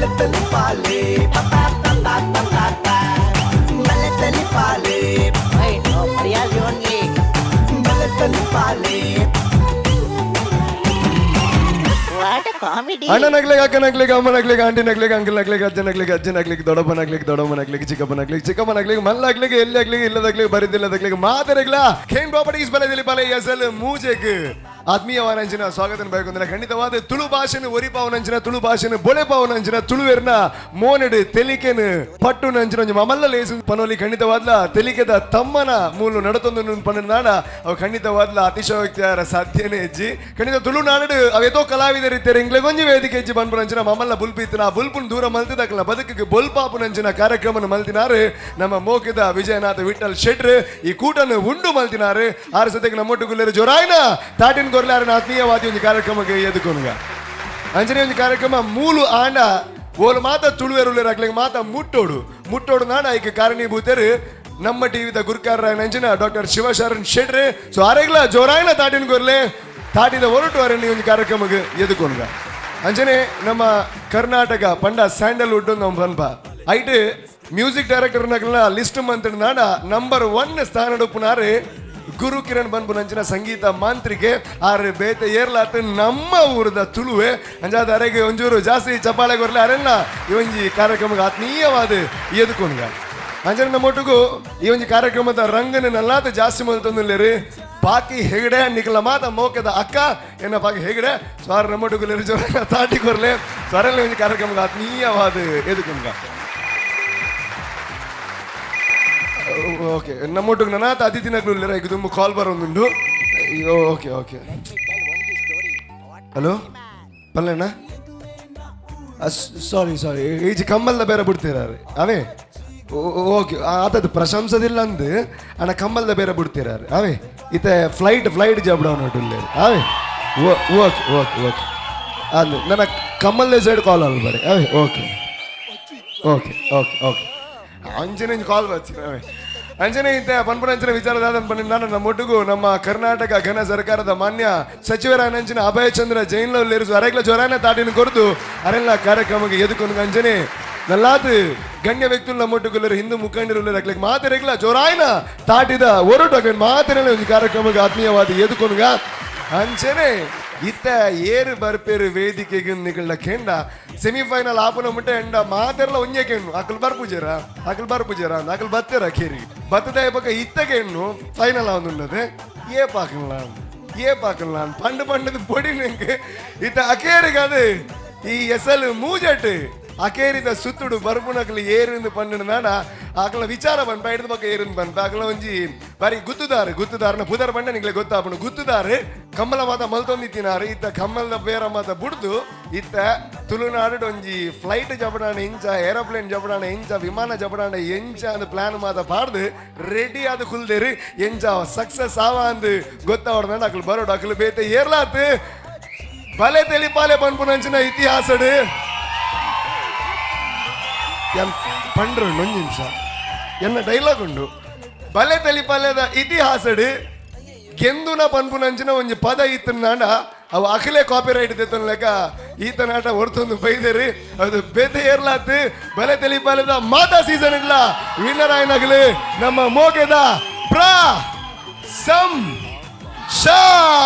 ಬಲೆ ತಲಿಪಾಲೆ. ಮರ್ಯಾದೆ only. ಬಲೆ ತಲಿಪಾಲೆ. What comedy! ಅಣ್ಣನಾಗ್ಲಿಕ್ಕೆ, ಅಕ್ಕನಾಗ್ಲಿಕ್ಕೆ, ಅಮ್ಮನಾಗ್ಲಿಕ್ಕೆ, ಆಂಟಿನಾಗ್ಲಿಕ್ಕೆ, ಅಂಕಲ್ನಾಗ್ಲಿಕ್ಕೆ, ಅಜ್ಜನಾಗ್ಲಿಕ್ಕೆ, ಅಜ್ಜನಾಗ್ಲಿಕ್ಕೆ, ದೊಡ್ಡಪ್ಪನಾಗ್ಲಿಕ್ಕೆ, ದೊಡ್ಡಮ್ಮನಾಗ್ಲಿಕ್ಕೆ, ಚಿಕ್ಕಪ್ಪನಾಗ್ಲಿಕ್ಕೆ, ಚಿಕ್ಕಮ್ಮನಾಗ್ಲಿಕ್ಕೆ, ಮಲ್ಲಾಗ್ಲಿಕ್ಕೆ, ಎಲ್ಲಿ ಆಗ್ಲಿಕ್ಕೆ, ಇಲ್ಲದಾಗ್ಲಿಕ್ಕೆ, ಬರಿದಿಲ್ಲದಾಗ್ಲಿಕ್ಕೆ, ಮಾದರಿಗ್ಲ ಖೇನ್ ಪ್ರಾಪರ್ಟೀಸ್ ಬಲದಲ್ಲಿ ಬಲ ಎಸ್ ಎಲ್ ಮೂಜೆಗ್ ಆತ್ಮೀಯವಾನಂಚಿನ ಸ್ವಾಗತ ಬೇಕಂದ್ರೆ, ಖಂಡಿತವಾದ ತುಳು ಭಾಷೆನ ಒರಿಪಾವನಂಚಿನ, ತುಳು ಭಾಷೆನ ಬೊಳೆಪಾವನಂಚಿನ, ತುಳುವೆರ್ನ ಮೋನೆಡು ತೆಲಿಕೆನು ಪಟ್ಟು ನಂಚಿನ ಒಂಜಿ ಮಮಲ್ಲ ಲೇಸು ಪನೋಲಿ. ಖಂಡಿತವಾದ್ಲ ತೆಲಿಕೆದ ತಮ್ಮನ ಮೂಲು ನಡತೊಂದು ಪನ್ನನಾಡ ಅವು ಖಂಡಿತವಾದ್ಲ ಅತಿಶಯೋಕ್ತಿಯಾರ ಸಾಧ್ಯನೇ ಹೆಜ್ಜಿ. ಖಂಡಿತ ತುಳುನಾಡು ಅವೇತೋ ಕಲಾವಿದರಿದ್ದಾರೆ. ಇಂಗ್ಲೆಗೊಂಜಿ ವೇದಿಕೆ ಹೆಜ್ಜಿ ಪನ್ಪುನಂಚಿನ ಮಮಲ್ಲ ಬುಲ್ಪಿತ್ತಿನ ಆ ಬುಲ್ಪುನ್ ದೂರ ಮಲ್ತಿದಕ್ಲ ಬದುಕಿಗೆ ಬೊಲ್ಪಾಪುನಂಚಿನ ಕಾರ್ಯಕ್ರಮನ ಮಲ್ತಿನಾರು ನಮ್ಮ ಮೋಕಿದ ವಿಜಯನಾಥ ವಿಠಲ್ ಶೆಟ್ರು. ಈ ಕೂಟನ್ನು ಉಂಡು ಮಲ್ತಿನಾರು. ಆರು ಸದ್ಯಕ್ಕೆ ನಮ್ಮೊಟ್ಟು ಜೋರಾಯ್ನ ತಾಟಿನ ಕೊರ್ಲಾರನ ಆತ್ಮೀಯವಾದಿ ಒಂದು ಕಾರ್ಯಕ್ರಮಕ್ಕೆ ಎದುಕೊನುಗ. ಅಂಚನೆ ಒಂದು ಕಾರ್ಯಕ್ರಮ ಮೂಲು ಆಂಡ ಓಲು ಮಾತ ತುಳುವೆರುಳ್ಳೇರು, ಅಕ್ಲೆಗ್ ಮಾತ ಮುಟ್ಟೋಡು. ಮುಟ್ಟೋಡು ನಾಡ ಐಕ್ ಕಾರಣೀಭೂತರು ನಮ್ಮ ಟಿವಿದ ಗುರುಕಾರ ನಂಚಿನ ಡಾಕ್ಟರ್ ಶಿವಶರಣ್ ಶೆಟ್ರು. ಸೊ ಆರೆಗ್ಲ ಜೋರಾಯ್ನ ತಾಟಿನ ಕೊರ್ಲೆ. ತಾಟಿದ ಹೊರಟು ಅರಣ್ಯ ಒಂದು ಕಾರ್ಯಕ್ರಮಕ್ಕೆ ಎದುಕೊನುಗ. ಅಂಚನೆ ನಮ್ಮ ಕರ್ನಾಟಕ ಪಂಡ ಸ್ಯಾಂಡಲ್ವುಡ್ ನಮ್ಮ ಪನ್ಪ, ಐಟ್ ಮ್ಯೂಸಿಕ್ ಡೈರೆಕ್ಟರ್ ನಕಲ್ನ ಲಿಸ್ಟ್ ಮಂತ್ರಿ ನಾಡ ನಂಬರ್ 1 ಸ್ಥಾನ ಉಪ್ಪುನಾರು ಗುರು ಕಿರಣ್ ಬನ್ಪುನಂಚಿನ ಸಂಗೀತ ಮಾಂತ್ರಿಕೆ. ಆರು ಬೇತೆ ಏರ್ಲಾತ್, ನಮ್ಮ ಊರದ ತುಳುವೆ. ಅಂಜಾದ ಅರೆಗೆ ಒಂಚೂರು ಜಾಸ್ತಿ ಚಪ್ಪಾಳೆ ಕೊರ್ಲೆ. ಅರೆಲ್ಲ ಈ ಒಂಜಿ ಕಾರ್ಯಕ್ರಮಕ್ಕೆ ಆತ್ಮೀಯವಾದ ಎದುಕೊಂಡ್ಗ. ಅಂಚನೆ ನಮ್ಮೊಟ್ಟಿಗೂ ಈ ಒಂಜಿ ಕಾರ್ಯಕ್ರಮದ ರಂಗನ ನಲ್ಲಾತ ಜಾಸ್ತಿ ಮಲ್ತೊಂದುಲ್ಲೇರು ಪಾಕಿ ಹೆಗಡೆ. ನಿಕಲ ಮಾತ ಮೋಕದ ಅಕ್ಕ ಎನ್ನ ಪಾಕಿ ಹೆಗಡೆ ಸ್ವಾರ ನಮ್ಮೊಟ್ಟಿಗೂ ಜೋರ ತಾಟಿ ಕೊರ್ಲೆ. ಸ್ವರಲ್ಲ ಒಂಜಿ ಕಾರ್ಯಕ್ರಮಕ್ಕೆ ಆತ್ಮೀಯವಾದ ಎದುಕೊಂಡ್ಗ. ಓಕೆ, ನಮ್ಮೊಟ್ಟಿಗೆ ನನಾತ ಅತಿಥಿನಗ್ಲು ಉಲ್ಲೇರ. ಈಗ ತುಂಬ ಕಾಲ್ ಬರೋದುಂಡು. Okay okay, hello, ಪಲ್ಲೆಣ್ಣ, ಸಾರಿ ಸಾರಿ, ಈಚೆ ಕಮ್ಮಲ್ದ ಬೇರೆ ಬಿಡ್ತೀರಾರೆ ಅವೇ. ಓಕೆ, ಆತದ್ದು ಪ್ರಶಂಸದಿಲ್ಲ ಅಂದು ಅಣ್ಣ, ಕಮ್ಮಲ್ದ ಬೇರೆ ಬಿಡ್ತೀರಾರೆ ಅವೇ. ಇತ್ತೆ flight flight job down ಉಲ್ಲೇರು ಅವೇ. Okay okay okay, ಅದು ನನ್ನ ಕಮ್ಮಲ್ದ ಸೈಡ್ ಕಾಲ್ ಅಲ್ಲ ಬರೀ ಅವೇ. Okay okay okay okay, ಅಂಚನೆ ಕಾಲ್ ಬರ್ತೀನಿ ಅವೇ. ಅಂಚನೆ ಇಂತೆ ಪನ್ಪುನಂಚಿನ ವಿಚಾರದಾದ ನಾನು ನಮ್ಮ ಒಟ್ಟಿಗೂ ನಮ್ಮ ಕರ್ನಾಟಕ ಘನ ಸರ್ಕಾರದ ಮಾನ್ಯ ಸಚಿವರ ನಂಚಿನ ಅಭಯಚಂದ್ರ ಜೈನ್ ಅರೆಗ್ಲ ಜ್ವರಾನ ತಾಟಿನ ಕೊರದು ಅರೆಲ್ಲ ಕಾರ್ಯಕ್ರಮಕ್ಕೆ ಎದುಕೊಂಡು. ಅಂಚನೆ ನಲ್ಲಾತ್ ಗಣ್ಯ ವ್ಯಕ್ತಿಗಳು ನಮ್ಮೊಟ್ಟುಗುಲ್ಲರು, ಹಿಂದೂ ಮುಖಂಡರು ಅಕ್ಲೆಗ್ ಮಾತೆರೆಗ್ಲ ಜೋರಾಯ್ನ ತಾಟಿದ ಒರಟು ಅಕ್ಲೆ ಮಾತೆರೆಲ್ಲ ಒಂದು ಕಾರ್ಯಕ್ರಮಕ್ಕೆ ಆತ್ಮೀಯವಾದ ಎದುಕೊನುಗ. ಅಂಚನೆ ಇತ್ತ ಏರು ಬರ್ಪೇರು ವೇದಿಕೆಗೆ ನಿಗಳ್ನ ಕೆಂಡ ಸೆಮಿಫೈನಲ್ ಆಪುನ ಮುಟ್ಟೆ ಎಂಡ ಮಾತೆರ್ಲ ಒಂಜೆ ಕೆಣ್ಣು, ಅಕಲ್ ಬರ್ಪುಜೇರ, ಅಕಲ್ ಬರ್ಪುಜೇರ, ಅಕಲ್ ಬತ್ತೆರ ಕೇರಿ ಬತ್ತದ ಬೊಕ ಇತ್ತ ಕೆಣ್ಣು ಫೈನಲ್ ಆವೊಂದುಂಡದೆ. ಏ ಪಾಕಲ್ಲ, ಏ ಪಾಕಲ್ಲ, ಪಂಡು ಪಂಡದ ಪೊಡಿ ನಿಂಗೆ. ಇತ್ತ ಅಕೇರಿಗೆ ಅದು ಈ ಎಸಲ್ ಮೂಜೆಟ್ ಅಕೇರಿದ ಸುತ್ತುಡು ಬರ್ಪುನಕಲು ಏರಿಂದ ಪಂಡಿನ ನಾಡ ಆಕಲ ವಿಚಾರ ಪನ್ಪ, ಹಿಡಿದ ಬೊಕ ಏರಿಂದ ಪನ್ಪ. ಆಕಲ ಒಂಜಿ ಬಾರಿ ಗುತ್ತುದಾರು. ಗುತ್ತುದಾರನ ಪುದರ್ ಪಂಡ ನಿಂಗ್ಲೆ ಗೊತ್ತಾಪುಂಡು. ಗುತ್ತುದಾರು ಕಮ್ಮಲ ಮಾತ ಮಲ್ತೊಂದಿತ್ತಿನಾರು. ಇತ್ತ ಕಮ್ಮಲ್ದ ಬೇರ ಮಾತ ಬುಡ್ದು ಇತ್ತ ತುಳುನಾಡು ಒಂಜಿ ಫ್ಲೈಟ್ ಜಪಡಾಣ ಇಂಚ, ಏರೋಪ್ಲೇನ್ ಜಪಡಾಣ ಇಂಚ, ವಿಮಾನ ಜಪಡಾಣ ಎಂಚ ಅಂದ್ ಪ್ಲಾನ್ ಮಾತ ಪಾಡ್ದು ರೆಡಿ ಆದ್ ಕುಲ್ದೇರು. ಎಂಚ ಸಕ್ಸಸ್ ಆವ ಅಂದ್ ಗೊತ್ತಾವಡ್ದಂಡ ಅಕ್ಲು ಬರೋಡು. ಅಕ್ಲು ಬೇತೆ ಏರ್ಲಾತ್, ಬಲೆ ತೆಲಿಪಾಲೆ ಪನ್ಪುನಂಚಿನ ಇತಿಹಾಸಡು ಎನ್ ಪಂಡ್ರು. ಒಂಜಿ ನಿಮಿಷ, ಎನ್ನ ಡೈಲಾಗ್ ಉಂಡು. ಬಲೆ ತೆಲಿಪಾಲೆದ ಇತಿಹಾಸಡು ಗೆಂದುನ ಪನ್ಪುನಂಚಿನ ಒಂಜಿ ಪದ ಇತ್ತು. ಅವು ಅಖಿಲೇ ಕಾಪಿ ರೈಟ್ ಲೆಕ್ಕ ಈತ ನಾಟ ಹೊರತೊಂದು ಬೈದೇರಿ. ಅದು ಬೇತೆ ಏರ್ಲಾತ್, ಬಲೆ ತೆಲಿಪಾಲೆದ ಮಾತಾ ಸೀಸನ್ ಇಲ್ಲ ವಿನ್ನರ್ ಆಯ್ನಗಲು ನಮ್ಮ ಮೋಗೆದ ಪ್ರಾ ಸಂ ಶಾ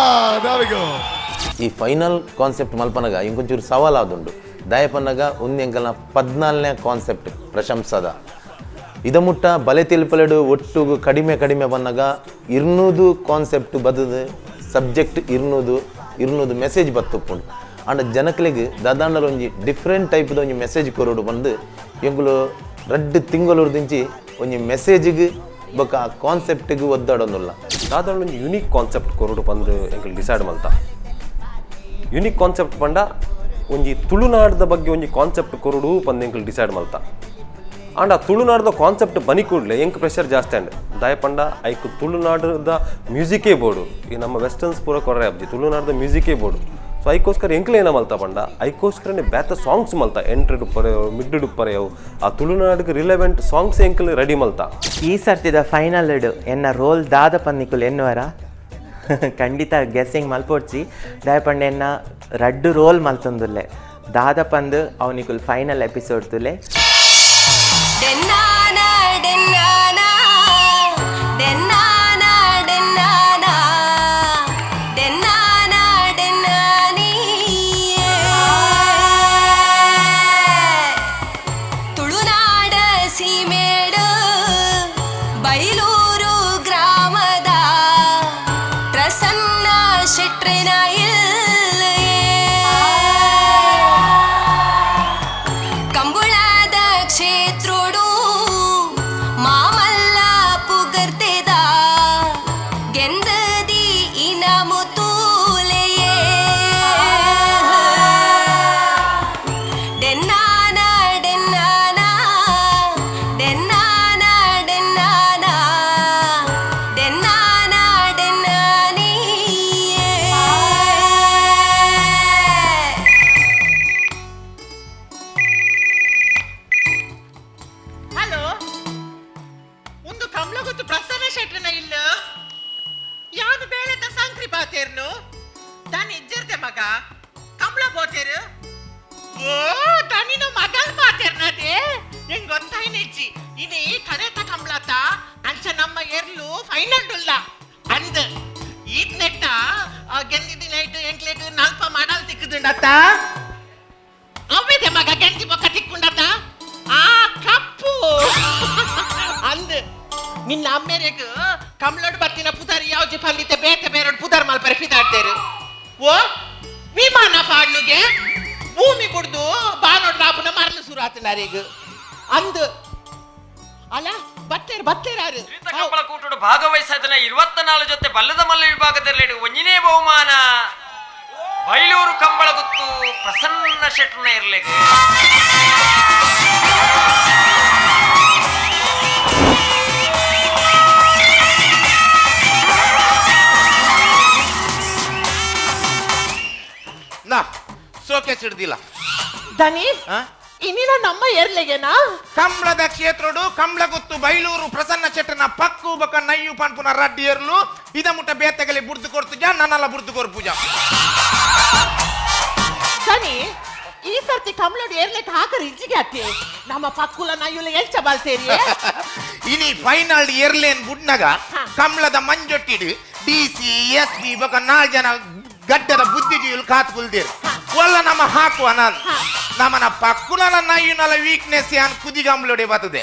ದಾವಿಗೋ. ಈ ಫೈನಲ್ ಕಾನ್ಸೆಪ್ಟ್ ಮಲ್ಪನಗ ಇಂಕೊಂಚೂರು ಸವಾಲ್ ಆದುಂಡು. ದಯಪನ್ನಗ ಉಂದೆಂಕಲ್ನ 14ನೇ ಕಾನ್ಸೆಪ್ಟ್ ಪ್ರಶಂಸದ. ಇದ ಮುಟ್ಟ ಬಲೆ ತಿಳಿಪಲೆಡು ಒಟ್ಟು ಕಡಿಮೆ ಕಡಿಮೆ ಬನ್ನಗ 200 ಕಾನ್ಸೆಪ್ಟ್ ಬದದು, ಸಬ್ಜೆಕ್ಟ್ 200 200 ಮೆಸೇಜ್ ಬತ್ತುಪ್ಪುಂಡು. ಆಂಡ ಜನಕ್ಲೆಗ್ ದಾದಾಂಡಲ ಒಂಜಿ ಡಿಫ್ರೆಂಟ್ ಟೈಪ್ದ ಒಂಜಿ ಮೆಸೇಜ್ ಕೊರೊಡು ಬಂದು ಎಂಕುಲು ರಡ್ಡ್ ತಿಂಗಳೂರ್ದಿಂಚಿ ಒಂಜಿ ಮೆಸೇಜಿಗ್ ಬೊಕ್ಕ ಆ ಕಾನ್ಸೆಪ್ಟಿಗೆ ಒದ್ದಾಡೊಂದುಲ್ಲ. ದಾದಾಂಡ ಒಂಜಿ ಯುನೀಕ್ ಕಾನ್ಸೆಪ್ಟ್ ಕೊರೊಡು ಪಂದ್ ಎಂಕುಲು ಡಿಸೈಡ್ ಮಲ್ತ. ಯುನೀಕ್ ಕಾನ್ಸೆಪ್ಟ್ ಪಂಡ ಒಂಜಿ ತುಳುನಾಡ್ದ ಬಗ್ಗೆ ಒಂಜಿ ಕಾನ್ಸೆಪ್ಟ್ ಕೊರೊಡು ಪಂದ್ ಎಂಕುಲು ಡಿಸೈಡ್ ಮಲ್ತ. ಆಂಡ ಆ ತುಳುನಾಡ್ದ ಕಾನ್ಸೆಪ್ಟ್ ಬನಿ ಕೂಡಲೇ ಎಂಕ್ ಪ್ರೆಷರ್ ಜಾಸ್ತಿ ಆಂಡ್. ದಾಯ ಪಂಡ ಐಕ್ ತುಳುನಾಡದ ಮ್ಯೂಸಿಕೇ ಬೋಡು. ಈ ನಮ್ಮ ವೆಸ್ಟರ್ನ್ಸ್ ಪೂರ ಕೊರ್ರೆ ಅಬ್ಜಿ, ತುಳುನಾಡ್ದ ಮ್ಯೂಸಿಕೇ ಬೋಡು. ಸೊ ಐಕೋಸ್ಕರ ಎಂಕ್ಲೆ ಏನ ಮಲ್ತ ಪಂಡ, ಐಕೋಸ್ಕರನೇ ಬೇತ ಸಾಂಗ್ಸ್ ಮಲ್ತ. ಎಂಟ್ರಿ ಡುಪ್ಪರೆ, ಮಿಡ್ ಡುಪ್ಪರೆ, ಆ ತುಳುನಾಡಿಗೆ ರಿಲೆವೆಂಟ್ ಸಾಂಗ್ಸ್ ಎಂಕ್ಲು ರೆಡಿ ಮಲ್ತ. ಈ ಸರ್ತಿದ ಫೈನಲ್ ಎನ್ನ ರೋಲ್ ದಾದ ಪನ್ನಿಕುಲು ಎನ್ನುವರ? ಖಂಡಿತ ಗೆಸ್ಸಿಂಗ್ ಮಲ್ಪೊಡ್ಚಿ. ದಯಪಂಡ ಎನ್ನ ರಡ್ಡು ರೋಲ್ ಮಲ್ತೊಂದುಲ್ಲೆ. ದಾದ ಪಂದ್ ಅವು ನಿಕುಲ್ ಫೈನಲ್ ಎಪಿಸೋಡ್ ತುಲೆ. ಡೆನ್ನಾನ ಡೆನ್ನಾನ ಡೆನ್ನಾನ ಡೆನ್ನಾನ ಡೆನ್ನಾನ ಡೆನ್ನಾನಿಯೇ. ತುಳುನಾಡ ಸೀಮೇಡು ಬೈಲೂರು ಗ್ರಾಮದ ಪ್ರಸನ್ನ ಶೆಟ್ರಿನ ಕಂಬುಳಾದ ಕ್ಷೇತ್ರೋಡು ಮಾಮಲ್ಲ ಪುಗರ್ತೆದ ಗೆಂದದಿ ಇನಾಮು ತೂಲೆಯೇ. ಡೆನ್ನಾನ ಡೆನ್ನಾನ ಡೆನ್ನಾನ ಡೆನ್ನಾನ ಡೆನ್ನಾನ ಡೆನ್ನಾನಿಯೇ. ಹಲೋ, ಒಂದು ಕಮಲ ಗೊತ್ತು ಪ್ರಸನ್ನ ಶೆಟ್ರನ ಇಲ್ಲ? ಯಾನು ಬೇಳೆದ ಸಂಕ್ರಿ ಬಾತೇರ್ನು ತಾನು ಇಜ್ಜರ್ದೆ ಮಗ ಕಮಲ ಬೋತೇರು. ಓ ತನಿನ ಮಗಲ್ ಬಾತೇರ್ನದೇ ನಿಂಗ್ ಗೊತ್ತಾಯ್ನಿಜ್ಜಿ. ಇನಿ ಕರೆತ ಕಮಲತ ಅಂಚ ನಮ್ಮ ಎರ್ಲು ಫೈನಲ್ ಡುಲ್ಲ ಅಂದ್ ಈತ್ ನೆಟ್ಟ ಗೆಂದಿದಿ ನೈಟ್ ಎಂಕ್ಲೆಗ್ ನಲ್ಪ ಮಾಡಲ್ ತಿಕ್ಕುದುಂಡತ್ತ. ಅವ್ವಿದೆ ಮಗ ಗೆಂದಿ ಬೊಕ್ಕ ತಿಕ್ಕೊಂಡತ್ತ ಆ ಕಪ್ಪು ಅಂದ್. ನಿನ್ನ ಅಮ್ಮೇರೆಗ್ ಕಮ್ಲೋಡ್ ಬರ್ತಿನ ಪುದಾರ್ ಯಾವ್ಜಿ ಪಲ್ಲಿತೆ ಬೇತೆ ಬೇರೋಡ್ ಪುದಾರ್ ಮಲ್ಪರೆ ಫಿದಾಡ್ತೇರು. ಓ ವಿಮಾನ ಪಾಡ್ನುಗೆ ಭೂಮಿ ಬುಡ್ದು ಬಾನೋಡ್ ರಾಪುನ ಮರಲು ಶುರು ಆತನಾರೀಗ ಅಂದ್. ಅಲ್ಲ ಬತ್ತೇರು ಬತ್ತೇರಾರು. ಕಂಬಳ ಕೂಟಡು ಭಾಗವಹಿಸದನ 24 ಜೊತೆ ಬಲ್ಲದ ಮಲ್ಲ ವಿಭಾಗದಲ್ಲಿ ಒಂಜಿನೇ ಬಹುಮಾನ ಬೈಲೂರು ಕಂಬಳಗುತ್ತು ಪ್ರಸನ್ನ ಶೆಟ್ಟನ ಇರ್ಲಿಕ್ಕೆ. ನಾ ಸೋಕೇಸ್ ಹಿಡ್ದಿಲ್ಲ. ದನಿ, ಇನ್ನಿನ ನಮ್ಮ ಏರ್ಲೆಗೆನಾ? ಕಂಬಳದ ಕ್ಷೇತ್ರಡು ಕಂಬಳಗುತ್ತು ಬೈಲೂರು ಪ್ರಸನ್ನ ಶೆಟ್ಟನ ಪಕ್ಕು ಬಕ ನಯ್ಯು ಪನ್ಪುನ ರಡ್ಡಿಯರ್ಲು ಇದ ಮುಟ್ಟ ಬೇತೆಗಲಿ ಬುಡ್ದು ಕೊಡ್ತುಜ ನನ್ನಲ್ಲ ಬುಡ್ದು ಕೊರ್ಪುಜ. ದನಿ, ಈ ಸರ್ತಿ ಕಮಲೋಡ್ ಏರ್ಲೆಕ್ ಹಾಕರ್ ಇಜ್ಜಿಗೆ ಅತ್ತೆ ನಮ್ಮ ಪಕ್ಕುಲ ನಯ್ಯುಲ ಎಲ್ಚ ಬಾಲ್ತೇರಿ. ಇನಿ final ಏರ್ಲೇನ್ ಬುಡ್ನಗ ಕಂಬಳದ ಮಂಜೊಟ್ಟಿಡು D C S P ಬಕ ನಾಲ್ ಜನ ಗಡ್ಡದ ಬುದ್ಧಿಜೀವಿಲು ಕಾತ್ ಕುಲ್ದಿರ್ ಒಲ್ಲ ನಮ್ಮ ಹಾಕುವ ನಾನು ನಮ್ಮನ ಪಕ್ಕುಲನ ನಯ್ಯುನಲ ವೀಕ್ನೆಸ್ ಯಾನ್ ಕುದಿಗಂಬ್ಲೋಡೆ ಬರ್ತದೆ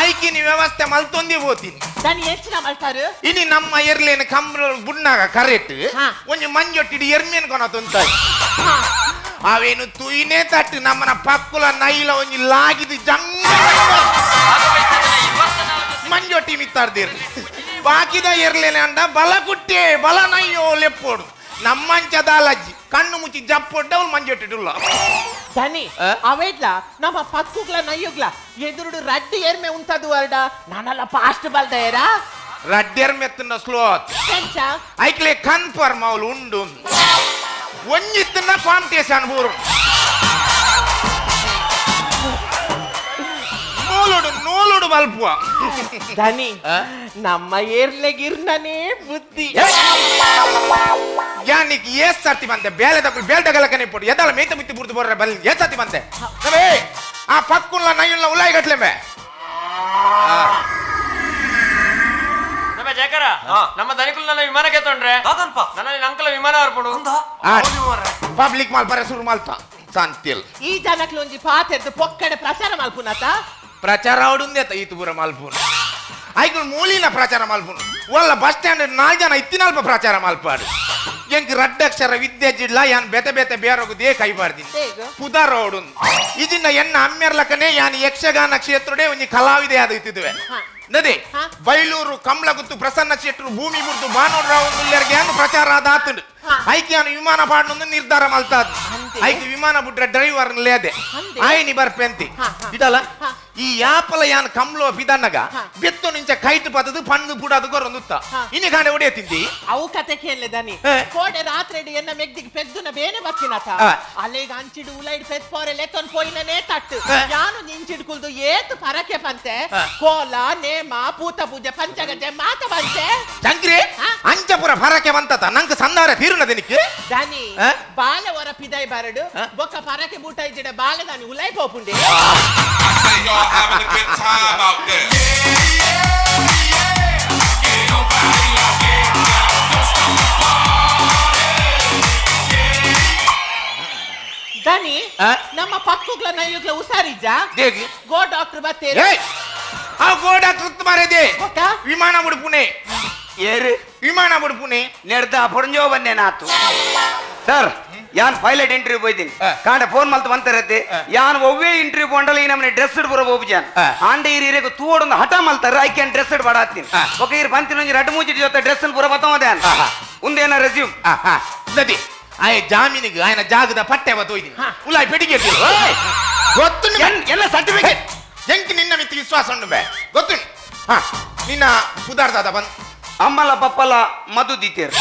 ಐಕಿನಿ ವ್ಯವಸ್ಥೆ ಮಲ್ತೊಂದೇ ಹೋತೀನಿ. ದನಿ, ಎಷ್ಟಿನ ಮಲ್ತಾರು? ಇನಿ ನಮ್ಮ ಎರ್ಲೇನ್ ಕಂಬ್ಳ ಬುಡ್ನಾಗ ಕರೆಕ್ಟ್ ಒಂಜಿ ಮಂಜೊಟ್ಟಿಡು ಎರ್ಮೇನ್ ಕೊನ ತೊಂತಾಯಿ ಅವೇನು ತುಯಿನೇ ತಟ್ಟು ನಮ್ಮನ ಪಕ್ಕುಲ ನೈಲ ಒಂಜಿ ಲಾಗಿದು ಜಂಗ ಮಂಜೊಟ್ಟಿ ಮಿತ್ತಾಡ್ದಿರ್. ಬಾಕಿದ ಎರ್ಲೇನೆ ಅಂಡ ಬಲ ಕುಟ್ಟೆ ಬಲ ನಯ್ಯೋ ಲೆಪ್ಪೋಡು ನಮ್ಮಂಚದ ಅಲಜ್ಜಿ ಕಣ್ಣು ಮುಚ್ಚಿ ಜಪ್ಪೊಡ್ಡ ಅವಳು ಮಂಜೊಟ್ಟಿಡುಲ್ಲ. ದನಿ, ಅವೇಡ್ಲ ನಮ್ಮ ಪಕ್ಕುಗ್ಲ ನಯ್ಯುಗ್ಲ ಎದುರುಡು ರಡ್ಡಿ ಏರ್ಮೆ ಉಂಟದು ವರ್ಡ ನಾನಲ್ಲ ಫಾಸ್ಟ್ ಬಲ್ದಯರ. ರಡ್ಡೆರ್ ಮೆತ್ತನ ಸ್ಲೋ ಎಂಚ? ಐಕ್ಲೆ ಕನ್ಫರ್ಮ್ ಅವಳು ಉಂಡು ಒಂಜಿತ್ತನ್ನ ಕಾಂಪಿಟೇಷನ್ ಬೂರು ನೂಲುಡು ನೂಲುಡು ಬಲ್ಪುವ. ದನಿ, ನಮ್ಮ ಏರ್ಲೆಗಿರ್ನನೇ ಬುದ್ಧಿ. ಯಾನಿಕ್ ಏಸ್ ಸರ್ತಿ ಬಂತೆ ಬೇಲೆ ತಗೊಳ್ಳಿ ಬೇಲ್ ತಗಲಕನೆ ಪೋಡು ಎದಲ ಮೇತ ಮಿತ್ತಿ ಬುರ್ದು ಬೋರ್ರೆ ಬಲ್ ಏಸ್ ಸರ್ತಿ ಬಂತೆ ನಮೇ ಆ ಪಕ್ಕುಲ್ಲ ನಯ್ಯುಲ್ಲ ಉಲಾಯಿ ಗಟ್ಲೆ ಮೇ. ನಮ್ಮ ಜಯಕರ ನಮ್ಮ ದನಿಕುಲ್ ನನ್ನ ವಿಮಾನಕ್ಕೆ ತೊಂಡ್ರೆ ನನ್ನ ಅಂಕಲ ವಿಮಾನ ಬರ್ಪುಡು. ಪಬ್ಲಿಕ್ ಮಾಲ್ ಬರ ಶುರು ಮಾಲ್ತ ಸಂತಿಲ್. ಈ ಜನಕ್ಲು ಒಂಜಿ ಪಾತೆರ್ದು ಪೊಕ್ಕಡೆ ಪ್ರಚಾರ ಮಲ್ಪುನತ. ಪ್ರಚಾರ ಅವಡುಂದೆ ಈತು ಪೂರ ಮಲ್ಪುನು ಐಕುಲ್ ಮೂಲಿನ ಪ್ರಚಾರ ಮಲ್ಪುನು ಒಲ್ಲ ಬಸ್ ಸ್ಟ್ಯಾಂಡ್ ನಾಲ್ ಜನ ಇತ್ತಿನಲ್ಪ ಪ್ರಚಾರ ಮಲ್ಪಾಡು ಎಂಕ್ ರಡ್ಡಕ್ಷರ ವಿದ್ಯೆ ಜಿಡ್ಲ ಯಾನ್ ಬೆತೆ ಬೆತೆ ಬೇರೋಗು they ಕೈಬಾರ್ದಿನಿ. ಹೇಗೆ? ಪುದಾರ ಅವಡುಂದು ಇದಿನ್ನ ಎನ್ನ ಅಮ್ಮೆರ್ಲಕನೆ ಯಾನ್ ಯಕ್ಷಗಾನ ಕ್ಷೇತ್ರಡೆ ಒಂಜಿ ಕಲಾವಿದೆ ಅದು ಇತ್ತಿದ್ವೆ ನದಿ ಬೈಲೂರು ಕಮಲಗುತ್ತು ಪ್ರಸನ್ನ ಶೆಟ್ಟರು ಭೂಮಿ ಬುಡ್ದು ಬಾನೋಡ್ರಾವ್ ಮುಲ್ಲೆರ್ಗೆ ಯಾನು ಪ್ರಚಾರ ಆದಾತುಂಡು ಐಕೆ ಯಾನು ವಿಮಾನ ಪಾಡ್ನೊಂದು ನಿರ್ಧಾರ ಮಲ್ತಾದ್ ಐಕೆ ವಿಮಾನ ಬಿಟ್ರೆ ಡ್ರೈವರ್ ಲೇದೆ ಆಯ್ನಿ ಬರ್ಪೆಂತಿ ಇದಲ್ಲ ಈ ಯಾಪಲ ಯಾನ್ ಕಮ್ಲೋ ಬಿದನ್ನಗ ಬೆತ್ತು ನಿಂಚ ಕೈಟ್ ಪದದು ಪಂದು ಬುಡದು ಗೊರೊಂದುತ್ತ ಇನಿ ಕಾಂಡೆ ಒಡೆಯ ತಿಂದಿ. ಅವು ಕತೆ ಕೇಳಲೆ ದನಿ. ಕೋಡೆ ರಾತ್ರಿ ಎನ್ನ ಮೆಗ್ದಿಗೆ ಪೆದ್ದುನ ಬೇನೆ ಬತ್ತಿನತ. ಅಲೆಗ ಅಂಚಿಡು ಉಲೈಡ್ ಪೆದ್ ಪೋರೆ ಲೆತ್ತೊನ್ ಪೋಯಿನನೇ ತಟ್ಟು ಯಾನು ನಿಂಚಿಡ್ ಕುಲ್ದು ಏತು ಪರಕೆ ಪಂತೆ ಕೋಲ ನೇತ. ನೇಮ ಪೂತ ಪೂಜೆ ಪಂಚಗಜೆ ಮಾತ ಬಂತೆ. ಚಂಕ್ರಿ, ಅಂಚಪುರ ಫರಕೆ ಬಂತತ ನಂಗೆ ಸಂದಾರ ತೀರುನ ದಿನಕ್ಕೆ. ದಾನಿ ಬಾಲ ಹೊರ ಪಿದಾಯಿ ಬರಡು ಬೊಕ್ಕ ಪರಕೆ ಬೂಟ ಇಜ್ಜಿಡ ಬಾಲ ದಾನಿ ಉಲಾಯ್ ಪೋಪುಂಡೆ. ದಾನಿ ನಮ್ಮ ಪಕ್ಕುಗ್ಲ ನೈಯುಗ್ಲ ಹುಷಾರಿಜ್ಜ ಗೋ ಡಾಕ್ಟರ್ ಬತ್ತೇರು. ಆ ಗೋ ಡಾಕ್ಟರ್ ಮಾರೇದೆ ವಿಮಾನ ಬಿಡ್ಪುನೆ. ಏರು ವಿಮಾನ ಬಿಡ್ಪುನೆ ನೆಡ್ದ ಪೊರಂಜೋ ಬಂದೆ ನಾತು ಸರ್. ಯಾನ್ ಪೈಲಟ್ ಇಂಟರ್ವ್ಯೂ ಹೋಯ್ತೀನಿ ಕಾಂಡ ಫೋನ್ ಮಲ್ತು ಬಂತಾರತ್ತೆ. ಯಾನ್ ಒವ್ವೇ ಇಂಟರ್ವ್ಯೂ ಪೋಂಡಲ ಈ ನಮ್ಮನೆ ಡ್ರೆಸ್ ಪೂರ ಹೋಗ್ಜಾನ್ ಆಂಡ ಇರ್ ಇರೇಗ ತೂವಡೊಂದು ಹಠ ಮಲ್ತಾರ I can dress ಬಡಾತೀನಿ ఒక ಇರ್ ಬಂತಿನ ಒಂಜಿ ರಡ್ಡು ಮೂಜಿ ಜೊತೆ ಡ್ರೆಸ್ ಪೂರ ಬತ್ತವದೆ ಉಂದೇನ ರೆಸ್ಯೂಮ್. ನದಿ ಆಯ ಜಾಮೀನಿಗೆ ಆಯನ ಜಾಗದ ಪಟ್ಟೆ ಬತ್ತೋಯ್ತೀನಿ ಉಲಾಯ್ ಪೆಟ್ಟಿಗೆ ಗೊತ್ತು ಎಲ್ಲ ಸರ್ಟಿಫಿಕೇಟ್ ಎಂಕ್ ನಿನ್ನ ಮಿತಿ ವಿಶ್ವಾಸ ಉಂಡು ಬೇ ಗೊತ್ತು. ಹಾ ನಿನ್ನ ಪುದಾರ್ದಾದ ಬಂದ್ ಅಮ್ಮಲ ಪಪ್ಪಲ ಮಧು ದೀತೇರು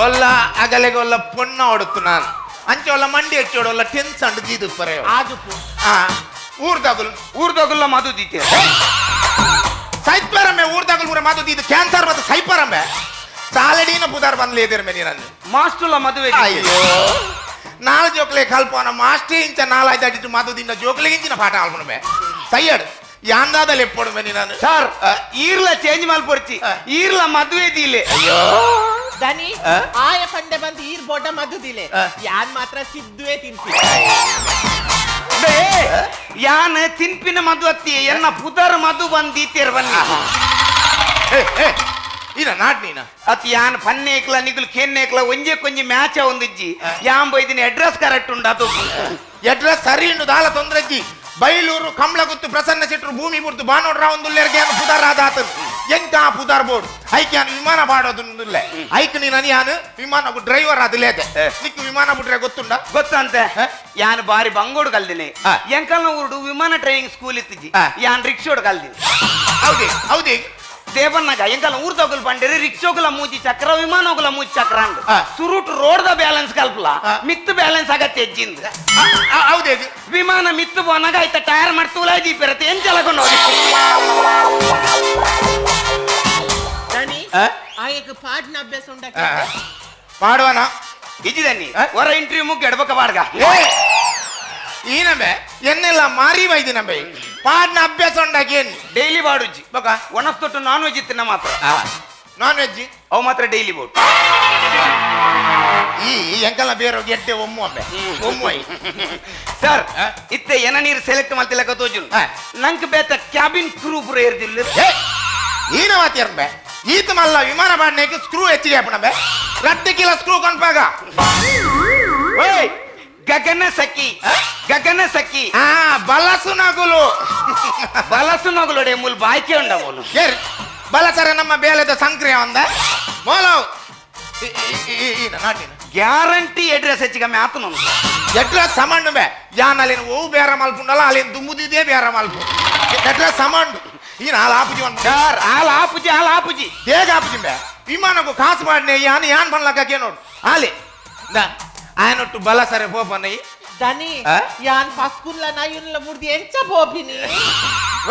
ಒಲ್ಲ ಅಗಲೆಗೆ ಒಲ್ಲ ಪೊಣ್ಣ ಹೊಡುತ್ತು ನಾನು ಅಂಚೆ ಒಲ್ಲ ಮಂಡಿ ಹೆಚ್ಚೋಡು ಒಲ್ಲ ಟೆನ್ಸ್ ಅಂಡು ದೀದು ಪರೆಯೋ ಆದುಪ್ಪು. ಹಾ ಊರ್ದಾಗುಲ್ ಊರ್ದಾಗುಲ್ಲ ಮಧು ದೀತೇರು ಸೈತ್ಪರಮ್ಮೆ ಊರ್ದಾಗುಲ್ ಪೂರ ಮಧು ದೀದು ಕ್ಯಾನ್ಸರ್ ಮತ್ತು ಸೈಪರಮ್ಮೆ ಸಾಲಡಿನ ಪುದಾರ್ ಬಂದ್ಲೇದಿರ ಮೇ ನೀನನ್ನು ಮಾಸ್ಟುಲ ಮದುವೆ. ಅಯ್ಯೋ ನಾಲ್ ಜೋಕ್ಲೆ ಕಲ್ಪನ ಮಾಸ್ಟೇ ಇಂಚ ನಾಲಾಯ್ದು ಅಡಿಟ್ಟು ಮಧು ದಿನ ಜೋಕ್ಲೆ ಇಂಚಿನ ಪಾಠ ಆಲ್ಪನ ಬೇ ಸೈಯಡ್ ಯಾಂದಾದಲ್ಲಿ ಎಪ್ಪಡು ಮೇ ನೀನನ್ನು ಸರ್ ಈರ್ಲ ಚೇಂಜ್ ಮಲ್ಪೊರ್ಚಿ ಈರ್ಲ ಮದುವೆ ದೀಲೆ. ಅಯ್ಯೋ ದನಿ ಆಯ ಪಂಡೆ ಬಂದು ಈರ್ ಬೋಟ ಮದುದಿಲೆ ಯಾನ್ ಮಾತ್ರ ಸಿದ್ದುವೆ ತಿನ್ಪಿ. ಯಾನ್ ತಿನ್ಪಿನ ಮಧು ಅತ್ತಿ ಎನ್ನ ಪುದರ್ ಮಧು ಬಂದೀತೇರ್ ಬನ್ನಿ. ಇನ not ನೀನ ಅತ್ ಯಾನ್ ಪನ್ನೇಕ್ಲ ನಿಗುಲ್ ಕೆನ್ನೇಕ್ಲ ಒಂಜೆ ಕೊಂಜಿ ಮ್ಯಾಚ್ ಒಂದಿಜ್ಜಿ ಯಾನ್ ಬೈದಿನಿ ಅಡ್ರೆಸ್ ಕರೆಕ್ಟ್ ಉಂಡು ಅದು ಅಡ್ರೆಸ್ ಸರಿ ಉಂಡು ದಾಲ ತೊಂದ್ರಜ್ಜಿ. ಬೈಲೂರು ಕಮಲಗುತ್ತು ಪ್ರಸನ್ನ ಶೆಟ್ಟರು ಭೂಮಿ ಬುಡ್ದು ಬಾನೋಡ್ರ ಒಂದುಲ್ಲೆರ್ಗೆ ಪುದಾರ್ ಆದಾತನು ಎಂಕ ಆ ಪುದಾರ್ ಬೋರ್ಡ್ ಐಕ್ ಯಾನ್ ವಿಮಾನ ಪಾಡೋದುಲ್ಲೆ ಐಕ್ ನೀನು ಯಾನು ವಿಮಾನ ಡ್ರೈವರ್ ಆದಿಲ್ಲೇದೆ ನಿಕ್ಕು ವಿಮಾನ ಬಿಟ್ರೆ ಗೊತ್ತುಂಡ ಗೊತ್ತಂತೆ ಯಾನ್ ಬಾರಿ ಬಂಗೋಡು ಕಲ್ದಿನಿ ಎಂಕಲ್ನ ಊರುಡು ವಿಮಾನ ಡ್ರೈವಿಂಗ್ ಸ್ಕೂಲ್ ಇತ್ತಿಜ್ಜಿ ಯಾನ್ ರಿಕ್ಷೋಡು ಕಲ್ದಿನಿ. ಹೌದೇ ಹೌದೇ ದೇವನ್ನಾಗ ಎಂಕಲ್ನ ಊರ್ ತಗೊಲ್ ಬಂಡಿರಿ ರಿಕ್ಷೋಗುಲ ಮೂಜಿ ಚಕ್ರ ವಿಮಾನೋಗುಲ ಮೂಜಿ ಚಕ್ರ ಅಂದ್ ಸುರುಟ್ ರೋಡ್ the balance ಕಲ್ಪಲ ಮಿತ್ತು ಬ್ಯಾಲೆನ್ಸ್ ಆಗತ್ತೆ ಹೆಜ್ಜಿಂದ. ಹೌದೇ ವಿಮಾನ ಮಿತ್ತು ಬೋನಾಗ ಆಯ್ತ ಟೈರ್ ಮಾಡಿ ತೂಲ ದೀಪಿರತ್ತೆ ಎಂಚಲಕೊಂಡು ದನಿ ಆಯಕ್ ಪಾಡ್ನ ಅಭ್ಯಾಸ ಉಂಡ ಪಾಡುವನ ಇಜ್ಜಿದನ್ನಿ ಹೊರ ಇಂಟರ್ವ್ಯೂ ಮುಗ್ಗಿ ಎಡ್ಬಕ ಪಾಡ್ಗ ಈನಂಬೆ ಎನ್ನೆಲ್ಲ ಮಾರಿ ವೈದಿನಂಬೆ ಪಾಡ್ನ ಅಭ್ಯಾಸ ಉಂಡಾಗಿ ಏನ್ ಡೈಲಿ ಬಾಡುಜ್ಜಿ ಬೊಕ ಒಣಸ್ ತೊಟ್ಟು ನಾನ್ ವೆಜ್ ತಿನ್ನ ಮಾತ್ರ ನಾನ್ ವೆಜ್ ಅವು ಮಾತ್ರ ಡೈಲಿ ಬೋಟ್. ಈ ಎಂಕಲ್ಲ ಬೇರೆ ಗೆಡ್ಡೆ ಒಮ್ಮು ಅಂಬೆ ಒಮ್ಮು ಸರ್ ಇತ್ತೆ ಎನ ನೀರು ಸೆಲೆಕ್ಟ್ ಮಾಡ್ತಿಲ್ಲ ತೋಜುನ್ ನಂಗೆ ಬೇತ ಕ್ಯಾಬಿನ್ ಕ್ರೂ ಪೂರ ಏರ್ದಿಲ್ಲ. ಈನ ಮಾತಿಯರ್ಬೆ ಈತ ಮಲ್ಲ ವಿಮಾನ ಬಾಡ್ನೇಕ್ ಸ್ಕ್ರೂ ಹೆಚ್ಚಿಗೆ ಹಾಪಣಬೆ ರಡ್ಡು ಕಿಲೋ ಸ್ಕ್ರೂ ಕೊನ್ಪಾಗ. ಓಯ್ ಗಗನ ಸಖಿ ಗಗನ ಸಖಿ ಆ ಬಲಸು ನಗುಲು ಬಲಸು ನಗುಲೋಡೆ ಮೂಲ ಬಾಯ್ಕೆ ಉಂಡವನು ಏರ್ ಬಲಸರ ನಮ್ಮ ಬೇಲೆದ ಸಂಕ್ರಿಯ ಒಂದ ಮೋಲವ್ ನಾಟಿನ ಗ್ಯಾರಂಟಿ ಅಡ್ರೆಸ್ ಹೆಚ್ಚಿಗೆ ಕಮ್ಮಿ ಆತನು ಅಡ್ರೆಸ್ ಸಮಾಂಡು ಬೇ ಯಾನ್ ಅಲ್ಲಿನ ಓ ಬೇರ ಮಲ್ಪುಂಡಲ್ಲ ಅಲ್ಲಿನ ದುಮ್ಮುದಿದೆ ಬೇರ ಮಲ್ಪು ಅಡ್ರೆಸ್ ಸಮಾಂಡು ಈ ನಾಲ್ ಆಪುಜಿ ಒಂದು ಸರ್ ಆಲ್ ಆಪುಜಿ ಆಲ್ ಆಪುಜಿ ಬೇಗ ಆಪುಜಿ ಬೇ ವಿಮಾನಕ್ಕೂ ಕಾಸು ಮಾಡನೆ ಯಾನ್ ಯಾನ್ ಪನ್ಲಕ್ಕ ನೋಡು ಆಲಿ ಆಯನೊಟ್ಟು ಬಲಸರೆ ಪೋಪನ್ನೈ ದನಿ ಯಾನ್ ಪಕ್ಕುಲ್ಲ ನಯುನ್ಲ ಮುರ್ದಿ ಎಂಚ ಪೋಪಿನಿ.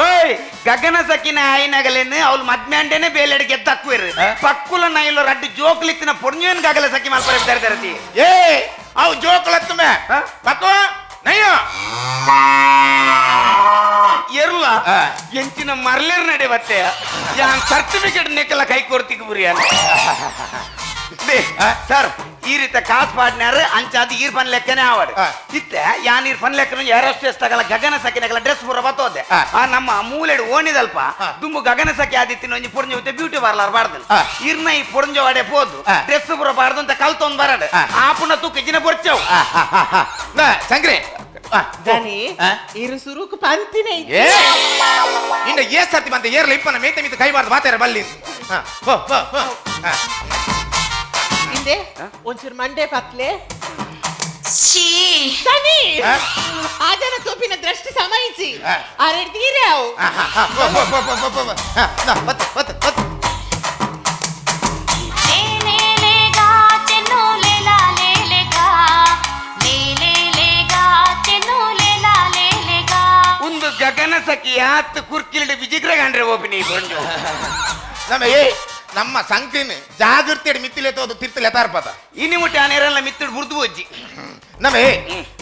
ಓಯ್ ಗಗನ ಸಖಿನ ಆಯ್ನಗಲೇನು ಅವಳು ಮದ್ಮ್ಯಾಂಡೇನೆ ಬೇಲೆಡ್ ಗೆದ್ದಕ್ವೇರು ಪಕ್ಕುಲ ನೈಲ ರಡ್ಡು ಜೋಕ್ಲಿತ್ತಿನ ಪೊರ್ഞ്ഞೇನ್ ಗಗಲ ಸಖಿ ಮಲ್ಪರೆ ತರತಿ. ಏ ಅವು ಜೋಕ್ಲತ್ತುಮೆ ಪಕ್ಕೋ ನಯ್ಯೋ ಎರ್ಲ ಎಂಚಿನ ಮರ್ಲೇರ್ ನಡೆ ಬತ್ತೆ ಯಾನ್ ಸರ್ಟಿಫಿಕೇಟ್ ನೆಕ್ಕಲ ಕೈ ಕೊಡ್ತಿಕ್ ಬುರಿಯಾನ ಸರ್ ಈ ರೀತಿ ಕಾಸು ಪಾಡ್ನಾರ ಅಂಚಾದ ಈರ್ ಪನ್ ಲೆಕ್ಕನೆ ಆವಡು ಇತ್ತೆ ಯಾನ್ ಈರ್ ಪನ್ ಲೆಕ್ಕನ ಏರೋಸ್ಪೇಸ್ ತಗಲ ಗಗನ ಸಖಿನಗಲ ಡ್ರೆಸ್ ಪೂರ ಬತ್ತೋದೆ ಆ ನಮ್ಮ ಮೂಲೆಡು ಓಣಿದಲ್ಪ ದುಂಬು ಗಗನ ಸಖಿ ಆದಿತ್ತಿನ ಒಂಜಿ ಪೊರ್ಂಜ ಬ್ಯೂಟಿ ಪಾರ್ಲರ್ ಬಾರ್ದು ಇರ್ನ ಈ ಪೊರ್ಂಜ ವಾಡೆ ಪೋದು ಡ್ರೆಸ್ ಪೂರ ಬಾರ್ದು ಅಂತ ಕಲ್ತೊಂದ್ ಬರಡು ಆಪುನ ತೂಕ ಜಿನ ಪೊರ್ಚವು. ಸಂಗ್ರೆ ದನಿ ಇರು ಸುರುಕು ಪಂತಿನೇ ನಿನ್ನ ಏ ಸರ್ತಿ ಬಂತ ಏರ್ಲ ಇಪ್ಪನ ಮೇತ ಮಿತ ಕೈಬಾರ್ದು ಮಾತಾರ ಬಲ್ಲಿ ಹಿಂದೆ ಒಂಚೂರು ಮಂಡೆ ಪತ್ಲೆ ಛೀ ದನಿ ಆ ಜನ ತೋಪಿನ ದೃಷ್ಟಿ ಸಮಯಿಸಿ ಆರೆಡ್ ತೀರೆ ಅವು. ಒಂದು ಗಗನ ಗಗನ ಸಖಿ ಆತ್ ಕುರ್ಕಿಲ್ಡ್ ಬಿಜಿಗ್ರ ಗಂಡ್ರೆ ಓಪಿನಿ ಕೊಂಜು. ನಮ್ಮ ಏ ನಮ್ಮ ಸಂಕ್ರಿನ್ ಜಾಗೃತಿ ಮಿತ್ತಿಲೆ ತೋದು ತಿರ್ತಲೆ ತಾರ್ಪದ. ಇನಿ ಮುಟ್ಟ ಆನೇರಲ್ಲ ಮಿತ್ತಿಡ್ ಬುರ್ದು ಬೋಜ್ಜಿ. ನಮ್ಮ ಏ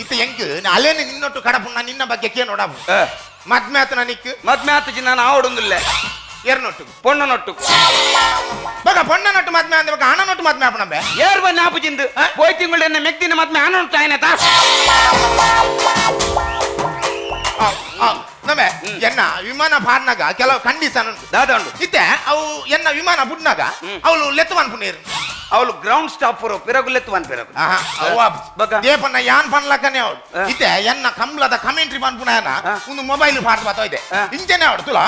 ಇತ್ತ ಎಂಕ್ ಅಲೇನೆ ನಿನ್ನೊಟ್ಟು ಕಡಪುಣ್ಣ ನಿನ್ನ ಬಗ್ಗೆ ಕೇ ನೋಡಾಬು. ಮದ್ಮೆ ಆತನ ನಿಕ್ ಮದ್ಮೆ ಆತಜಿ ನಾನು ಆವಡೊಂದುಲ್ಲೆ. ಎರ್ನೊಟ್ಟು ಪೊಣ್ಣನೊಟ್ಟು. ಬಗ ಪೊಣ್ಣನೊಟ್ಟು ಮದ್ಮೆ ಅಂದ ಬಗ ಹಣನೊಟ್ಟು ಮದ್ಮೆ ಆಪಣಂಬೆ. ಏರ್ ಬನ್ನ ಆಪುಜಿಂದು ಪೋಯ್ ತಿಂಗಳು ಮೆಕ್ದಿನ ಮದ್ಮೆ ಆನೊಟ್ಟು ಆಯ್ನ ತಾ. ನಮೆ ಎನ್ನ ವಿಮಾನ ಪಾಡ್ನಾಗ ಕೆಲವು ಕಂಡೀಷನ್ ಉಂಟು. ದಾದ ಉಂಡು. ಇತ್ತೆ ಅವು ಎನ್ನ ವಿಮಾನ ಬುಡ್ನಾಗ ಅವಳು ಲೆತ್ತುವನ್ ಪುನೀರ್. ಅವಳು ಗ್ರೌಂಡ್ ಸ್ಟಾಪ್ ಪುರ ಪಿರಗು ಲೆತ್ತುವನ್ ಪಿರಗು. ಬಗ ದೇಪನ್ನ ಯಾನ್ ಪನ್ಲಕ್ಕನೆ ಅವಳು ಇತ್ತೆ ಎನ್ನ ಕಂಬ್ಲದ ಕಮೆಂಟ್ರಿ ಪನ್ಪುನ ಒಂದು ಮೊಬೈಲ್ ಪಾಡ್ದು ಬಾತೋ ಇದೆ ಇಂಚನೆ ಅವಳು ತುಲಾ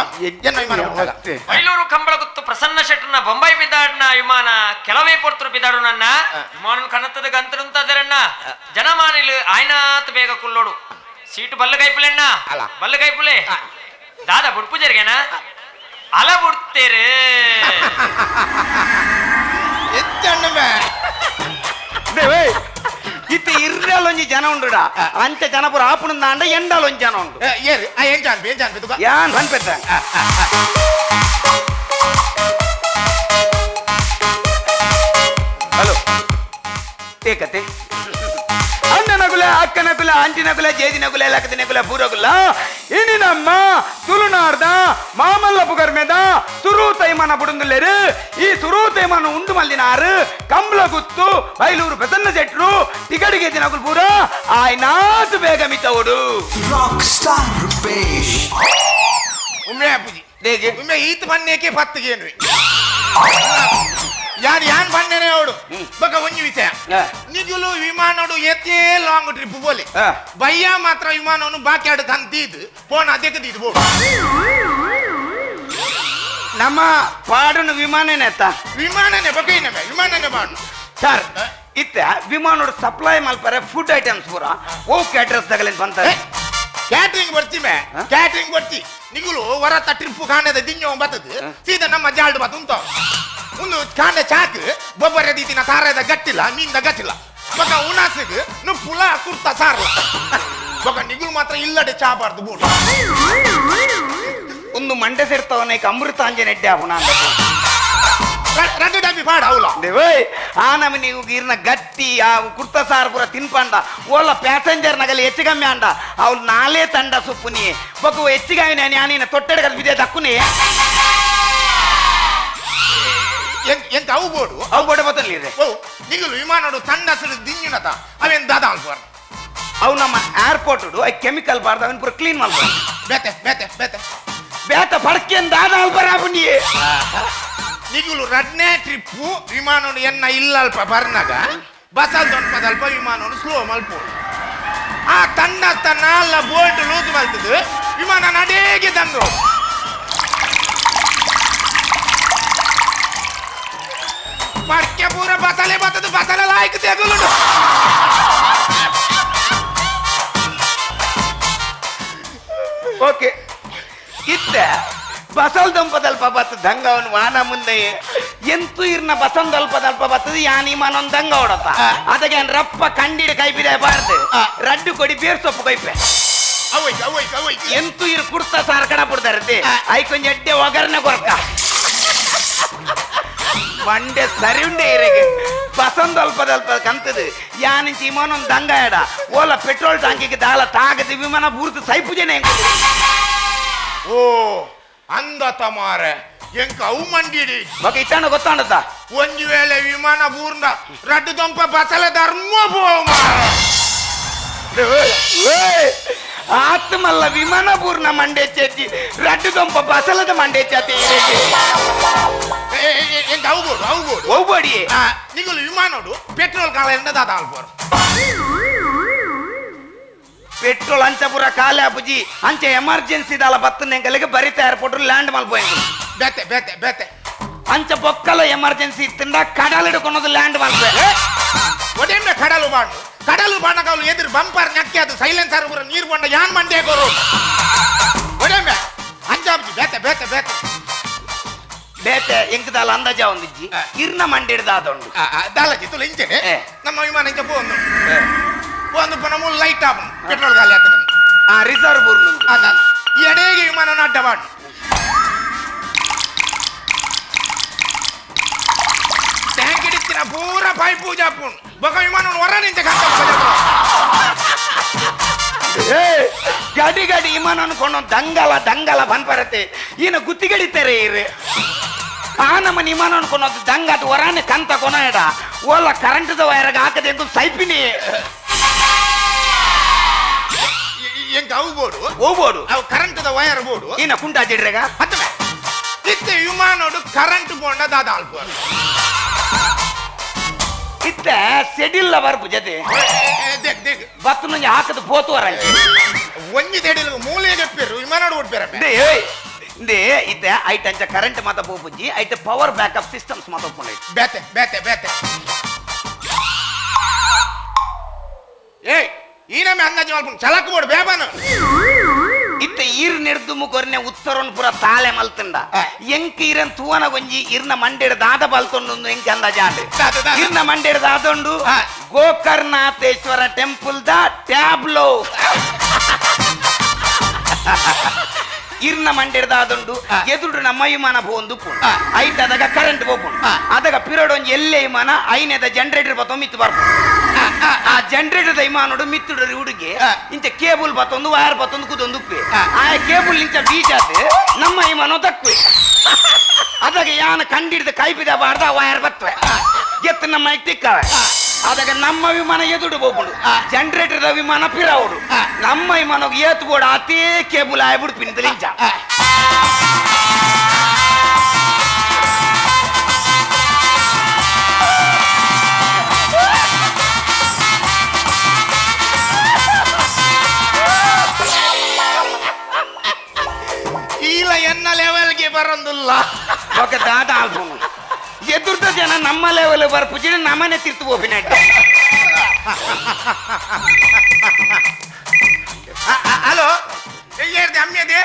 ಎನ್ನ ವಿಮಾನ ಬುಡ್ನಾಗ. ಬೈಲೂರು ಕಂಬಳಗುತ್ತು ಪ್ರಸನ್ನ ಶೆಟ್ಟರ್ನ ಬೊಂಬೈ ಬಿದ್ದಾಡಿನ ವಿಮಾನ ಕೆಲವೇ ಪೊರ್ತರು ಬಿದ್ದಾಡು ನನ್ನ ವಿಮಾನ ಕನತ್ತದ ಗಂತರಂತದರಣ್ಣ ಜನಮಾನಿಲು ಆಯ್ನಾತ್ ಬೇಗ ಕುಲ್ಲೋಡು ಸೀಟು ಬಲ್ಲ ಕೈಪುಲೆಣ್ಣ ಬಲ್ಲ ಕೈಪುಲೆ ದಾದಾ ಬುಡ್ಪು ಜರಿಗೆನಾ ಅಲ ಬುಡ್ತೇರು ಇತ್ತ ಇರ್ರಲ್ಲೊಂಜಿ ಜನ ಉಂಡುಡ ಅಂಚ ಜನಪುರ ಆಪುಣಂದಾಂಡ ಎಂಡಲೊಂಜಿ ಜನ ಉಂಡು. ಏರು ಏನ್ ಜಾನ್ಪಿ ಏನ್ ಜಾನ್ಪಿ ತುಕ ಯಾನ್ ಪನ್ಪೆತ್ತ ಹಲೋ ಏಕತೆ ಅಣ್ಣನಗುಲ ಅಕ್ಕನಗುಲ ಅಂಜಿನಗುಲ ಜೇಜಿನಗುಲ ಲಕ್ಕದಿನಗುಲ ಪೂರಗುಲ ಇನಿ ನಮ್ಮ ತುಳುನಾಡ್ದ ಮಾಮಲ್ಲ ಪುಗರ್ಮೆದ ಸುರು ತೈಮಾನ ಬುಡುಂದುಲ್ಲೇರು. ಈ ಸುರು ತೈಮಾನ ಉಂಡು ಮಲ್ಲಿನಾರು ಕಂಬ್ಲ ಗುತ್ತು ಬೈಲೂರು ಪ್ರಸನ್ನ ಶೆಟ್ರು ಟಿಕಡಿಗೆ ದಿನಗುಲ್ ಪೂರ ಆಯ್ನಾತು ಬೇಗ ಮಿತ್ತವಡು. Rock star Rupesh. ಉಮ್ಮೆ ಅಪ್ಪುಜಿ ಉಮ್ಮೆ ಈತ ಬನ್ನೇಕೆ ಪತ್ತಿಗೆ ಯಾನ್ ಯಾನ್ ಬನ್ನೇನೆ ಅವಡು ಬಕ ಒಂಜಿ ವಿಷಯ ನಿಜುಲು ವಿಮಾನಡು ಎತ್ತೇ ಲಾಂಗ್ ಟ್ರಿಪ್ ಬೋಲಿ ಬಯ್ಯ ಮಾತ್ರ ವಿಮಾನವನ್ನು ಬಾಕಿ ಆಡು ಕಂತೀದು ಪೋಣ ಅದಕ್ಕೆ ಬೋಡು. ನಮ್ಮ ಪಾಡುನ ವಿಮಾನನೇ ಅತ್ತ ವಿಮಾನನೇ ಬಕ ಇನ್ನಮೆ ವಿಮಾನನೇ ಪಾಡು ಸರ್. ಇತ್ತ ವಿಮಾನೋಡು ಸಪ್ಲೈ ಮಲ್ಪರೆ ಫುಡ್ ಐಟಮ್ಸ್ ಪೂರ ಓ ಕ್ಯಾಟ್ರಸ್ ತಗಲೇನು ಬಂತಾರೆ. ಕ್ಯಾಟ್ರಿಂಗ್ ಬರ್ತಿ ಮೇ ಕ್ಯಾಟ್ರಿಂಗ್ ಬರ್ತಿ ನಿಗುಲು ಹೊರತ ಟ್ರಿಪ್ ಕಾಣದ ದಿಂಜ ಬರ್ತದೆ ಸೀದಾ ನಮ್ಮ ಜಾಲ್ಡು ಬತ್ತು ಉಂಟು ಒಂದು ಕಾಂಡೆ ಚಾಕ್ ಬೊಬ್ಬರ ದೀತಿನ ತಾರದ ಗಟ್ಟಿಲ್ಲ ಮೀನ್ದ ಗಟ್ಟಿಲ್ಲ ಬಕ ಉಣಾಸಿಗೆ ನುಪ್ಪುಲ ಕುರ್ತ ಸಾರ್ಲ ಬಕ ನಿಗುಲು ಮಾತ್ರ ಇಲ್ಲಡೆ ಚಾಬಾರ್ದು ಬೋಡು. ಒಂದು ಮಂಡೆ ಸೇರ್ತವನ ಅಮೃತಾಂಜನ ಎಡ್ಡೆ ಆಪುಣ ರಡ್ಡು ಡಬ್ಬಿ ಪಾಡ ಅವಲ ಆ ನಮ ನೀವು ಇರ್ನ ಗಟ್ಟಿ ಆ ಕುರ್ತ ಸಾರು ಪೂರ ತಿನ್ಪಂಡ ಓಲ ಪ್ಯಾಸೆಂಜರ್ ನಗಲಿ ಹೆಚ್ಚು ಕಮ್ಮಿ ಅಂಡ ಅವಳು ನಾಲೇ ತಂಡ ಸುಪ್ಪುನಿ ಬೊಕ್ಕ ಹೆಚ್ಚಿಗಾವಿನ ನಾನಿನ ತೊಟ್ಟೆಡಗಲ್ ಬಿದೆ ದಕ್ಕುನಿ ಎಂತ ಅವು ಬೋಡು ಅವು ಬೋಡೆ ಬತ್ತಲ್ಲಿ ಓ ನಿಗುಲು ವಿಮಾನಡು ತಂಡಸರು ದಿಂಜಿನತ ಅವೇನ್ ದಾದ ಅಲ್ಪರ್ ಅವು ನಮ್ಮ ಏರ್ಪೋರ್ಟ್ I chemical ಬಾರ್ದ ಅವನ್ ಪೂರ ಕ್ಲೀನ್ ಮಾಡ್ಬೋದು. ಬೇತೆ ಬೇತೆ ಬೇತೆ ಬೇತ ಪಡ್ಕೆನ್ ದಾದ ಅಲ್ಪರ ಆಪುನಿ. ನಿಗುಲು ರಡ್ನೇ ಟ್ರಿಪ್ಪು ವಿಮಾನನು ಎನ್ನ ಇಲ್ಲ ಅಲ್ಪ ಬರ್ನಾಗ ಬಸಲ್ ದೊನ್ಪದಲ್ಪ ವಿಮಾನನು ಸ್ಲೋ ಮಲ್ಪು ಆ ತನ್ನ ತನ್ನ ಬೋಲ್ಟ್ ಲೂಸ್ ಮಲ್ತದು ವಿಮಾನ ನಡೇಗೆ ತಂದ್ರು. ಪಡ್ಕೆ ಪೂರ ಬಸಲೆ ಬತ್ತದು ಬಸಲೆ ಲಾಯ್ಕ್ ತೆಗುಲು. ಓಕೆ ಇತ್ತ ಬಸಲ್ ದಂಪದಲ್ಪ ಬತ್ತ ದಂಗವನು ವಾನ ಮುಂದೆ ಎಂತು ಇರ್ನ ಬಸಂದಲ್ಪ ದಲ್ಪ ಬತ್ತದ ಯಾನಿ ಮನೊಂದ್ ದಂಗ ಹೊಡತ ಅದಕ್ಕೆ ರಪ್ಪ ಕಂಡಿಡ ಕೈ ಬಿಡ ಬಾರ್ದು ರಡ್ಡು ಕೊಡಿ ಬೇರ್ ಸೊಪ್ಪು ಕೈಪೆ ಎಂತು ಇರ್ ಕುರ್ತ ಸಾರ್ ಕಡ ಬಿಡ್ತಾರತೆ I ಕೊಂಚ ಎಡ್ಡೆ ಒಗರ್ನೆ ಕೊರ್ಕ ಮಂಡೆ ಸರಿ ಉಂಡೆ ಇರಗೆ ಬಸಂದಲ್ಪ ದಲ್ಪ ಕಂತದು ಯಾನಿಂಚ ಇಮನೊಂದ್ ದಂಗ ಎಡ ಓಲ ಪೆಟ್ರೋಲ್ ಟ್ಯಾಂಕಿಗೆ ದಾಲ ತಾಗದ ವಿಮಾನ ಪೂರ್ತಿ ಸೈಪುಜನೆ. ಓ ಅಂದ ತಮಾರೆ ಎಂಕ ಅವು ಮಂಡಿಡಿ ಬಕ ಇತ್ತಾಣ ಗೊತ್ತಾಂಡತ ಒಂಜಿ ವೇಳೆ ವಿಮಾನ ಪೂರ್ಣ ರಡ್ಡು ದೊಂಪ ಬಸಲೆ ಧರ್ಮ ಪೋ ಆತ್ಮಲ್ಲ ವಿಮಾನ ಪೂರ್ಣ ಮಂಡೆ ಚೇತಿ ರಡ್ಡು ದೊಂಪ ಬಸಲದ ಮಂಡೆ ಚಾತಿ ಎಂಕ ಅವು ಬೋಡು ಅವು ಬೋಡು ಒಬ್ಬಡಿ ನಿಗುಲು ವಿಮಾನೋಡು ಪೆಟ್ರೋಲ್ ಕಾಲ ಎಂದ ದಾದ ಅಲ್ಪೋರು ಪೆಟ್ರೋಲ್ ಅಂಚ ಪೂರ ಖಾಲಿ ಆಪುಜಿ ಅಂಚ ಎಮರ್ಜೆನ್ಸಿ ದಾಲ ಬತ್ತನೆಂಕಲಿಗೆ ಬರಿತ ಏರ್ಪೋರ್ಟ್ ಲ್ಯಾಂಡ್ ಮಲ್ಪೋಯಿಂಗ್ ಬೇತೆ ಬೇತೆ ಬೇತೆ ಅಂಚ ಬೊಕ್ಕಲ ಎಮರ್ಜೆನ್ಸಿ ಇತ್ತಿಂದ ಕಡಲ್ ಹಿಡ್ಕೊಳೋದು ಲ್ಯಾಂಡ್ ಮಲ್ಪೆ ಒಡೆಂಬೆ ಕಡಲು ಬಾಂಡು ಕಡಲು ಬಾಣಕವಲು ಎದುರು ಬಂಪರ್ ನಕ್ಕಿ ಅದು ಸೈಲೆನ್ಸರ್ ಪೂರ ನೀರು ಬಂಡ ಯಾನ್ ಮಂಡೆ ಕೊರು ಒಡೆಂಬೆ ಅಂಜಾಬ್ಜಿ ಬೇತೆ ಬೇತೆ ಬೇತೆ ಬೇತೆ ಎಂಕದಾಲ ಅಂದಾಜ ಒಂದಿಜ್ಜಿ ಇರ್ನ ಮಂಡಿ ಹಿಡ್ದಾದೊಂಡು ದಾಲಜಿ ತುಲ ಇಂಚನೆ ನಮ್ಮ ವಿಮಾನ ಇಂಚ ಪೋಂದು ಪೋಂದು ಪೋನ ಮೂಲ ಲೈಟ್ ಆಪುಂಡು ಪೆಟ್ರೋಲ್ ಖಾಲಿ ಆಗ್ತದೆ. ಆ ರಿಸರ್ವ್. ಎಡೆಗೆ ವಿಮಾನ ಅಡ್ಡವಾಡು ಟ್ಯಾಂಕ್ ಹಿಡಿತಿನ ಪೂರ ಪೈಪ್ ಪೂಜಾಪುಣ್ ಬೊಕ ವಿಮಾನ ಹೊರ ನಿಂಚ ಏ ಗಡಿ ಗಡಿ ವಿಮಾನ ಅನ್ಕೊಂಡು ದಂಗಲ ದಂಗಲ ಬನ್ಪರತೆ ಈನ ಗುತ್ತಿಗಡಿತಾರೆ ಇರು. ಆ ನಮ್ಮ ವಿಮಾನ ಅನ್ಕೊಂಡು ದಂಗ ಅದು ಹೊರಾನೆ ಕಂತ ಕೊನ ಎಡ ಓಲ ಕರೆಂಟ್ದ ವೈರ್ಗೆ ಹಾಕದೆ ಅಂತ ಸೈಪಿನಿ. ಎಂಕ ಅವು ಬೋಡು. ಹೋಗ್ಬೋಡು. ಅವು ಕರೆಂಟ್ದ ವೈರ್ ಬೋಡು. ಈನ ಕುಂಟಾಜಿಡ್ರೆಗ ಹತ್ತಮೆ ಇತ್ತೆ ವಿಮಾನೋಡು ಕರೆಂಟ್ ಪೋಂಡ ದಾದ ಅಲ್ಪ. ಇತ್ತ ಸೆಡಿಲ್ಲ ಬರ್ಪು ಜೊತೆ. ದೇಕ್ ದೇಕ್. ಬತ್ತು ನಂಗೆ ಹಾಕದ ಪೋತು ವರ. ಒಂಜಿ ತೆಡಿಲ್ ಮೂಲೆಗೆ ಪೇರು ವಿಮಾನೋಡು ಓಡ್ಪೇರ. ಏಯ್ ಇಂದೇ ಇತ್ತೆ ಐಟ್ ಅಂಚ ಕರೆಂಟ್ ಮಾತ ಪೋಪುಜ್ಜಿ ಐಟ್ ಪವರ್ ಬ್ಯಾಕಪ್ ಸಿಸ್ಟಮ್ಸ್ ಮಾತ ಒಪ್ಪುಂಡು. ಬೇತೆ ಬೇತೆ ಬೇತೆ. ಏಯ್ ಈನಮೆ ಅಂದಾಜು ಮಲ್ಪುಂಡು ಚಲಕ್ ಬೋಡು ಬೇಬಾನು. ಇತ್ತ ಈರ್ ನೆರ್ದು ಮುಕೊರ್ನೆ ಉತ್ತರನ್ ಪೂರ ತಾಳೆ ಮಲ್ತಂಡ ಎಂಕ್ ಈರನ್ ತೂವನ ಗೊಂಜಿ ಇರ್ನ ಮಂಡೆಡ್ ದಾದ ಬಲ್ತೊಂಡು ಎಂಕ್ ಅಂದಾಜಾಂಡ್. ಇರ್ನ ಮಂಡೆಡ್ ದಾದೊಂಡು ಗೋಕರ್ಣಾಥೇಶ್ವರ ಟೆಂಪಲ್ the tableau. ಇರ್ನ ಮಂಡೆಡ್ ದಾದೊಂಡು ಎದುರು ನಮ್ಮ ವಿಮಾನ ಪೋಂದು ಐಟ್ ಅದಗ ಕರೆಂಟ್ ಪೋಪುಂಡು ಅದಗ ಪಿರಡ್ ಒಂಜಿ ಎಲ್ಲೆ ವಿಮಾನ ಐನೆದ ಜನರೇಟರ್ ಬತ್ತೊ ಮಿತ್ತು ಬರ್ಪುಂಡು. ಆ ಜನರೇಟರ್ ವಿಮಾನೋಡು ಮಿತ್ತುಡು ಹುಡುಗಿ ಇಂಚ ಕೇಬಲ್ ಬತ್ತೊಂದು ವೈರ್ ಬತ್ತೊಂದು ಕೂತೊಂದು ಉಪ್ಪೆ ಆ ಕೇಬಲ್ ಇಂಚ ಬೀಜಾತ್ ನಮ್ಮ ವಿಮಾನ ತಕ್ಕುವೆ. ಅದಾಗ ಯಾನ ಕಂಡಿಡ್ದು ಕೈಪಿದ ಬಾರ್ದ ಆ ವೈರ್ ಬತ್ತವೆ ಎತ್ತು ನಮ್ಮ ತಿಕ್ಕವೆ. ಅದಾಗ ನಮ್ಮ ವಿಮಾನ ಎದುಡು ಹೋಗ್ಬಿಡು ಜನರೇಟರ್ ವಿಮಾನ ಪಿರಾವುಡು ನಮ್ಮ ವಿಮಾನ ಏತ್ ಬೋಡು ಅತೇ ಕೇಬಲ್ ಆಯ್ಬಿಡ್ಪಿನ ಇಂಚ. ಈಲ ಎನ್ನ ಲೆವೆಲ್ಗೆ ಬರಂದುಲ್ಲ. ఒక ದಾದ ಆಲ್ಪುಂಡು ಎದುರ್ದ ಜನ ನಮ್ಮ ಲೆವೆಲ್ ಬರ್ಪುಜಿ ನಮ್ಮನೆ ತಿರ್ತು ಹೋಪಿನಟ್ಟ. ಹಲೋ ಏರ್ದೆ ಅಮ್ಮಿಯದೆ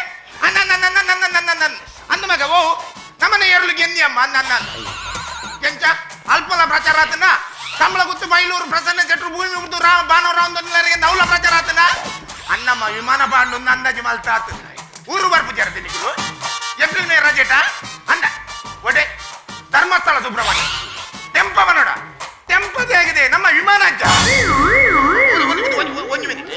ಅನ್ನ ನನ್ನ ನನ್ನ ನನ್ನ ನನ್ನ ಅಂದ ಮಗ ಓ ನಮ್ಮನೆ ಏರ್ಲು ಗೆಂದಿ ಅಮ್ಮ ನನ್ನ ಕೆಂಚ ಅಲ್ಪಲ ಪ್ರಚಾರ ಆತನ ಕಮಲ ಗುತ್ತು ಬೈಲೂರು ಪ್ರಸನ್ನ ಶೆಟ್ರು ಭೂಮಿ ಮುಗ್ದು ರಾಮ ಬಾನವರಾವ್ ನೌಲ ಪ್ರಚಾರ ಆತನ ಅಣ್ಣಮ್ಮ ವಿಮಾನ ಬಾಂಡು ಅಂದಾಜು ಮಲ್ತಾತು ಊರು ಬರ್ಪುಜಾರ ನಿಗುಲು ಏಪ್ರಿಲ್ ಮೇ ರಜೆಟ ಅಂದ ಒಡೆ ಧರ್ಮಸ್ಥಳ ಸುಬ್ರಹ್ಮಣ್ಯ ಟೆಂಪ ಬನ್ನೋಡ ಟೆಂಪದೇ ಆಗಿದೆ ನಮ್ಮ ವಿಮಾನ ಅಜ್ಜ. ಒಂದು ಮಿನಿಟ್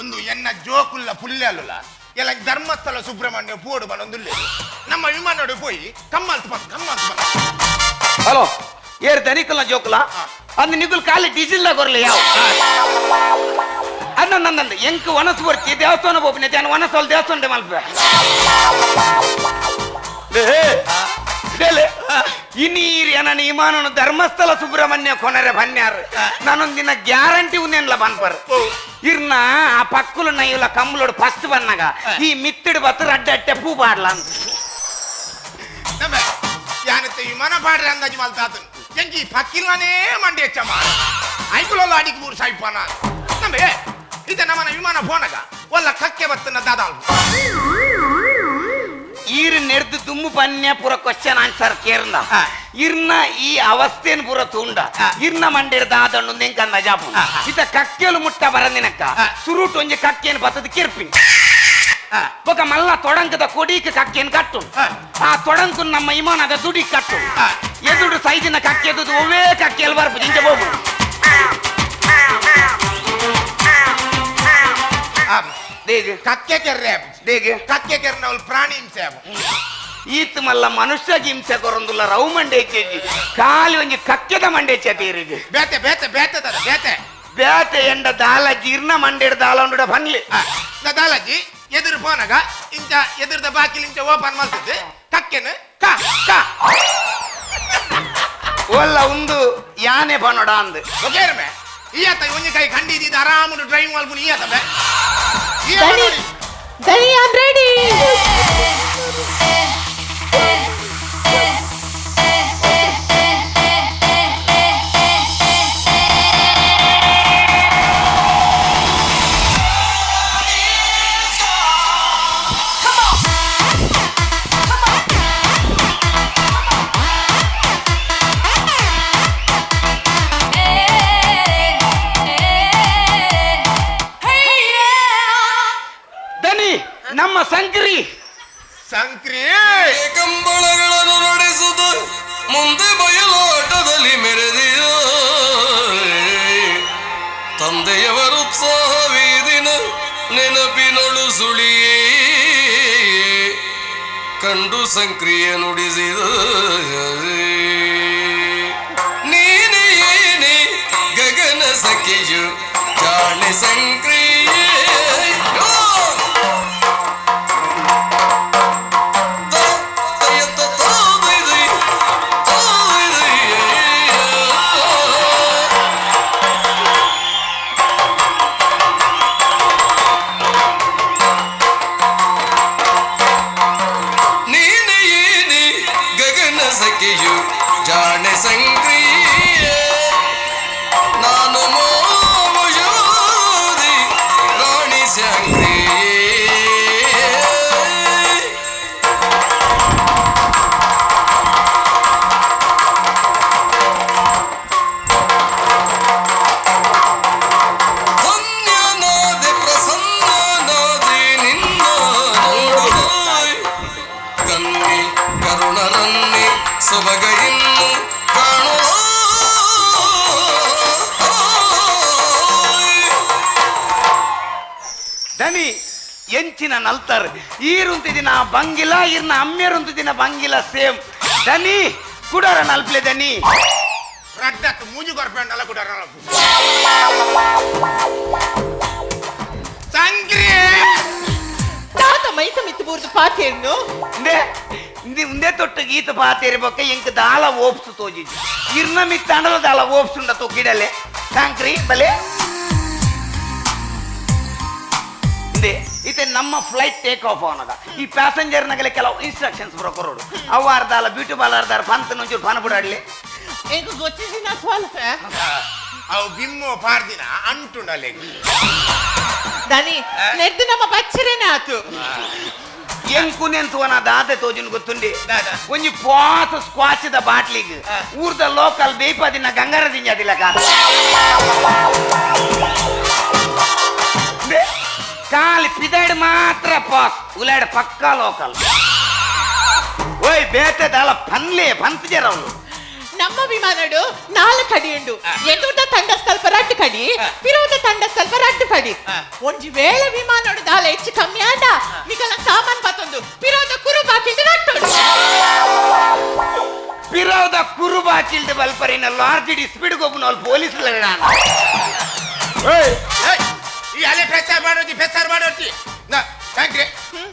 ಒಂದು ಎನ್ನ ಜೋಕುಲ್ಲ ಪುಲ್ಲೆ ಅಲ್ಲಲ್ಲ ಎಲ್ಲ ಧರ್ಮಸ್ಥಳ ಸುಬ್ರಹ್ಮಣ್ಯ ಪೋಡು ಬನ್ನೊಂದುಲ್ಲ ನಮ್ಮ ವಿಮಾನೋಡು ಪೋಯಿ ಕಮ್ಮಲ್ತು ಬಂದು ಕಮ್ಮಲ್ತು ಬಂದು. ಹಲೋ ಏರ್ ದನಿಕಲ್ನ ಜೋಕುಲ ಅಂದ್ ನಿಗುಲ್ ಖಾಲಿ ಡೀಸೆಲ್ ಕೊರ್ಲಿ ಯಾವ ಅನ್ನ ನಂದಂದ ಎಂಕ್ ವನಸು ಬರ್ತಿ ದೇವಸ್ಥಾನ ಹೋಗ್ಬಿನ ಜಾನ ವನಸಲ್ ದೇವಸ್ಥಾನ ಮಲ್ಪೆ ಇನ್ನೀರ್ ನನ್ನ ವಿಮಾನನು ಧರ್ಮಸ್ಥಳ ಸುಬ್ರಹ್ಮಣ್ಯ ಕೊನರೆ ಬನ್ಯಾರು ನಾನೊಂದಿನ ಗ್ಯಾರಂಟಿ ಉನ್ನೇನ್ಲ ಬನ್ಪರ್ ಇರ್ನ ಆ ಪಕ್ಕುಲು ನೈಲ ಕಮ್ಮಲೋಡು ಫಸ್ಟ್ ಬನ್ನಾಗ ಈ ಮಿತ್ತಿಡ್ ಬತ್ತ ಅಡ್ಡ ಅಡ್ಡೆ ಪೂ ಪಾಡ್ಲ ಅಂತ. ಯಾನತ್ತೆ ವಿಮಾನ ಪಾಡ್ರೆ ಅಂದಾಜು ಮಲ್ತಾತು ಎಂಕಿ ಪಕ್ಕಿಲ್ವನೇ ಮಂಡಿ ಹೆಚ್ಚಮ್ಮ ಐಕುಲಲ್ಲ ಅಡಿಗೆ ಮೂರು ಸಾಯಿಪಾನ ನಮ್ಮೆ ಇದೆ ನಮ್ಮನ ವಿಮಾನ ಫೋನಗ ಒಲ್ಲ ಕಕ್ಕೆ ಬತ್ತನ ದಾದಾಲ್. ಈರ್ ನೆರ್ದು ದುಮ್ಮು ಪನ್ಯ ಪೂರ ಕ್ವಶನ್ ಆನ್ಸರ್ ಕೇರ್ನ ಇರ್ನ ಈ ಅವಸ್ಥೆನ್ ಪೂರ ತೂಂಡ ಇರ್ನ ಮಂಡೆಡ್ ದಾದಂಡು ನಿಂಕಂದ ಜಾಪು ಇತ ಕಕ್ಕೆಲು ಮುಟ್ಟ ಬರಂದಿನಕ್ಕ ಸುರುಟು ಒಂಜಿ ಕಕ್ಕೇನು ಬತ್ತದ ಕಿರ್ಪಿ ಬೊಕ ಮಲ್ಲ ತೊಡಂಕದ ಕೊಡಿಕ್ ಕಕ್ಕೇನು ಕಟ್ಟು ಆ ತೊಡಂಕು ನಮ್ಮ ವಿಮಾನದ ದುಡಿ ಕಟ್ಟು ಎದುರು ಸೈಜಿನ ಕಕ್ಕೆದು ಒವೇ ಕಕ್ಕೆಲ್ ಬರ್ಪು ಇಂಚ ಹೋಗು. ಕಕ್ಕೆ ಕೆರ್ರೆ ದೇಗೆ ಕಕ್ಕೆ ಕೆರ್ನವಲ್ ಪ್ರಾಣಿ ಹಿಂಸೆ ಈತ್ ಮಲ್ಲ ಮನುಷ್ಯ ಹಿಂಸೆ ಕೊರೊಂದುಲ್ಲ ರವು ಮಂಡೆ ಹೆಚ್ಚಿ ಖಾಲಿ ಒಂಜಿ ಕಕ್ಕೆದ ಮಂಡೆ ಹೆಚ್ಚಿ ಬೇತೆ ಬೇತೆ ಬೇತೆ ದಾದ ಬೇತೆ ಬೇತೆ ಎಂಡ ದಾಲಜ್ಜಿ ಇರ್ನ ಮಂಡೆಡ್ ದಾಲ ಉಂಡುಡ ಬನ್ಲಿ. ದಾಲಾಜಿ ಎದುರು ಫೋನಗ ಇಂಚ ಎದುರ್ದ ಬಾಕಿಲ್ ಇಂಚ ಓಪನ್ ಮಾಡ್ತಿದ್ದೆ ಕಕ್ಕೆನು ಕ ಕ ಒಲ್ಲ ಉಂದು ಯಾನೆ ಬನ್ನೋಡ ಅಂದ್ ಓಕೆ ಈ ಆತ ಒಂಜಿ ಕೈ ಖಂಡಿದ್ದು ಆರಾಮು ಡ್ರೈವ್ ಮಲ್ಪುನಿ ಈ ಆತ ಬೇ ದನಿ I am ready. Hey! ಸಂಕ್ರಿ ಸಂಕ್ರಿ ಕಂಬಳಗಳನ್ನು ನಡೆಸುತ್ತ ಮುಂದೆ ಬಯಲಾಟದಲ್ಲಿ ಮೆರೆದಿಯ ತಂದೆಯವರ ಉತ್ಸಾಹವೀದಿನ ನೆನಪಿನೊಳು ಸುಳಿಯೇ ಕಂಡು ಸಂಕ್ರಿಯ ನುಡಿಸಿದ ನೀನೇ ಏನೇ ಗಗನ ಸಖಿಯು ಜಾಣೆ ಸಂಕ್ರಿಯೇ. ನೀನೆ ಏನೇ ಗಗನ ಸಖಿಯು ಜಾಣೆ ಸಂಕ್ರಿಯೆ, ನಾನು ಮೋದಿ ರಾಣಿ ಸಂಕ್ರಿಯೆ. ಧನ್ಯನಾದೆ ಪ್ರಸನ್ನನಾದೆ ನಿನ್ನ ನೋಡುವಾಯ್ ಕನ್ನಿ ಕರುಣರನ್ನಿ ಸೊಬಗ ಇನ್ನು ಕಾಣೋ. ದನಿ ಎಂಚಿನ ನಲ್ತರ್ ಈರುಂತಿದಿನ ಬಂಗಿಲ ಇರ್ನ ಅಮ್ಮೆರುಂತಿದಿನ ಬಂಗಿಲ ಸೇಮ್. ದನಿ ಕುಡರ ನಲ್ಪ್ಲೆ ದನಿ. ರಡ್ಡತ್ತು ಮೂಜು ಕೊರ್ಪೆಂಡಲ್ಲ ಕುಡರ ನಲ್ಪು. ಸಂಕ್ರಿ. ತಾತ ಮೈತ ಮಿತ್ತು ಬೂರ್ದು ಪಾತೇರ್ನು. ಇಂದೆ ಇಂದಿ ಉಂದೆ ತೊಟ್ಟು ಗೀತ ಪಾತೇರಿ ಬೊಕ್ಕ ಎಂಕ್ ದಾಲ ಓಪ್ಸು ತೋಜಿಜಿ ಇರ್ನ ಮಿತ್ತಾಂಡಲ ದಾಲ ಓಪ್ಸುಂಡ ತೊ ಗಿಡಲೆ ಸಾಂಕ್ರಿ ಬಲೆ. ಇಂದೆ ಇತ್ತೆ ನಮ್ಮ ಫ್ಲೈಟ್ ಟೇಕ್ ಆಫ್ ಅವನಗ ಈ ಪ್ಯಾಸೆಂಜರ್ ನಗಲೆ ಕೆಲವು ಇನ್ಸ್ಟ್ರಕ್ಷನ್ಸ್ ಬರೋ ಕೊರೋಡು ಅವು ಅರ್ಧಾಲ ಬ್ಯೂಟಿ ಪಾರ್ಲರ್ ದಾರ ಪಂತ ಒಂಚೂರು ಪನ ಬುಡಾಡ್ಲಿ. ಎಂಕ್ ಗೊತ್ತಿಸಿನ ಸ್ವಲ್ಪ. ಅವು ಬಿಮ್ಮೋ ಪಾರ್ದಿನ ಅಂಟುಂಡಲೆ. ದನಿ ನೆಡ್ದು ನಮ್ಮ ಬಚ್ಚರೇನೆ ಆತು. ಎಂಕುನೆಂತುವನ ದಾದೆ ತೋಜಿನ ಗೊತ್ತುಂಡಿ ಒಂಜಿ ಪಾತ ಸ್ಕ್ವಾಚದ ಬಾಟ್ಲಿಗ್ ಊರ್ದ ಲೋಕಲ್ ಬೇಪದಿನ ಗಂಗಾರ ದಿಂಜಾದಿಲ್ಲ ಕಾಲಿ ಪಿದಾಡ್ ಮಾತ್ರ ಪಾಸ್ ಉಲಾಡ್ ಪಕ್ಕಾ ಲೋಕಲ್. ಓಯ್ ಬೇತೆ ದಾಲ ಪನ್ಲೆ ಪಂತ್ ಜರವ್ಲು. ನಮ್ಮ ವಿಮಾನಡು ನಾಲ್ಕು ಅಡಿ ಉಂಡು. ಎದುರ್ದ ತಂಡ ಸ್ವಲ್ಪ ರಡ್ಡು ಕಡಿ, ಪಿರೋದ ತಂಡ ಸ್ವಲ್ಪ ರಡ್ಡು ಕಡಿ. ಒಂಜಿ ವೇಳೆ ವಿಮಾನಡು ದಾಲ ಹೆಚ್ಚು ಕಮ್ಮಿ ಆಂಡ ನಿಕಲ ಸಾಮಾನ್ ಬತ್ತೊಂದು ಪಿರೋದ ಕುರು ಬಾಕಿಲ್ದು ನಟ್ಟೋಡು. ಪಿರೋದ ಕುರು ಬಾಕಿಲ್ದು ಬಲ್ಪರಿನ ಲಾರ್ಜ್ ಡಿ ಸ್ಪೀಡ್ ಗೊಬ್ಬನ ಪೊಲೀಸ್. ಈ ಅಲೆ ಫೆಸರ್ ಮಾಡೋಜಿ ಫೆಸರ್ ಮಾಡೋಜಿ thank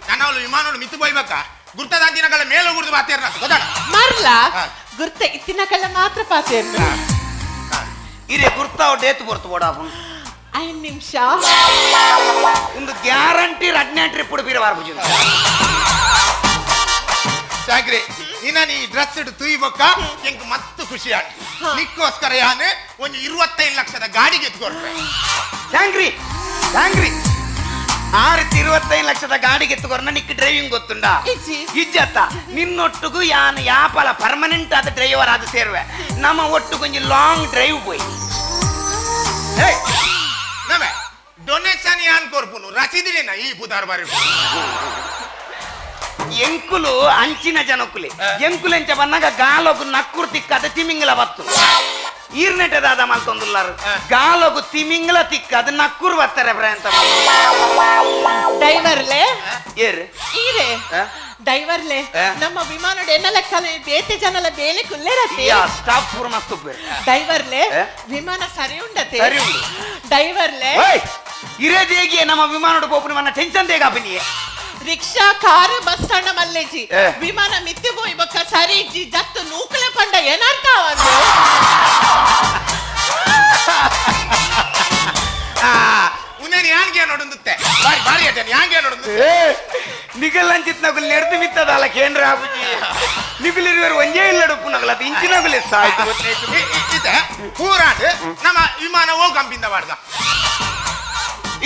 ನಾನು ಅವಳು ವಿಮಾನೋಡು ಮಿತ್ತು ಬೋಯ್ಬೇಕ ಗುರ್ತದಾಂತಿನಗಳ ಮೇಲೆ ಗುರ್ದು ಬಾತೇರ್ನ ಗೊತ್ತಾಡ. ಮರ್ಲ ಗುರ್ತ ಇತ್ತಿನಕಲ್ಲ ಮಾತ್ರ ಪಾತೇರ್ನ. ಇರೇ ಗುರ್ತಾವ್ ಡೇತ್ ಬರ್ತು ಬೋಡಾಪುನ್. 5 ನಿಮಿಷ. ಒಂದು ಗ್ಯಾರಂಟಿ ರಡ್ನೇ ಟ್ರಿಪ್ ಬಿರವಾರ ಪೂಜೆ. ಚಾಕ್ರಿ ಇನ್ನ ನೀ ಡ್ರೆಸ್ ಇಡು ತುಯ್ಬಕ್ಕ ಎಂಕ್ ಮಸ್ತ್ ಖುಷಿ ಆಯ್ತು. ನಿಕ್ಕೋಸ್ಕರ ಯಾನು ಒಂದು 25 ಲಕ್ಷದ ಗಾಡಿಗೆ ಎತ್ಕೊಡ್ರೆ. ಚಾಂಗ್ರಿ ಚಾಂಗ್ರಿ 6 25 ಲಕ್ಷದ ಗಾಡಿಗೆ ಎತ್ತುಕೊರ್ನ ನಿಕ್ ಡ್ರೈವಿಂಗ್ ಗೊತ್ತುಂಡ? ಇಜ್ಜತ್ತ ನಿನ್ನೊಟ್ಟುಗು ಯಾನ್ ಯಾಪಲ ಪರ್ಮನೆಂಟ್ ಆದ ಡ್ರೈವರ್ ಆದ ಸೇರುವೆ. ನಮ್ಮ ಒಟ್ಟು ಕೊಂಚ ಲಾಂಗ್ ಡ್ರೈವ್ ಪೋಯ್. ನಮೆ ಡೊನೇಷನ್ ಯಾನ್ ಕೊರ್ಪುನು ರಸೀದಿನ ಈ ಬುಧಾರ್ ಬಾರಿ. ಎಂಕುಲು ಅಂಚಿನ ಜನಕುಲೆ ಎಂಕುಲೆಂಚ ಬನ್ನಾಗ ಗಾಲೊಗು ನಕ್ಕುರು ತಿಕ್ಕದ ತಿಮಿಂಗಲ ಬತ್ತು ಈರ್ನೆಟದಾದ ಮಲ್ತೊಂದುಲ್ಲಾರು ಗಾಲೊಗು ತಿಮಿಂಗಲ ತಿಕ್ಕದ ನಕ್ಕುರು ಬತ್ತಾರೆ ಪ್ರಾಂತ. ಡೈವರ್ಲೆ. ಏರು ಈರೆ ಡೈವರ್ಲೆ ನಮ್ಮ ವಿಮಾನಡ್ ಎನ್ನ ಲೆಕ್ಕಲೆ ಬೇತೆ ಜನಲ ಬೇಲೆ ಕುಲ್ಲೆರತೆ. ಯಾ ಸ್ಟಾಪ್ ಪೂರ ಮಸ್ತ್ ಉಪ್ಪೇರು. ಡೈವರ್ಲೆ ವಿಮಾನ ಸರಿ ಉಂಡತೆ. ಸರಿ ಉಂಡು. ಡೈವರ್ಲೆ ಓಯ್ ಇರೇ ದೇಗಿಯೇ ನಮ್ಮ ವಿಮಾನಡ್ ಪೋಪುನ ಮನ್ನ ಟೆನ್ಷನ್ ದೇಗ ಅಪಿನಿಯೇ. ರಿಕ್ಷಾ ಕಾರು ಬಸ್ ಸಣ್ಣ ಮಲ್ಲೇಜಿ ವಿಮಾನ ಮಿತ್ತೆ ಪೋಯಿ ಬೊಕ್ಕ ಸರಿ ಇಜ್ಜಿ ಜತ್ತು ನೂಕಲೆ ಪಂಡ ಏನರ್ಥ ಅವಂದು. ಉನೇನು ಯಾನ್ಗೆ ನೋಡುತ್ತೆ ಬಾರಿ ಬಾರಿ ಅಟನ್ ಯಾನ್ಗೆ ನೋಡುತ್ತೆ. ನಿಗಲ್ ಅಂಚಿತ್ ನಗುಲ್ ನೆಡ್ದು ಮಿತ್ತದಲ್ಲ ಕೇಂದ್ರ ಆಪುಜಿ ನಿಗುಲಿರುವರು ಒಂಜೇ ಇಲ್ಲಡುಪ್ಪು ನಗಲ ಅದು ಇಂಚಿನಗುಲೆ ಸಾಯ್ತು. ಇತ್ತೆ ಪೂರಾಟ್ ನಮ್ಮ ವಿಮಾನ ಓ ಕಂಪಿಂದ ಮಾಡ್ದ.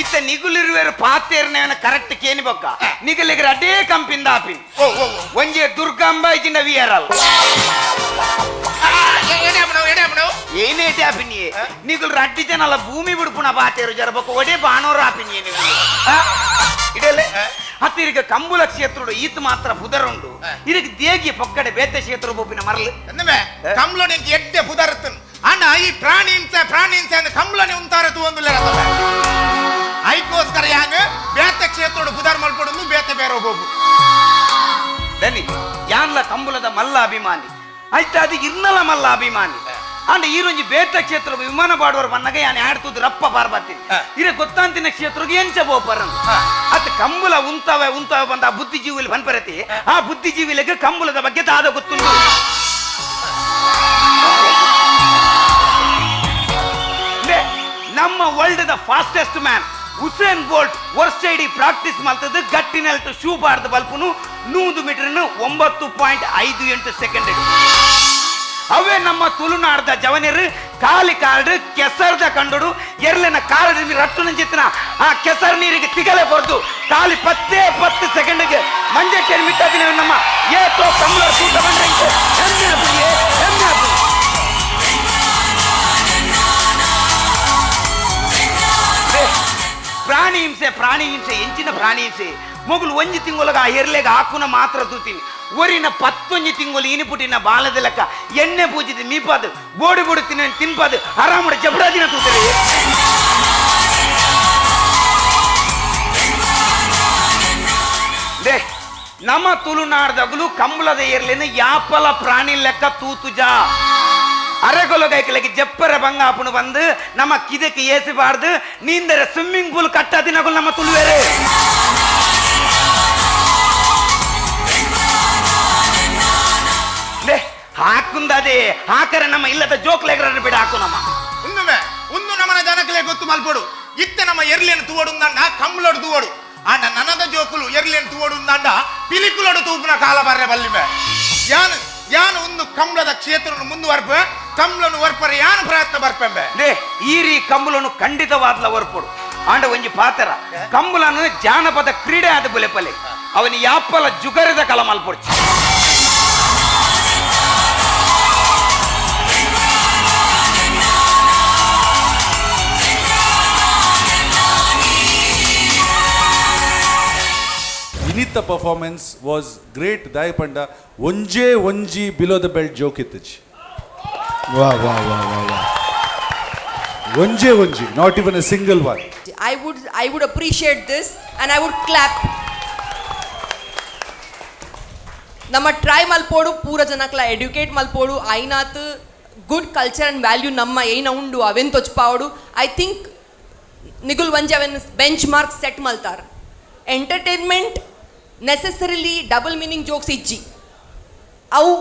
ಇತ್ತ ನಿಗುಲಿರುವರು ಪಾತೇರ್ನ ಕರೆಕ್ಟ್ ಕೇನಿ ಬೊಕ್ಕ ನಿಗಲಿಗರ ಅಡೇ ಕಂಪಿಂದ ಆಪಿನ್ ಓ ಓ ಒಂಜೆ ದುರ್ಗಾಂಬ ಇಜಿನ ವಿಯರಲ್ ಏನೇಟೆ ಆಪಿನಿಯೇ ನಿಗುಲ್ ರಡ್ಡಿ ಜನಲ ಭೂಮಿ ಬಿಡ್ಪುನ ಪಾತೇರು ಜರ ಬೊಕ್ಕ ಒಡೆ ಬಾಣೋರು ಆಪಿನಿಯೇ ನಿಗುಲು ಇಡಲೆ. ಅತ್ತ ಇರಿಗ ಕಂಬುಲ ಕ್ಷೇತ್ರಡು ಈತ ಮಾತ್ರ ಪುದರುಂಡು. ಇರಿಗ ದೇಗಿ ಪೊಕ್ಕಡೆ ಬೇತೆ ಕ್ಷೇತ್ರ ಬೋಪಿನ ಮರಲು. ಅನ್ನಮೆ ಕಮ್ಲೋನೆ ಎಡ್ಡೆ ಪುದರತ್ತನ್ ಅಣ್ಣ ಈ ಪ್ರಾಣಿ ಹಿಂಸೆ ಪ್ರಾಣಿ ಹಿಂಸೆ ಅಂದ್ರೆ ಕಮ್ಲನೆ ಉಂತಾರ ತೂವೊಂದುಲ್ಲ. ಐಕೋಸ್ಕರ ಯಾನ್ ಬೇತೆ ಕ್ಷೇತ್ರಡು ಪುದರ್ ಮಲ್ಪೊಡೊಂದು ಬೇತೆ ಬೇರೆ ಹೋಗು. ದನಿ ಯಾನ್ಲ ಕಂಬುಲದ ಮಲ್ಲ ಅಭಿಮಾನಿ ಆಯ್ತ, ಅದು ಇರ್ನಲ ಮಲ್ಲ ಅಭಿಮಾನಿ. ಅಂಡ ಈರೊಂಜಿ ಬೇತ ಕ್ಷೇತ್ರ ವಿಮಾನ ಪಾಡುವರು ಬನ್ನಗ ಯಾನ್ ಆಡ್ತುದು ರಪ್ಪ ಪಾರ್ಬತ್ತೀನಿ. ಇರ ಗೊತ್ತಾಂತಿನ ಕ್ಷೇತ್ರಗೆ ಎಂಚ ಬೋಪರ ಅತ್ತ ಕಂಬುಲ ಉಂತಾವೆ ಉಂತಾವೆ ಬಂದ ಆ ಬುದ್ಧಿಜೀವಿಲಿ ಬನ್ಪರತಿ. ಆ ಬುದ್ಧಿಜೀವಿಲಿಗೆ ಕಂಬುಲದ ಬಗ್ಗೆ ದಾದ ಗೊತ್ತುಂಟು. ನಮ್ಮ world the fastest man Usain Bolt ವರ್ಷ ಇಡೀ ಪ್ರಾಕ್ಟೀಸ್ ಮಾಡ್ತದ್ದು ಗಟ್ಟಿನೆಲ್ತು ಶೂ ಬಾರ್ದು ಬಲ್ಪುನು 100 ಮೀಟರ್ 9.58 ಸೆಕೆಂಡ್. ಅವೇ ನಮ್ಮ ತುಳುನಾಡ್ದ ಜವನಿರು ಕಾಲಿ ಕಾರ್ಡ್ ಕೆಸರ್ದ ಕಂಡುಡು ಎರ್ಲೆನ ಕಾಲದ ರಟ್ಟು ನಂಜಿತ್ತಿನ ಆ ಕೆಸರು ನೀರಿಗೆ ತಿಗಲೆ ಬರ್ದು ಖಾಲಿ 10 ಸೆಕೆಂಡ್ಗೆ ಮಂಜಕ್ಕೆ ಮಿಟ್ಟಾದಿನ ನಮ್ಮ ಏತೋ ಕಮಲ ತೂಟ ಬಂದ್ರೆ ಹೆಮ್ಮೆ ಆಪುಂಡು, ಹೆಮ್ಮೆ ಆಪುಂಡು. ಪ್ರಾಣಿ ಹಿಂಸೆ ಪ್ರಾಣಿ ಹಿಂಸೆ ಎಂಚಿನ ಪ್ರಾಣಿ ಹಿಂಸೆ ಮೊಗುಲು ಒಂಜಿ ತಿಂಗೊಳಗ ಆ ಎರ್ಲೆಗ ಹಾಕುನ ಮಾತ್ರ ತೂತೀನಿ. ಒರಿನ ಪತ್ತೊಂಜಿ ತಿಂಗಳು ಇನಿಪುಟಿನ ಬಾಲದ ಲೆಕ್ಕ ಎಣ್ಣೆ ಪೂಜಿದ ಮೀಪಾದು ಬೋಡಿ ಬೋಡಿ ತಿನ್ನ ತಿನ್ಪಾದು ಆರಾಮಡ ಜಬಡಾದಿನ ತೂತಾರೆ. They ನಮ್ಮ ತುಳುನಾಡ್ದಗಲು ಕಂಬಳದ ಎರ್ಲೆನ ಯಾಪಲ ಪ್ರಾಣಿ ಲೆಕ್ಕ ತೂತುಜಾ ಅರೆಗೊಲಗೈಕಲಗೆ ಜಪ್ಪರ ಬಂಗಾಪುನು ಬಂದು ನಮ್ಮ ಕಿದಕ್ಕೆ ಏಸಬಾರ್ದು ನೀಂದರೆ ಸ್ವಿಮ್ಮಿಂಗ್ ಪೂಲ್ ಕಟ್ಟಾದಿನಗಳು ನಮ್ಮ ತುಳುವೇರೆ. ಹಾಕುಂದದೆ ಹಾಕರೆ ನಮ್ಮ ಇಲ್ಲದ ಜೋಕ್ಲೆಗ್ರನ್ನ ಬಿಡ ಹಾಕು ನಮ್ಮ. ಉಂದುಮೆ ಉಂದು ನಮನ ಜನಕಲೆ ಗೊತ್ತು ಮಲ್ಪೊಡು. ಇತ್ತೆ ನಮ್ಮ ಎರ್ಲೇನು ತೂವಡುಂದಂಡ ಕಂಬಳೋಡು ತೂವಡು ಆಂಡ ನನದ ಜೋಕುಲು ಎರ್ಲೇನು ತೂವಡುಂದಂಡ ಪಿಲಿಕುಲೋಡು ತೂಪುನ ಕಾಲ ಬರ್ರೆ ಬಲ್ಲಿಮೆ. ಯಾನು ಯಾನು ಒಂದು ಕಂಬಳದ ಕ್ಷೇತ್ರವನ್ನು ಮುಂದುವರ್ಪ ಕಂಬಳನು ವರ್ಪರೆ ಯಾನು ಪ್ರಯತ್ನ ಬರ್ಪೆಂಬೆ. ಲೇ ಈರಿ ಕಂಬಳನು ಖಂಡಿತವಾದ್ಲ ವರ್ಪೊಡು. ಆಂಡ ಒಂಜಿ ಪಾತ್ರ ಕಂಬಳನು ಜಾನಪದ ಕ್ರೀಡೆ ಆದ ಬುಲೆಪಲೆ ಅವನು ಯಾಪಲ ಜುಗರದ ಕಲ ಮಲ್ಪೊಡ್ಚಿ. ಇನಿತ ಪರ್ಫಾರ್ಮೆನ್ಸ್ ವಾಸ್ ಗ್ರೇಟ್. ದಾಯಪಂಡ ಒಂಜೇ ಒಂಜಿ ಬಿಲೋ the belt joke ಇತ್ತಜಿ. ವಾ ವಾ ವಾ ವಾ ವಾ. ಒಂಜೇ ಒಂಜಿ, not even a single one. I would appreciate this and I would clap. ನಮ್ಮ ಟ್ರೈ ಮಲ್ಪೋಡು ಪೂರ ಜನಕ್ಲ ಎಡ್ಯುಕೇಟ್ ಮಲ್ಪೋಡು ಐನಾತ್ ಗುಡ್ ಕಲ್ಚರ್ ಅಂಡ್ ವ್ಯಾಲ್ಯೂ ನಮ್ಮ ಏನ ಉಂಡು ಅವೆನ್ ತೊಚ್ಪಾವಡು. I think ನಿಗುಲ್ ಒಂಜಿ ಅವೆನ್ ಬೆಂಚ್ ಮಾರ್ಕ್ ಸೆಟ್ ಮಲ್ತಾರ. Entertainment necessarily double meaning jokes ಇಜ್ಜಿ. ಅವು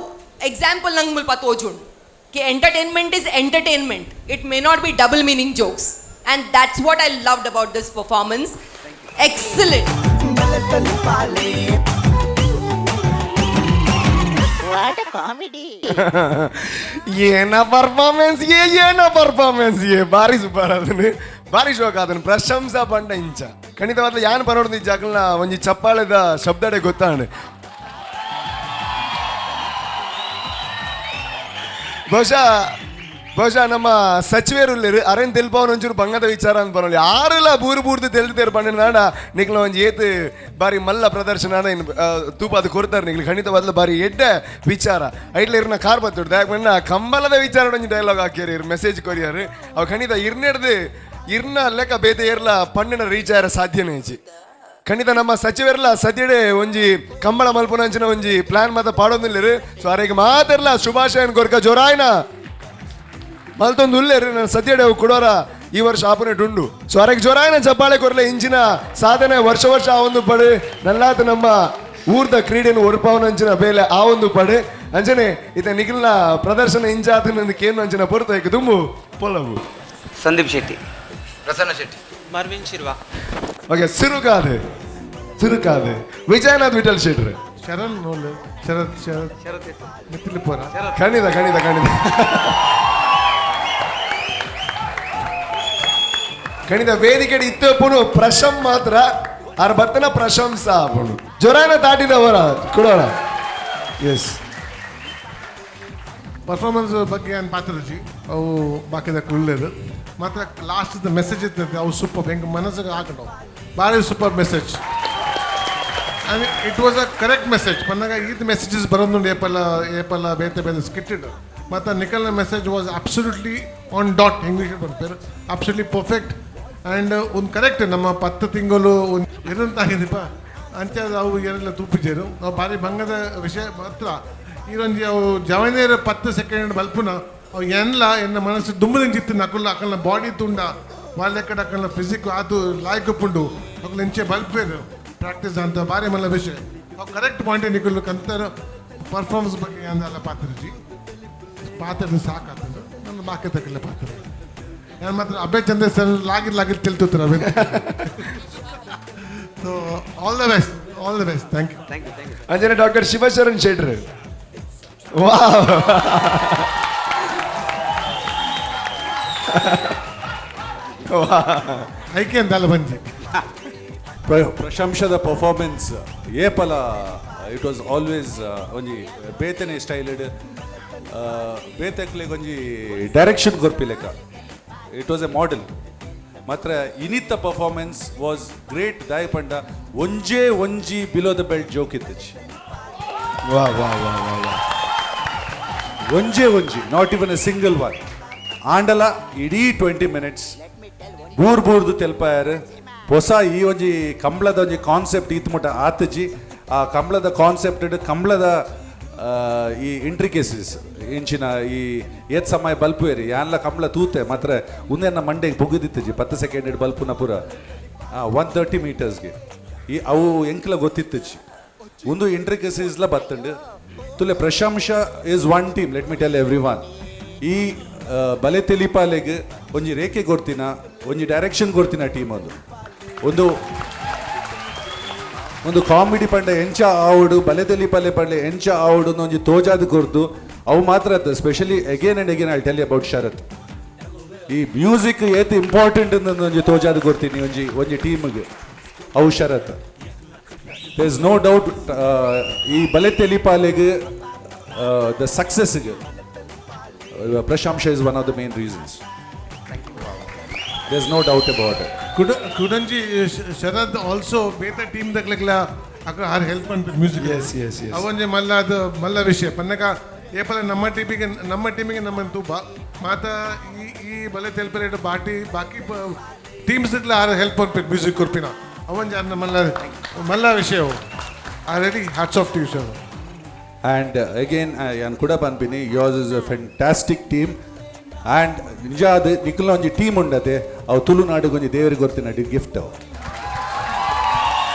ಎಕ್ಸಾಂಪಲ್ ನಂಗೆ ಮುಲ್ಪ ತೋಜುಂಡು कि entertainment is entertainment, it may not be double meaning jokes, and that's what I loved about this performance. Excellent. ಏನ ಪರ್ಫಾರ್ಮೆನ್ಸ್ ಏ, ಏನ ಪರ್ಫಾರ್ಮೆನ್ಸ್ ಏ, ಭಾರಿ ಸೂಪರ್. ಅದನ್ನು ಭಾರಿ ಶೋಕ್ ಅದನ್ನು ಪ್ರಶಂಸಾ ಪಂಡ ಇಂಚ ಖಂಡಿತವಾದ ಯಾನ್ ಪರೋಡ್ದು ಜಾಗಲ್ನ ಒಂಜಿ ಚಪ್ಪಾಳೆದ ಶಬ್ದಡೆ ಗೊತ್ತಾಂಡ್. ಬಹುಶಃ ಬಹುಶಃ ನಮ್ಮ ಸಚಿವರು ಅರೇನ್ ತೆಲ್ಪವನ ಒಂಚೂರು ಬಂಗದ ವಿಚಾರ ಅಂತ ಬರೋಲ್ಲ. ಯಾರೆಲ್ಲ ಬೂರು ಬೂರ್ದು ತೆಲ್ತೇರು ಪಂಡ ನಿಕ್ಲ ಒಂಜಿ ಏತ್ ಬಾರಿ ಮಲ್ಲ ಪ್ರದರ್ಶನ ತೂಪ ಅದು ಕೊಡ್ತಾರೆ ನಿಕ್ಲು. ಖಂಡಿತವಾದ್ಲ ಬಾರಿ ಎಡ್ಡೆ ವಿಚಾರ. ಐಟ್ಲ ಇರ್ನ ಕಾರ್ ಬತ್ತುಡ್ದು ಯಾಕೆ ಕಂಬಲದ ವಿಚಾರ ಒಂಜಿ ಡೈಲಾಗ್ ಹಾಕ್ಯಾರ ಇರ್ ಮೆಸೇಜ್ ಕೊರಿಯಾರು. ಅವು ಖಂಡಿತ ಇರ್ನೆಡ್ದು ಇರ್ನ ಲೆಕ್ಕ ಬೇತೆ ಇರ್ಲ ಪಣ್ಣಿನ ರೀಚ್ ಆಯರ ಸಾಧ್ಯನೇ ಇಜ್ಜಿ. ಖಂಡಿತ ನಮ್ಮ ಸಚಿವರೆಲ್ಲ ಸದ್ಯಡೆ ಒಂಜಿ ಕಂಬಳ ಮಲ್ಪುನಂಚಿನ ಒಂಜಿ ಪ್ಲಾನ್ ಮಾತ ಪಾಡೊಂದಿಲ್ಲೆರ್. ಸೊ ಅರೆಗ್ ಮಾತೆರ್ಲ ಶುಭಾಶಯನ್ ಕೊರ್ಕ ಜೋರಾಯ್ನ ಮಲ್ತೊಂದು ಉಲ್ಲೇರು. ನಾನು ಸದ್ಯಡೆ ಅವು ಕೊಡೋರ ಈ ವರ್ಷ ಆಪುನೆಟ್ ಉಂಡು. ಸೊ ಅರೆಗ್ ಜೋರಾಯ್ನ ಚಪ್ಪಾಳೆ ಕೊರ್ಲೆ. ಇಂಚಿನ ಸಾಧನೆ ವರ್ಷ ವರ್ಷ ಆ ಒಂದು ಪಡೆ ನಲ್ಲಾತ ನಮ್ಮ ಊರ್ದ ಕ್ರೀಡೆಯನ್ನು ಒರ್ಪಾವನಂಚಿನ ಬೇಲೆ ಆ ಒಂದು ಪಡೆ ಅಂಚನೆ ಇತ ನಿಖಿಲ್ನ ಪ್ರದರ್ಶನ ಇಂಚಾತನ ಕೇನು ಅಂಚಿನ ಪೊರ್ತು ದುಂಬು ಪೊಲವು. ಸಂದೀಪ್ ಶೆಟ್ಟಿ, ಪ್ರಸನ್ನ ಶೆಟ್ಟಿ, ಮರ್ವಿನ್ ಶಿರ್ವಾ. ಓಕೆ, ಸಿರುಕಾದೆ ಸಿರುಕಾದೆ ವಿಜಯನಾಥ್ ವಿಠಲ್ ಶೆಟ್ರು. ಶರಣ್ ನೋಲು ಶರತ್ ಶರತ್ ಮಿತ್ತಿಲಿಪುರ. ಖಂಡಿತ ಖಂಡಿತ ಖಂಡಿತ ಖಂಡಿತ ವೇದಿಕೆ ಇತ್ತಪ್ಪನು ಪ್ರಶಂ ಮಾತ್ರ ಆರ್ ಬತ್ತನ ಪ್ರಶಂಸಾ ಆಪುಂಡು. ಜೊರಾನ ತಾಟಿದವರ ಕೊಡೋಣ. ಎಸ್. ಪರ್ಫಾರ್ಮೆನ್ಸ್ ಬಗ್ಗೆ ಏನು ಪಾತ್ರರುಚಿ ಅವು ಬಾಕಿದ ಉಳ್ಳೇದು ಮಾತ್ರ ಲಾಸ್ಟ್ ಮೆಸೇಜ್ ಇರ್ತದೆ ಅವು ಸೂಪರ್. ಹೆಂಗೆ ಮನಸ್ಸಿಗೆ ಹಾಕೊಂಡು ಭಾರಿ super message. And it was a correct message. ಪನ್ನಗ ಈತ್ ಮೆಸೇಜಸ್ ಬರೋದುಂಡು ಏಪಲ್ಲ ಏಪಲ್ಲ ಬೇತೆ ಬೇತೆ ಸ್ಕಿಟ್ಟೆಡ್. ಮತ್ತು ನಿಕಲ್ನ message was absolutely on dot, English ಪನ್ಪೇರು, absolutely perfect. And ಒಂದು ಕರೆಕ್ಟ್ ನಮ್ಮ 10 ತಿಂಗಳು ಒಂದು ಇರಂತಾಗಿದೀಪ ಅಂಚ ಅವು ಏನೆಲ್ಲ ತೂಪಿಜೇರು ನಾವು ಭಾರಿ ಭಂಗದ ವಿಷಯ ಮಾತ್ರ. ಈರೊಂಜಿ ಅವು ಜವನೇರು 10 ಸೆಕೆಂಡ್ ಬಲ್ಪುನ ಅವು ಎಲ್ಲ ಎನ್ನ ಮನಸ್ಸು ದುಂಬದಿಂಚಿತ್ತು. ನಕುಲ್ ಅಕಲ್ನ ಬಾಡಿ ತುಂಡ వాళ్ళెక్కడ ಅಕಲ್ನ ಫಿಸಿಕ್ ಅದು ಲಾಯ್ಕ್ ಪುಂಡು ಅಕಲ್ ಎಂಚೆ ಬಲ್ಪೇರು ಪ್ರಾಕ್ಟೀಸ್ ಅಂತ ಭಾರಿ ಮಲ್ಲ ವಿಷಯ. ಅವು ಕರೆಕ್ಟ್ ಪಾಯಿಂಟ್ ನಿಕುಲ್ ಕಂತರ ಪರ್ಫಾರ್ಮೆನ್ಸ್ ಬಗ್ಗೆ ಅಂದಲ್ಲ ಪಾತ್ರಜಿ ಪಾತ್ರ ಸಾಕಾಗ್ತದೆ ನನ್ನ ಬಾಕಿ ತಕ್ಕಿಲ್ಲ ಪಾತ್ರ. ನಾನು ಮಾತ್ರ ಅಬ್ಬೆ ಚಂದ್ರ ಸರ್ ಲಾಗಿರ್ ಲಾಗಿರ್ ತಿಳ್ತುತ್ತಾರೆ ಅವೆ. So all the best, all the best. Thank you. Thank you, thank you. Anjane doctor Shivasharan ಶೆಟ್ರು. ವಾವ್. ಐಕೆ ಅಂತಲ್ಲ ಬಂಜಿ. ಪ್ರಶಂಸದ ಪರ್ಫಾರ್ಮೆನ್ಸ್ ಏಪಲ it was always ಒಂಜಿ ಬೇತನೆ ಸ್ಟೈಲ್ಡ್, ಬೇತೆಕ್ಲೆಗ್ ಒಂಜಿ ಡೈರೆಕ್ಷನ್ ಕೊರ್ಪಿ ಲೆಕ್ಕ. It was A model. ಮಾತ್ರ ಇನಿತ ಪರ್ಫಾರ್ಮೆನ್ಸ್ ವಾಸ್ ಗ್ರೇಟ್. ದಾಯ ಪಂಡ ಒಂಜೇ ಒಂಜಿ ಬಿಲೋ the belt joke ಇತ್ತಚಿ. ವಾ ವಾ ವಾ ವಾ ವಾ. ಒಂಜೇ ಒಂಜಿ, not even a single one. ಆಂಡಲ ಇಡೀ 20 ಮಿನಿಟ್ಸ್ ಬೂರ್ ಬೂರ್ದು ತೆಲ್ಪಾಯರ್. ಹೊಸ ಈ ಒಂಜಿ ಕಂಬಳದ ಒಂಜಿ ಕಾನ್ಸೆಪ್ಟ್ ಈತ್ ಮುಟ್ಟ ಆತಜಿ. ಆ ಕಂಬಳದ ಕಾನ್ಸೆಪ್ಟ್, ಕಂಬಳದ ಈ ಇಂಟ್ರಿಕೇಸಸ್ ಇಂಚಿನ ಈ ಏತ್ ಸಮಯ ಬಲ್ಪುವೇರಿ ಯಾನ್ಲ ಕಂಬಳ ತೂತೆ ಮಾತ್ರ ಉಂದೆನ್ನ ಮಂಡೆಗೆ ಪುಗುದಿತ್ತಜಿ. 10 ಸೆಕೆಂಡ್ ಬಲ್ಪುನ ಪೂರ 130 ಮೀಟರ್ಸ್ಗೆ ಈ ಅವು ಎಂಕ್ಲ ಗೊತ್ತಿತ್ತಜಿ. ಒಂದು ಇಂಟ್ರಿಕೇಸಸ್ಲ ಬತ್ತಂಡು ತುಲೆ. Prashamsa is one team, let me tell everyone. ಈ ಬಲೆ ತೆಲಿಪಾಲೆಗ್ ಒಂಜಿ ರೇಖೆ ಕೊಡ್ತೀನ, ಒಂಜಿ ಡೈರೆಕ್ಷನ್ ಕೊಡ್ತೀನ ಟೀಮ್. ಅದು ಒಂದು ಒಂದು ಕಾಮಿಡಿ ಪಂಡ ಎಂಚ ಆವಡು, ಬಲೆ ತೆಲಿಪಾಲೆ ಪಂಡ ಎಂಚ ಆವಡು ಒಂಜಿ ತೋಜಾದ ಕೊರ್ದು. ಅವು ಮಾತ್ರ specially again and again I tell about Sharath. ಈ ಮ್ಯೂಸಿಕ್ ಏತ್ ಇಂಪಾರ್ಟೆಂಟ್ ಒಂಜಿ ತೋಜಾದ ಕೊರ್ತೀನಿ ಒಂಜಿ ಒಂಜಿ ಟೀಮ್ಗೆ ಅವು Sharath. There is no doubt ಈ ಬಲೆ ತೆಲಿಪಾಲೆಗ್ the ಸಕ್ಸಸ್ಗೆ Prashamsha is one of the main reasons. There is no doubt about it. ಕುಡಂಜಿ ಶರದ್ also ಬೇತೆ ಟೀಮ್ ದಕ್ಲೆಗ್ಲ ಅಕ ಆರ್ ಹೆಲ್ಪ್ ಪನ್ಪಿ ಮ್ಯೂಸಿಕ್. Yes. ಅವೊಂಜಿ ಮಲ್ಲ ಅದು ಮಲ್ಲ ವಿಷಯ. ಪನ್ನಗ ಏಪಲ ನಮ್ಮ ಟೀಮಿಗೆ ನಮ್ಮ ತೂಪ ಮಾತ ಈ ಈ ಬಲೆ ತೆಲ್ಪರೇಟ್ ಬಾಟಿ ಬಾಕಿ ಟೀಮ್ಸ್ ಆರ್ ಹೆಲ್ಪ್ ಪನ್ಪಿ ಮ್ಯೂಸಿಕ್ ಕೊರ್ಪಿನ ಅವೊಂಜಿ ಅನ್ನ ಮಲ್ಲ ಮಲ್ಲ ವಿಷಯ. I really hats off to you, sir. And again ಯಾನ್ ಕೂಡ ಪನ್ಪಿನಿ, yours is a fantastic team. And ನಿಜ ಅದು ನಿಕುಲ್ನ ಒಂಜಿ ಟೀಮ್ ಉಂಡತೆ, ಅವು ತುಳುನಾಡಿಗೆ ಒಂಜಿ ದೇವರಿಗೆ ಗೊತ್ತಿನ ಗಿಫ್ಟ್ ಅವು.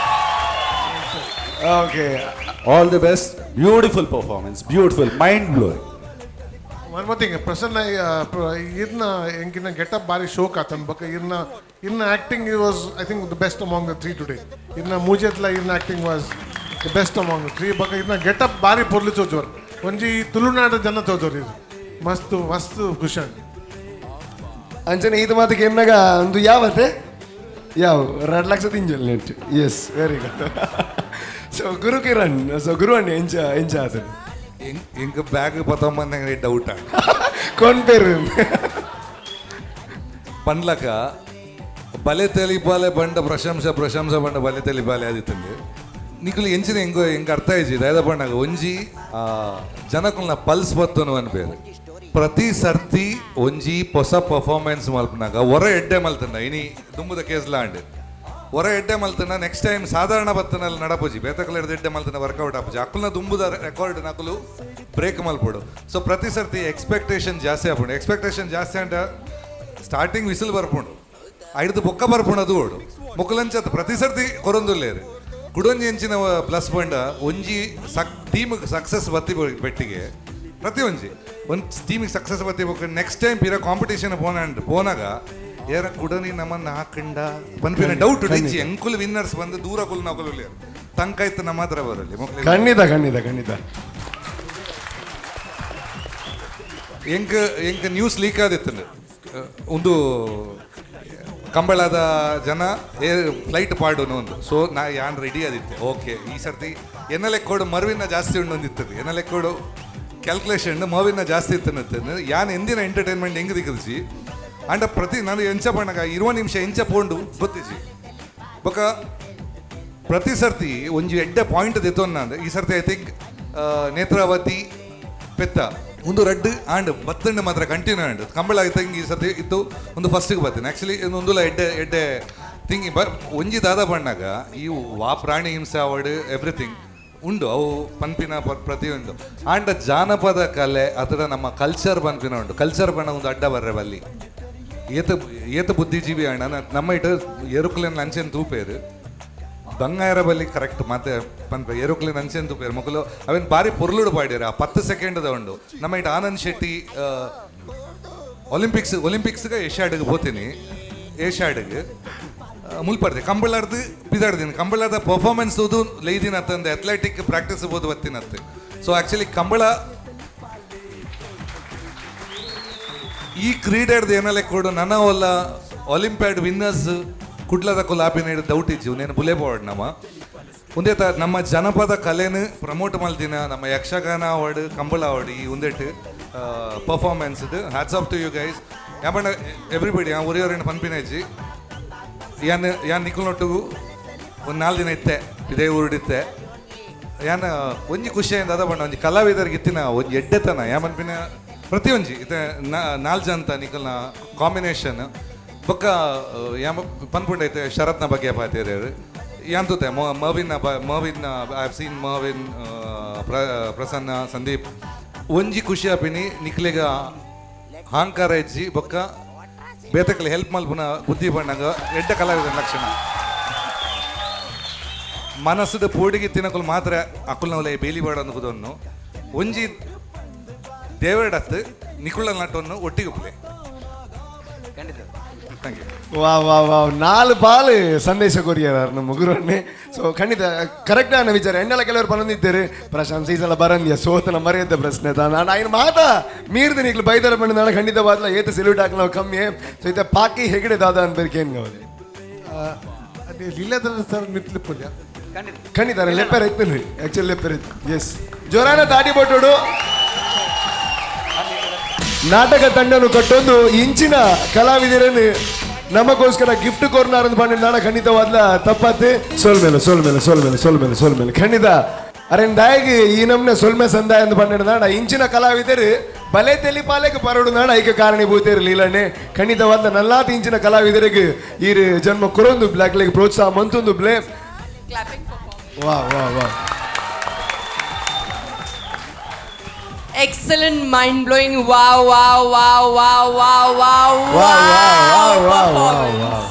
Okay. All the best. Beautiful performance, beautiful, mind blowing. One more thing, Prasanna ಇರ್ನ ಎಂಕಿನ ಗೆಟಪ್ ಬಾರಿ ಶೋಕ್ ಆತನ್. ಬೊಕ ಇರ್ನ ಇರ್ನ acting was, I think, the best among the three today. ಇರ್ನ ಮೂಜೆತ್ಲ ಇರ್ನ acting was the best among the three. ಬೊಕ ಇರ್ನ getup ಬಾರಿ ಪೊರ್ಲು ತೋಜೋರ್, ಒಂಜಿ ತುಳುನಾಡ ಜನ ತೋಜೋರ್. ಇದು ಮಸ್ತ್ ಮಸ್ತ್ ಖುಷಿ ಆಂಡ್. ಅಂಚನೆ ಇದು ಮಾತಕ್ಕೆ ಎನ್ನಗ ಒಂದು ಯಾವತ್ತೆ ಯಾವ 2 ಲಕ್ಷ ತಿಂಜಲ್ net. Yes, very good. So Guru Kiran, so ಗುರು ಅಣ್ಣ, ಎಂಚ ಎಂಚ ಆತನು? ಎಂಕ್ ಬ್ಯಾಗ್ ಪತ್ತೊಂಬಂದ ಡೌಟ್. ಕೊನ್ಪೇರು. ಪನ್ಲಕ ಬಲೆ ತೆಲಿಪಾಲೆ ಬಂಡ ಪ್ರಶಂಸ ಪ್ರಶಂಸ ಬಂಡ ಬಲೆ ತೆಲಿಪಾಲೆ ಆದಿತ್ತಂದು ನಿಕುಲು ಎಂಚಿನ ಎಂಗೋ ಎಂಕ್ ಅರ್ಥ ಆಯ್ಜಿ. ದಾದ ಪಂಡಾಗ ಒಂಜಿ ಜನಕುಲ್ನ ಪಲ್ಸ್ ಬತ್ತನು ಅನ್ಪೇರು. ಪ್ರತಿ ಸರ್ತಿ ಒಂಜಿ ಹೊಸ ಪರ್ಫಾರ್ಮೆನ್ಸ್ ಮಲ್ಪನಾಗ ಹೊರ ಎಡ್ಡೆ ಮಲ್ತಂಡ ಇನಿ ದುಂಬುದ ಕೇಸ್ ಲಾಂಡ್ ಹೊರ ಎಡ್ಡೆ ಮಲ್ತನ ನೆಕ್ಸ್ಟ್ ಟೈಮ್ ಸಾಧಾರಣ ಬತ್ತನಲ್ಲಿ ನಡಪುಜಿ. ಬೇತಕಲ ಎಡ್ಡೆ ಮಲ್ತನ ವರ್ಕೌಟ್ ಆಪುಜಿ. ಅಕ್ಕುಲ್ನ ದುಂಬುದ ರೆಕಾರ್ಡ್ ನಕಲು ಬ್ರೇಕ್ ಮಲ್ಪಡು. ಸೊ ಪ್ರತಿ ಸರ್ತಿ ಎಕ್ಸ್ಪೆಕ್ಟೇಷನ್ ಜಾಸ್ತಿ ಆಪುಂಡು. ಎಕ್ಸ್ಪೆಕ್ಟೇಷನ್ ಜಾಸ್ತಿ ಅಂಟ ಸ್ಟಾರ್ಟಿಂಗ್ ವಿಸಿಲ್ ಬರ್ಪುಂಡು, ಐಡ್ದು ಬೊಕ್ಕ ಬರ್ಪುಂಡು. ಅದು ಓಡು ಮೊಕಲಂಚತ್ ಪ್ರತಿ ಸರ್ತಿ ಕೊರೊಂದುಲ್ಲೇರು. ಕುಡೊಂಜಿ ಎಂಚಿನ ಪ್ಲಸ್ ಬಂಡ ಒಂಜಿ ಸಕ್ ಟೀಮ್ ಸಕ್ಸಸ್ ಬತ್ತಿ ಬೆಟ್ಟಿಗೆ ಪ್ರತಿ ಒಂಜಿ ಒಂದು ಟೀಮಿಗೆ ಸಕ್ಸಸ್ ಬತ್ತಿ ಬೊಕ್ಕ ನೆಕ್ಸ್ಟ್ ಟೈಮ್ ಪಿರ ಕಾಂಪಿಟೇಷನ್ ಪೋನ ಪೋನಾಗ ಏರ ಕುಡನಿ ನಮ್ಮನ್ನ ಹಾಕಂಡ ಪನ್ಪಿನ ಡೌಟ್ ಇಜ್ಜಿ. ಎಂಕುಲು ವಿನ್ನರ್ಸ್ ಬಂದು ದೂರ ಕುಲ್ ನಕುಲು ತಂಕ ಇತ್ತು ನಮ್ಮ ಹತ್ರ ಬರಲಿ ಮೊಕ್ಲು. ಖಂಡಿತ ಖಂಡಿತ ಖಂಡಿತ. ಎಂಕ್ ಎಂಕ್ ನ್ಯೂಸ್ ಲೀಕ್ ಆದಿತ್ತು. ಒಂದು ಕಂಬಳದ ಜನ ಏರ್ ಫ್ಲೈಟ್ ಪಾಡುನು ಒಂದು. ಸೊ ನಾ ಯಾನ್ ರೆಡಿ ಆದಿತ್ತೆ. ಓಕೆ, ಈ ಸರ್ತಿ ಎನ್ನ ಲೆಕ್ಕೋಡು ಮರುವಿನ ಜಾಸ್ತಿ ಉಂಡು ಒಂದಿತ್ತದು. ಎನ್ನ ಲೆಕ್ಕೋಡು ಕ್ಯಾಲ್ಕುಲೇಷನ್ ಮವಿನ ಜಾಸ್ತಿ ಇತ್ತು. ಯಾನ್ ಎಂದಿನ ಎಂಟರ್ಟೈನ್ಮೆಂಟ್ ಹೆಂಗ್ ದಿಕ್ಕದಿಸಿ ಅಂಡ ಪ್ರತಿ ನಾನು ಎಂಚ ಪಣ್ಣಗ 20 ನಿಮಿಷ ಎಂಚ ಪೋಂಡು ಗೊತ್ತಿಸಿ. ಬೊಕ ಪ್ರತಿ ಸರ್ತಿ ಒಂಜಿ ಎಡ್ಡೆ ಪಾಯಿಂಟ್ ದೆತ್ತೊಂದು. ಈ ಸರ್ತಿ I think Netravati ಪೆತ್ತ ಒಂದು ರಡ್ಡು ಆಂಡ್ ಬತ್ತಂಡು ಮಾತ್ರ continue and Kambala I think ಈ ಸರ್ತಿ ಇತ್ತು ಒಂದು ಫಸ್ಟಿಗೆ ಬತ್ತೀನಿ. ಆ್ಯಕ್ಚುಲಿ ಒಂದುಲ ಎಡ್ಡೆ ಎಡ್ಡೆ ಥಿಂಗ್ ಬ ಒಂಜಿ ದಾದ ಬಣ್ಣಾಗ ಈ ವಾ ಪ್ರಾಣಿ ಹಿಂಸೆ ಅವಾರ್ಡ್ ಎವ್ರಿಥಿಂಗ್ ಉಂಡು ಅವು ಪನ್ಪಿನ ಪ್ರತಿಯೊಂದು. ಆಂಡ ಜಾನಪದ ಕಲೆ ಅಥವಾ ನಮ್ಮ ಕಲ್ಚರ್ ಪನ್ಪಿನ ಉಂಡು. ಕಲ್ಚರ್ ಬಣ್ಣ ಒಂದು ಅಡ್ಡ ಬರ್ರೆ ಬಲ್ಲಿ ಏತ ಏತ ಬುದ್ಧಿಜೀವಿ ಅಣ್ಣ ನಮ್ಮ ಇಟ್ಟು ಎರುಕುಲೆನ್ ಅಂಚೆನ್ ತೂಪೇರು ಬಂಗಾರ ಬಲ್ಲಿ ಕರೆಕ್ಟ್ ಮತ್ತೆ ಪನ್ಪ ಎರುಕುಲೆನ್ ಅಂಚೆನ್ ತೂಪೇರು ಮೊಕಲು ಅವೇನು ಬಾರಿ ಪೊರ್ಲುಡು ಪಾಡ್ಯಾರ. ಆ 10 ಸೆಕೆಂಡ್ದ ಉಂಡು. ನಮ್ಮ ಇಟ್ಟು ಆನಂದ್ ಶೆಟ್ಟಿ ಒಲಿಂಪಿಕ್ಸ್ಗೆ ಏಷ್ಯಾಡ್ಗೆ ಹೋತೀನಿ. ಏಷ್ಯಾಡ್ಗೆ ಮುಲ್ಪಡ್ದೆ ಕಂಬಳಾರ್ದು ಬಿದಾಡ್ತೀನಿ. ಕಂಬಳದ ಪರ್ಫಾರ್ಮೆನ್ಸ್ ಓದು ಲೈದಿನ ತಂದೆ ಅಥ್ಲೆಟಿಕ್ ಪ್ರಾಕ್ಟೀಸ್ ಓದು ಬತ್ತಿನತ್ತೆ. ಸೊ ಆ್ಯಕ್ಚುಲಿ ಕಂಬಳ ಈ ಕ್ರೀಡೆಡ್ದು ಏನಲ್ಲ ಕೊಡು ನನ್ನ ಒಲ್ಲ ಒಲಿಂಪಿಯಾಡ್ ವಿನ್ನರ್ಸ್ ಕುಡ್ಲದ ಕುಲಾಪಿನ ಡೌಟ್ ಇಜ್ಜು ನೇನು ಬುಲೆ ಬೋರ್ಡ್ ನಮ್ಮ ಒಂದೇ ತ ನಮ್ಮ ಜನಪದ ಕಲೆನ ಪ್ರಮೋಟ್ ಮಲ್ದಿನ ನಮ್ಮ ಯಕ್ಷಗಾನ ಅವಾರ್ಡ್ ಕಂಬಳ ಅವಾರ್ಡ್ ಈ ಒಂದೆಟ್ಟು performance hats off to you guys. ಯಾಪಂಡ everybody ಆ ಒರಿಯೋರೇನು ಪನ್ಪಿನ ಇಜ್ಜಿ ಯಾನ್ ಯಾನ್ ನಿಕ್ಕುಲ್ನೊಟ್ಟಿಗೂ ಒಂದು 4 ದಿನ ಇತ್ತೆ ಇದೇ ಊರುಡಿತ್ತೆ. ಯಾನ್ ಒಂಜಿ ಖುಷಿಯಿಂದ ಅದ ಬಣ್ಣ ಒಂಜಿ ಕಲಾವಿದರಿಗೆ ಇತ್ತಿನ ಒಂಜಿ ಎಡ್ಡೆತನ ಯಾ ಮನ್ಪಿನ ಪ್ರತಿಯೊಂಜಿ ಇತ್ತೆ 4 ಜನ ನಿಕಲ್ನ ಕಾಂಬಿನೇಷನ್ ಬೊಕ್ಕ ಯಾಮ ಪನ್ಪುಂಡೈತೆ ಶರತ್ನ ಬಗ್ಗೆ ಪಾತೇರು ಯಾಂತುತೆ Mervin Mervin I have seen Mervin Prasanna Sandeep ಒಂಜಿ ಖುಷಿ ಆಪಿನಿ ನಿಕ್ಲೆಗ ಹಾಂಕಾರ ಇಜ್ಜಿ ಬೊಕ್ಕ ಬೇತಕಲೆ ಹೆಲ್ಪ್ ಮಲ್ಪುನ ಬುದ್ಧಿ ಬಣ್ಣಂಗ ಎಡ್ಡ ಕಲಾವಿದನ ಲಕ್ಷಣ. ಮನಸ್ಸುದ ಪೋಡಿಗೆ ತಿನ್ನಕುಲು ಮಾತ್ರ ಅಕುಲ್ನವಲೆ ಬೇಲಿ ಬಾಡ ಅನ್ಕುದನ್ನು ಒಂಜಿ ದೇವರಡತ್ತು ನಿಕುಳ ನಟವನ್ನು ಒಟ್ಟಿಗೆ ಉಪ್ಲೆ. Thank you. ವಾ ವಾ ವಾ 4 ಪಾಲು ಸಂದೇಶ ಕೊರಿಯರ್ ನಮ್ಮ ಗುರುವನ್ನೇ. ಸೊ ಖಂಡಿತ ಕರೆಕ್ಟ್ ವಿಚಾರ ಎಣ್ಣೆಲ್ಲ ಕೆಲವರು ಬಂದಿದ್ದಾರೆ ಪ್ರಶಾಂತ್ ಈ ಸಲ ಬರಂದ್ಯ ಸೋತನ ಮರೆಯದ್ದ ಪ್ರಶ್ನೆ ನಾನು ఆయన ಮಾತ ಮೀರ್ದು ನಿಕ್ಲು ಬೈದರ ಬಂದ ಖಂಡಿತವಾದ್ಲ ಏತ ಸೆಲ್ಯೂಟ್ ಹಾಕಿ ನಾವು ಕಮ್ಮಿ. ಸೊ ಇತ್ತ ಪಾಕಿ ಹೆಗಡೆ ದಾದ ಅನ್ಬೇಕೇನು ಕಾವಲಿ ಅದೇ ಲೀಲಾಧರ ಸರ್ ಮಿತ್ಲು ಪುಲ್ಯ ಖಂಡಿತ ಲೆಪ್ಪರ್ ಎತ್ತನ್ರಿ ಆಕ್ಚುಲಿ ಲೆಪ್ಪರ್ ಎಸ್ ಜೋರಾನ ತಾಟಿ ಬಟ್ಟೋಡು. ನಾಟಕ ತಂಡನು ಕಟ್ಟೊಂದು ಇಂಚಿನ ಕಲಾವಿದರನ್ನು ನಮಗೋಸ್ಕರ ಗಿಫ್ಟ್ ಕೊರ್ನಾರಂದು ಬಂದ ಖಂಡಿತವಾದ್ಲ ತಪ್ಪತ್ತೆ. ಸೋಲ್ಮೇಲೆ ಸೋಲ್ಮೇಲೆ ಸೋಲ್ಮೇಲೆ ಸೋಲ್ಮೇಲೆ ಸೋಲ್ಮೇಲೆ ಖಂಡಿತ ಅರೆ ದಾಯಿಗೆ ಈ ನಮ್ನೆ ಸೊಲ್ಮೆ ಸಂದಾಯ ಅಂತ ಬಂದಿಡ್ದಾಣ ಇಂಚಿನ ಕಲಾವಿದರು ಬಲೆ ತೆಲಿಪಾಲೆಗೆ ಪರಡು ನಾಡ ಐಕ ಕಾರಣೀಭೂತರು ಲೀಲಣ್ಣೆ ಖಂಡಿತವಾದ ನಲ್ಲಾತ ಇಂಚಿನ ಕಲಾವಿದರಿಗೆ ಈ ಜನ್ಮ ಕೊರೊಂದು ಬ್ಲಾಕ್ಲಿಗೆ ಪ್ರೋತ್ಸಾಹ ಮಂತೊಂದು ಬ್ಲೆ. ವಾ ವಾ ವಾ Excellent, mind blowing, wow, wow, wow, wow, wow, wow, wow, performance.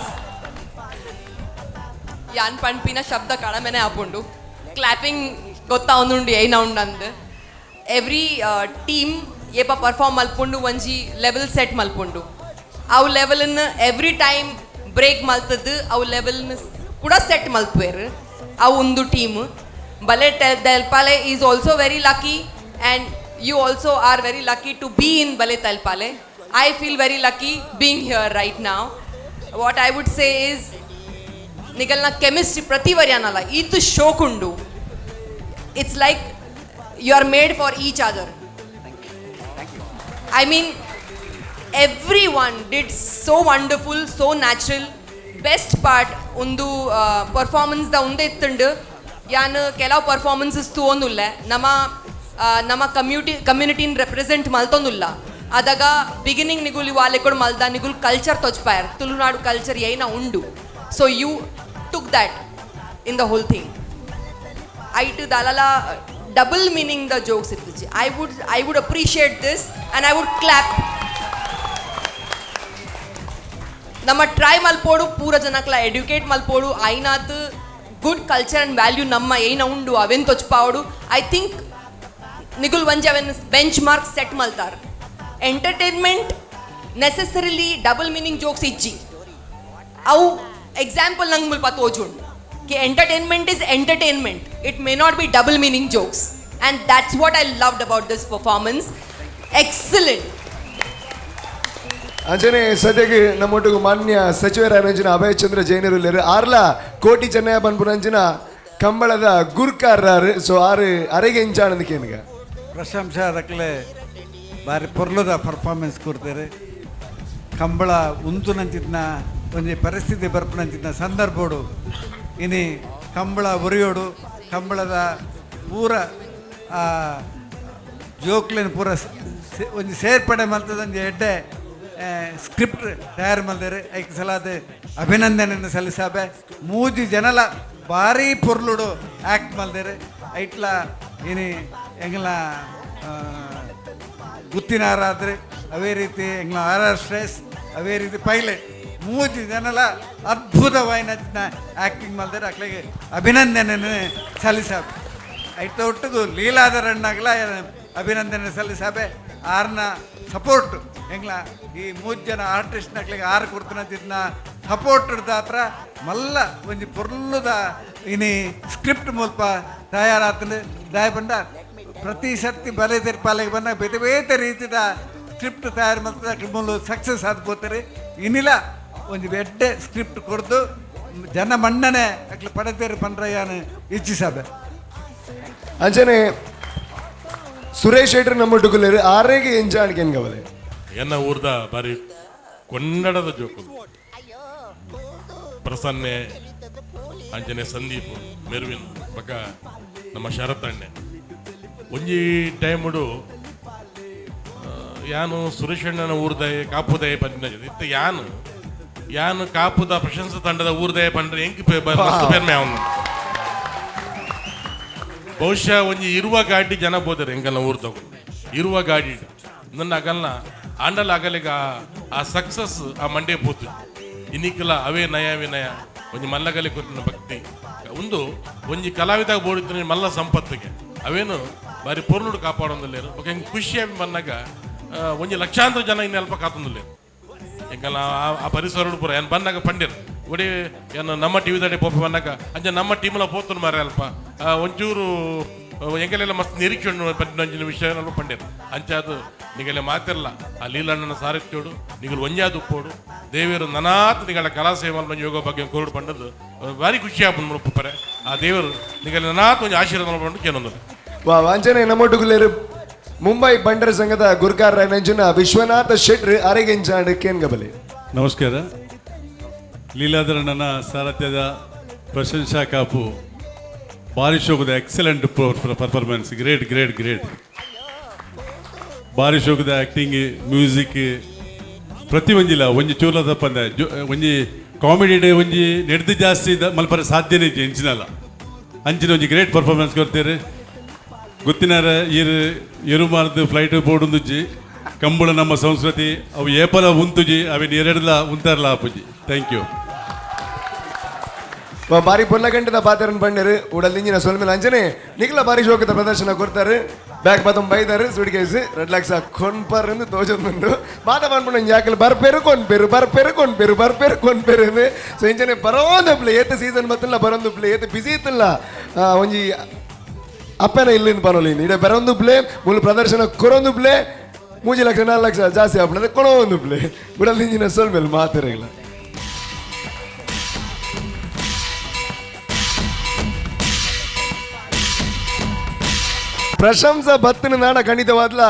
ಯಾನ್ ಪಣ್ಪಿನ ಶಬ್ದ ಕಡಮೆನೆ ಆಪುಂಡು. ಕ್ಲಾಪಿಂಗ್ ಗೊತ್ತಾ ಒಂದುಂಡು ಏನ ಉಂಡಂದು. ಎವ್ರಿ ಟೀಮ್ ಏಪ ಪರ್ಫಾರ್ಮ್ ಮಲ್ಪುಂಡು ಒಂಜಿ ಲೆವೆಲ್ ಸೆಟ್ ಮಲ್ಪುಂಡು. ಅವು ಲೆವೆಲ್ನ ಎವ್ರಿ ಟೈಮ್ ಬ್ರೇಕ್ ಮಲ್ತದ್ದು ಅವು ಲೆವೆಲ್ನ ಕೂಡ ಸೆಟ್ ಮಲ್ಪುವೆರ್ ಅವು ಒಂದು ಟೀಮ್. ಬಲೆ Telpale is also very lucky and you also are very lucky to be in Bale Telpale. I feel very lucky being here right now. What I would say is ನಿಗಲ್ನ chemistry ಪ್ರತಿ ವರ್ಯಾನಲ್ಲ ಇದು ಶೋಕುಂಡು. It's like you are made for each other. I mean every one did so wonderful, so natural. Best part ಒಂದು ಪರ್ಫಾರ್ಮೆನ್ಸ್ದ ಒಂದೇ ಇತ್ತುಂಡು. ಯಾನ್ ಕೆಲವು performances ತೂವೊಂದುಲ್ಲೆ ನಮ್ಮ ನಮ್ಮ ಕಮ್ಯುನಿಟಿನ represent ಮಲ್ತೊಂದುಲ್ಲ. ಆದಾಗ beginning ನಿಗುಲ್ ವಾಲೆ ಕೂಡ ಮಲ್ದ ನಿಗುಲ್ ಕಲ್ಚರ್ ತೊಜ್ಪಾಯರ್ ತುಳುನಾಡು ಕಲ್ಚರ್ ಏನ ಉಂಡು. So you took that in the whole thing. ಐಟ್ ದಾಲಲ ಡಬಲ್ ಮೀನಿಂಗ್ the jokes ಇತ್ತು. I would appreciate this and I would clap. ನಮ್ಮ ಟ್ರೈ ಮಲ್ಪೋಡು ಪೂರ ಜನಕ್ಲ educate ಮಲ್ಪೋಡು ಐನಾತ್ good culture and value ನಮ್ಮ ಏನ ಉಂಡು ಅವೇನು ತೊಚ್ಪಾವಡು. I think ನಿಗುಲ್ ಒಂಜಿ ಅವೇನು ಬೆಂಚ್ ಮಾರ್ಕ್ ಸೆಟ್ ಮಲ್ತಾರ್. Entertainment necessarily double meaning jokes ಇಜ್ಜಿ. ಅವು ಎಕ್ಸಾಂಪಲ್ ನಂಗೆ ಮುಲ್ಪ ತೋಜುಂಡು ಕಿ entertainment is entertainment, it may not be double meaning jokes and that's what I loved about this performance. Excellent. ಅಂಚನೆ ಸದ್ಯಕ್ಕೆ ನಮ್ಮೊಟ್ಟಿಗೆ ಮಾನ್ಯ ಸಚಿವರ ಅಭಯಚಂದ್ರ ಜೈನರು ಆರ್ಲ ಕೋಟಿ ಚೆನ್ನಯ್ಯ ಪನ್ಪುನಂಚಿನ ಕಂಬಳದ ಗುರ್ಕಾರರು. ಸೊ ಆರು ಅರೆಗೆ ಇಂಚಾನಂದಕ್ಕೇನುಗ ಪ್ರಶಂಸೆ ಅದಕ್ಕಲೆ ಬಾರಿ ಪೊರ್ಲುದ ಪರ್ಫಾರ್ಮೆನ್ಸ್ ಕೊಡ್ತಾರೆ. ಕಂಬಳ ಉಂತುನಂಚಿದ್ನ ಒಂಜಿ ಪರಿಸ್ಥಿತಿ ಬರ್ಪುನಂಚಿದ್ನ ಸಂದರ್ಭೋಡು ಇನಿ ಕಂಬಳ ಒರಿಯೋಡು ಕಂಬಳದ ಪೂರ ಜೋಕ್ಲೆನ್ ಪೂರ ಒಂಜಿ ಸೇರ್ಪಡೆ ಮಲ್ತದೊಂಜಿ ಎಡ್ಡೆ ಸ್ಕ್ರಿಪ್ಟ್ ತಯಾರು ಮಲ್ದೇರು. ಐಕ್ ಸಲಾದ ಅಭಿನಂದನೆಯನ್ನು ಸಲ್ಲಿಸಾಬೆ. ಮೂಜಿ ಜನಲ ಭಾರಿ ಪೊರ್ಲುಡು ಆ್ಯಕ್ಟ್ ಮಲ್ದೇರು. ಐಟ್ಲ ಇನಿ ಎಂಗ್ಲ ಗುತ್ತಿನಾರಾದ್ರೆ ಅವೇ ರೀತಿ ಎಂಗ್ಲ ಆರ್ ಆರ್ ಸ್ಟ್ರೆಸ್ ಅವೇ ರೀತಿ ಪೈಲಟ್ ಮೂಜಿ ಜನಲ ಅದ್ಭುತವಾಯಿನ ಆ್ಯಕ್ಟಿಂಗ್ ಮಲ್ದೇರು. ಅಕ್ಲೆಗೆ ಅಭಿನಂದನೆಯನ್ನು ಸಲ್ಲಿಸಾಬೆ. ಐತ ಒಟ್ಟಿಗೂ ಲೀಲಾಧರಣ್ಣಾಗ್ಲ ಅಭಿನಂದನೆ ಸಲ್ಲಿಸಾಬೆ. ಆರ್ನ ಸಪೋರ್ಟ್ ಎಂಗ್ಲ ಈ ಮೂಜಿ ಜನ ಆರ್ಟಿಸ್ಟ್ನಕ್ಲೆಗ್ ಆರು ಕೊಡ್ತನ ಸಪೋರ್ಟ್ ದಾತ್ರ ಮಲ್ಲ ಒಂಜಿ ಪೊರ್ಲುದ ಇನಿ ಸ್ಕ್ರಿಪ್ಟ್ ಮುಲ್ಪ ತಯಾರಾತಂಡು. ದಾಯ ಪಂಡ ಪ್ರತಿ ಸರ್ತಿ ಬಲೆ ತೆರ್ಪಾಲೆಗೆ ಬಂದಾಗ ಬೇತೆ ಬೇತೆ ರೀತಿದ ಸ್ಕ್ರಿಪ್ಟ್ ತಯಾರು ಮಲ್ತದ ಮೂಲು ಸಕ್ಸಸ್ ಆದ್ ಪೋತಾರೆ. ಇನಿಲ ಒಂಜಿ ಎಡ್ಡೆ ಸ್ಕ್ರಿಪ್ಟ್ ಕೊಡ್ದು ಜನ ಮನ್ನಣೆ ಅಕ್ಲು ಪಡೆತೇರು ಪಂಡ್ರಯ್ಯಾನು ಇಚ್ಛಿಸಾಬೆ. ಅಂಚನೆ ಸುರೇಶ್ ಶೆಟ್ರ್ ನಮ್ಮ ಟುಕುಲೇರು ಆರೇಗೆ ಎಂಚಾಣಿಕೆ ಕವಲೆ. ಎನ್ನ ಊರ್ದ ಬಾರಿ ಕೊಂಡಡದ ಜೋಕುಲು ಪ್ರಸನ್ನೆ ಅಂಚನೆ ಸಂದೀಪ್ ಮೆರ್ವಿನ್ ಬಕ ನಮ್ಮ ಶರತಣ್ಣೆ. ಒಂಜಿ ಟೈಮುಡು ಯಾನು ಸುರೇಶಣ್ಣನ ಊರ್ದಯ ಕಾಪುದಯ ಪಂಡಿನ ಇತ್ತ ಯಾನು ಯಾನು ಕಾಪುದ ಪ್ರಶಂಸ ತಂಡದ ಊರ್ದಯ ಪಂಡ್ರೆ ಎಂಕ್ ಮಸ್ತ್ ಪೆರ್ಮೆ ಅವನು. ಬಹುಶಃ ಒಂಜಿ ಇರುವ ಗಾಡಿ ಜನ ಬೋದರೆ ಎಂಕಲ್ನ ಊರ್ದವು ಇರುವ ಗಾಡಿ ನನ್ನ ಅಗಲ್ನ ಆಂಡಲ ಅಗಲಿಗ ಆ ಸಕ್ಸಸ್ ಆ ಮಂಡೆ ಪೋತು ಇನ್ನಿಕ್ಕಲ ಅವೇ ನಯ ವಿನಯ ಒಂಜಿ ಮಲ್ಲಗಲಿ ಕೊಟ್ಟಿನ ಭಕ್ತಿ ಒಂದು ಒಂಜಿ ಕಲಾವಿದಾಗ ಬೋಡಿದ್ರೆ ಮಲ್ಲ ಸಂಪತ್ತಿಗೆ ಅವೇನು ಬಾರಿ ಪೊರ್ಲುಡು ಕಾಪಾಡೊಂದಿಲ್ಲೇರು. ಬೊಕ ಎಂಕ್ ಖುಷಿ ಆಗಿ ಬಂದಾಗ ಒಂಜಿ ಲಕ್ಷಾಂತರ ಜನ ಇನ್ನು ಅಲ್ಪ ಕಾತೊಂದಿಲ್ಲೇರು. ಎಂಕಲ್ನ ಆ ಪರಿಸರ ಪೂರ ಏನ್ ಬಂದಾಗ ಪಂಡಿರ್ ಒಡಿ ಏನು ನಮ್ಮ ಟಿವಿ ದಡೆ ಪೋಪೆ ಬಂದಾಗ ಅಂಚ ನಮ್ಮ ಟೀಮ್ಲ ಪೋತುನು ಮಾರೆ ಅಲ್ಪ ಒಂಚೂರು ಎಂಕಲೆಲ್ಲ ಮಸ್ತ್ ನಿರೀಕ್ಷೆ ಪಂಡಿನ ವಿಷಯ ಅಲ್ಪ ಪಂಡಿರ್. ಅಂಚ ಅದು ನಿಗಲೆ ಮಾತಿರಲ್ಲ ಆ ಲೀಲಣ್ಣನ ಸಾರಥ್ಯೋಡು ನಿಗಲು ಒಂಜಾದು ಉಪ್ಪೋಡು ದೇವರು ನನಾತ್ ನಿಗಳ ಕಲಾ ಸೇವೆ ಯೋಗ ಬಗ್ಗೆ ಕೋರುಡು ಪಂಡದು ಭಾರಿ ಖುಷಿ ಆಪುಂಡು ಪರೆ. ಆ ದೇವರು ನಿಗಲೆ ನನಾತ್ ಒಂಜಿ ಆಶೀರ್ವಾದ ಪಂಡು ಕೇನೊಂದು. ವಾ ವಾಂಚನೆ ನಮ್ಮೊಟ್ಟುಗುಲೇರು ಮುಂಬೈ ಬಂಡರ ಸಂಘದ ಗುರ್ಕಾರ್ ನಂಜುನ ವಿಶ್ವನಾಥ ಶೆಟ್ರ್ ಅರೆಗೆಂಚಾಂಡ್ ಕೇನ್ಗಬಲೆ. ನಮಸ್ಕಾರ. ಲೀಲಾಧರಣ್ಣನ ಸಾರಥ್ಯದ ಪ್ರಶಂಸಾ ಕಾಪು ಭಾರಿ ಶೋಕದ excellent performance, great great great. ಭಾರಿ ಶೋಕದ ಆ್ಯಕ್ಟಿಂಗ್, ಮ್ಯೂಸಿಕ್ ಪ್ರತಿ ಒಂಜಿಲ ಒಂಜಿ ಚೂಲ ತಪ್ಪಂದೆ ಒಂಜಿ ಕಾಮಿಡಿ ಡೇ ಒಂಜಿ ನೆಡ್ದು ಜಾಸ್ತಿ ಮಲ್ಪರೆ ಸಾಧ್ಯನೇ ಇಜ್ಜಿ ಎಂಚಿನಲ್ಲ ಅಂಚಿನ ಒಂಜಿ ಗ್ರೇಟ್ ಪರ್ಫಾರ್ಮೆನ್ಸ್ ಕೊಡ್ತೀರಿ. ಗೊತ್ತಿನಾರ ಈರು ಎರುಮಾರ್ದು ಫ್ಲೈಟ್ ಬೋಡುಂದುಜ್ಜಿ ಕಂಬಳ ನಮ್ಮ ಸಂಸ್ಕೃತಿ ಅವು ಏಪಲ ಉಂತುಜಿ ಅವಿನ ಎರಡ್ಲ ಉಂತಾರಲ ಆಪುಜಿ. Thank you. ಬಾರಿ ಪೊಲ್ಲ ಗಂಟದ ಪಾತ್ರನ್ ಪಂಡರು ಉಡಲ್ ಇಂಜಿನ ಸೊಲ್ಮೇಲೆ ಅಂಚನೆ ನಿಖಿಲ ಬಾರಿ ಶೋಕದ ಪ್ರದರ್ಶನ ಕೊಡ್ತಾರೆ. ಬ್ಯಾಗ್ ಬತ್ತಂ ಬೈದಾರು ಸೂಟ್ ಕೇಸ್ ರೆಡ್ ಲಕ್ಷ ಕೊನ್ಪರ್ ಎಂದು ತೋಜೊಂದುಂಡು. ಮಾತ ಪನ್ಪುಂಡು ಯಾಕಲ್ ಬರ್ಪೇರು ಕೊನ್ಪೇರು ಬರ್ಪೇರು ಕೊನ್ಪೇರು ಬರ್ಪೇರು ಕೊನ್ಪೇರು ಸೊ ಇಂಚನೆ ಬರೋಂದು ಪ್ಲೇ ಏತ್ ಸೀಸನ್ ಬತ್ತಲ್ಲ ಬರೋಂದು ಪ್ಲೇ ಏತ್ ಬಿಸಿ ಇತ್ತಲ್ಲ ಒಂಜಿ ಅಪ್ಪನ ಇಲ್ಲಿಂದ ಪನೊಲಿ ಇಡೆ ಬರೋಂದು ಪ್ಲೇ ಮೂಲು ಪ್ರದರ್ಶನ ಕೊರೊಂದು ಪ್ಲೇ 3 ಲಕ್ಷ 4 ಲಕ್ಷ ಜಾಸ್ತಿ ಆಪುಂಡು ಕೊಡೊಂದು ಪ್ಲೇ ಉಡಲ್ ಇಂಜಿನ ಸೊಲ್ಮೇಲೆ ಮಾತಿರಗಿಲ್ಲ. ಪ್ರಶಂಸ ಬತ್ತಿನ ನಾಡ ಖಂಡಿತವಾದ್ಲ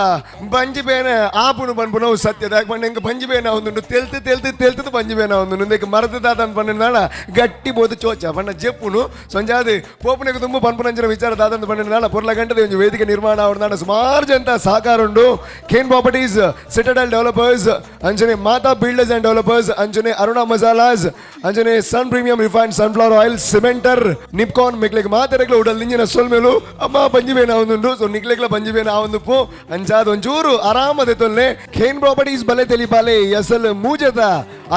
ಬಂಜಿ ಬೇನೆ ಆಪುನು ಪನ್ಪುನವು ಸತ್ಯ. ಯಾಕೆ ಪಂಡ ಎಂಕ್ ಬಂಜಿ ಬೇನೆ ಒಂದುಂಡು ತೆಲ್ತು ತೆಲ್ತು ತೆಲ್ತದು ಬಂಜಿ ಬೇನೆ ಒಂದು ಇಂದಕ್ಕೆ ಮರದು ದಾದನ್ ಪಂಡ ನಾಡ ಗಟ್ಟಿ ಬೋದು ಚೋಚ ಪಂಡ ಜೆಪ್ಪುನು ಸೊಂಜಾದ ಪೋಪುನೆಗೆ ತುಂಬ ಪನ್ಪುನಂಚಿನ ವಿಚಾರ ದಾದಂತ ಪಂಡ ನಾಡ ಪೊರ್ಲ ಗಂಟದ ಒಂಜಿ ವೇದಿಕೆ ನಿರ್ಮಾಣ ಆವಡ್ ನಾಡ ಸುಮಾರು ಜನ ಸಹಕಾರ ಉಂಡು. ಖೇನ್ properties, Citadel developers, ಅಂಚನೆ ಮಾತಾ builders and developers, ಅಂಚನೆ ಅರುಣಾ ಮಸಾಲಾಸ್, ಅಂಚನೆ Sun Premium refined sunflower oil, ಸಿಮೆಂಟರ್, ನಿಪ್ಕಾನ್ ಮೆಕ್ಲೆಗ್ ಮಾತೆರೆಗ್ಲ ಉಡಲ್ ಇಂಜಿನ ಸೊಲ್ಮೇಲು ಅಮ್ಮ ಬಂಜಿ ಬೇನೆ ಒಂದುಂಡು. ಸೊ ನಿಕ್ಲೆಗ್ಲ ಬಂಜಿ ಬೇನೆ ಒಂದು ಪೋ ಅಂಚಾದ ಒಂಚೂರು ಆರಾಮದೆ ತೊಲ್ಲೆ. ಖೇನ್ ಪ್ರಾಪರ್ಟೀಸ್ ಬಲೆ ತೆಲಿಪಾಲೆ ಎಸಲ್ ಮೂಜದ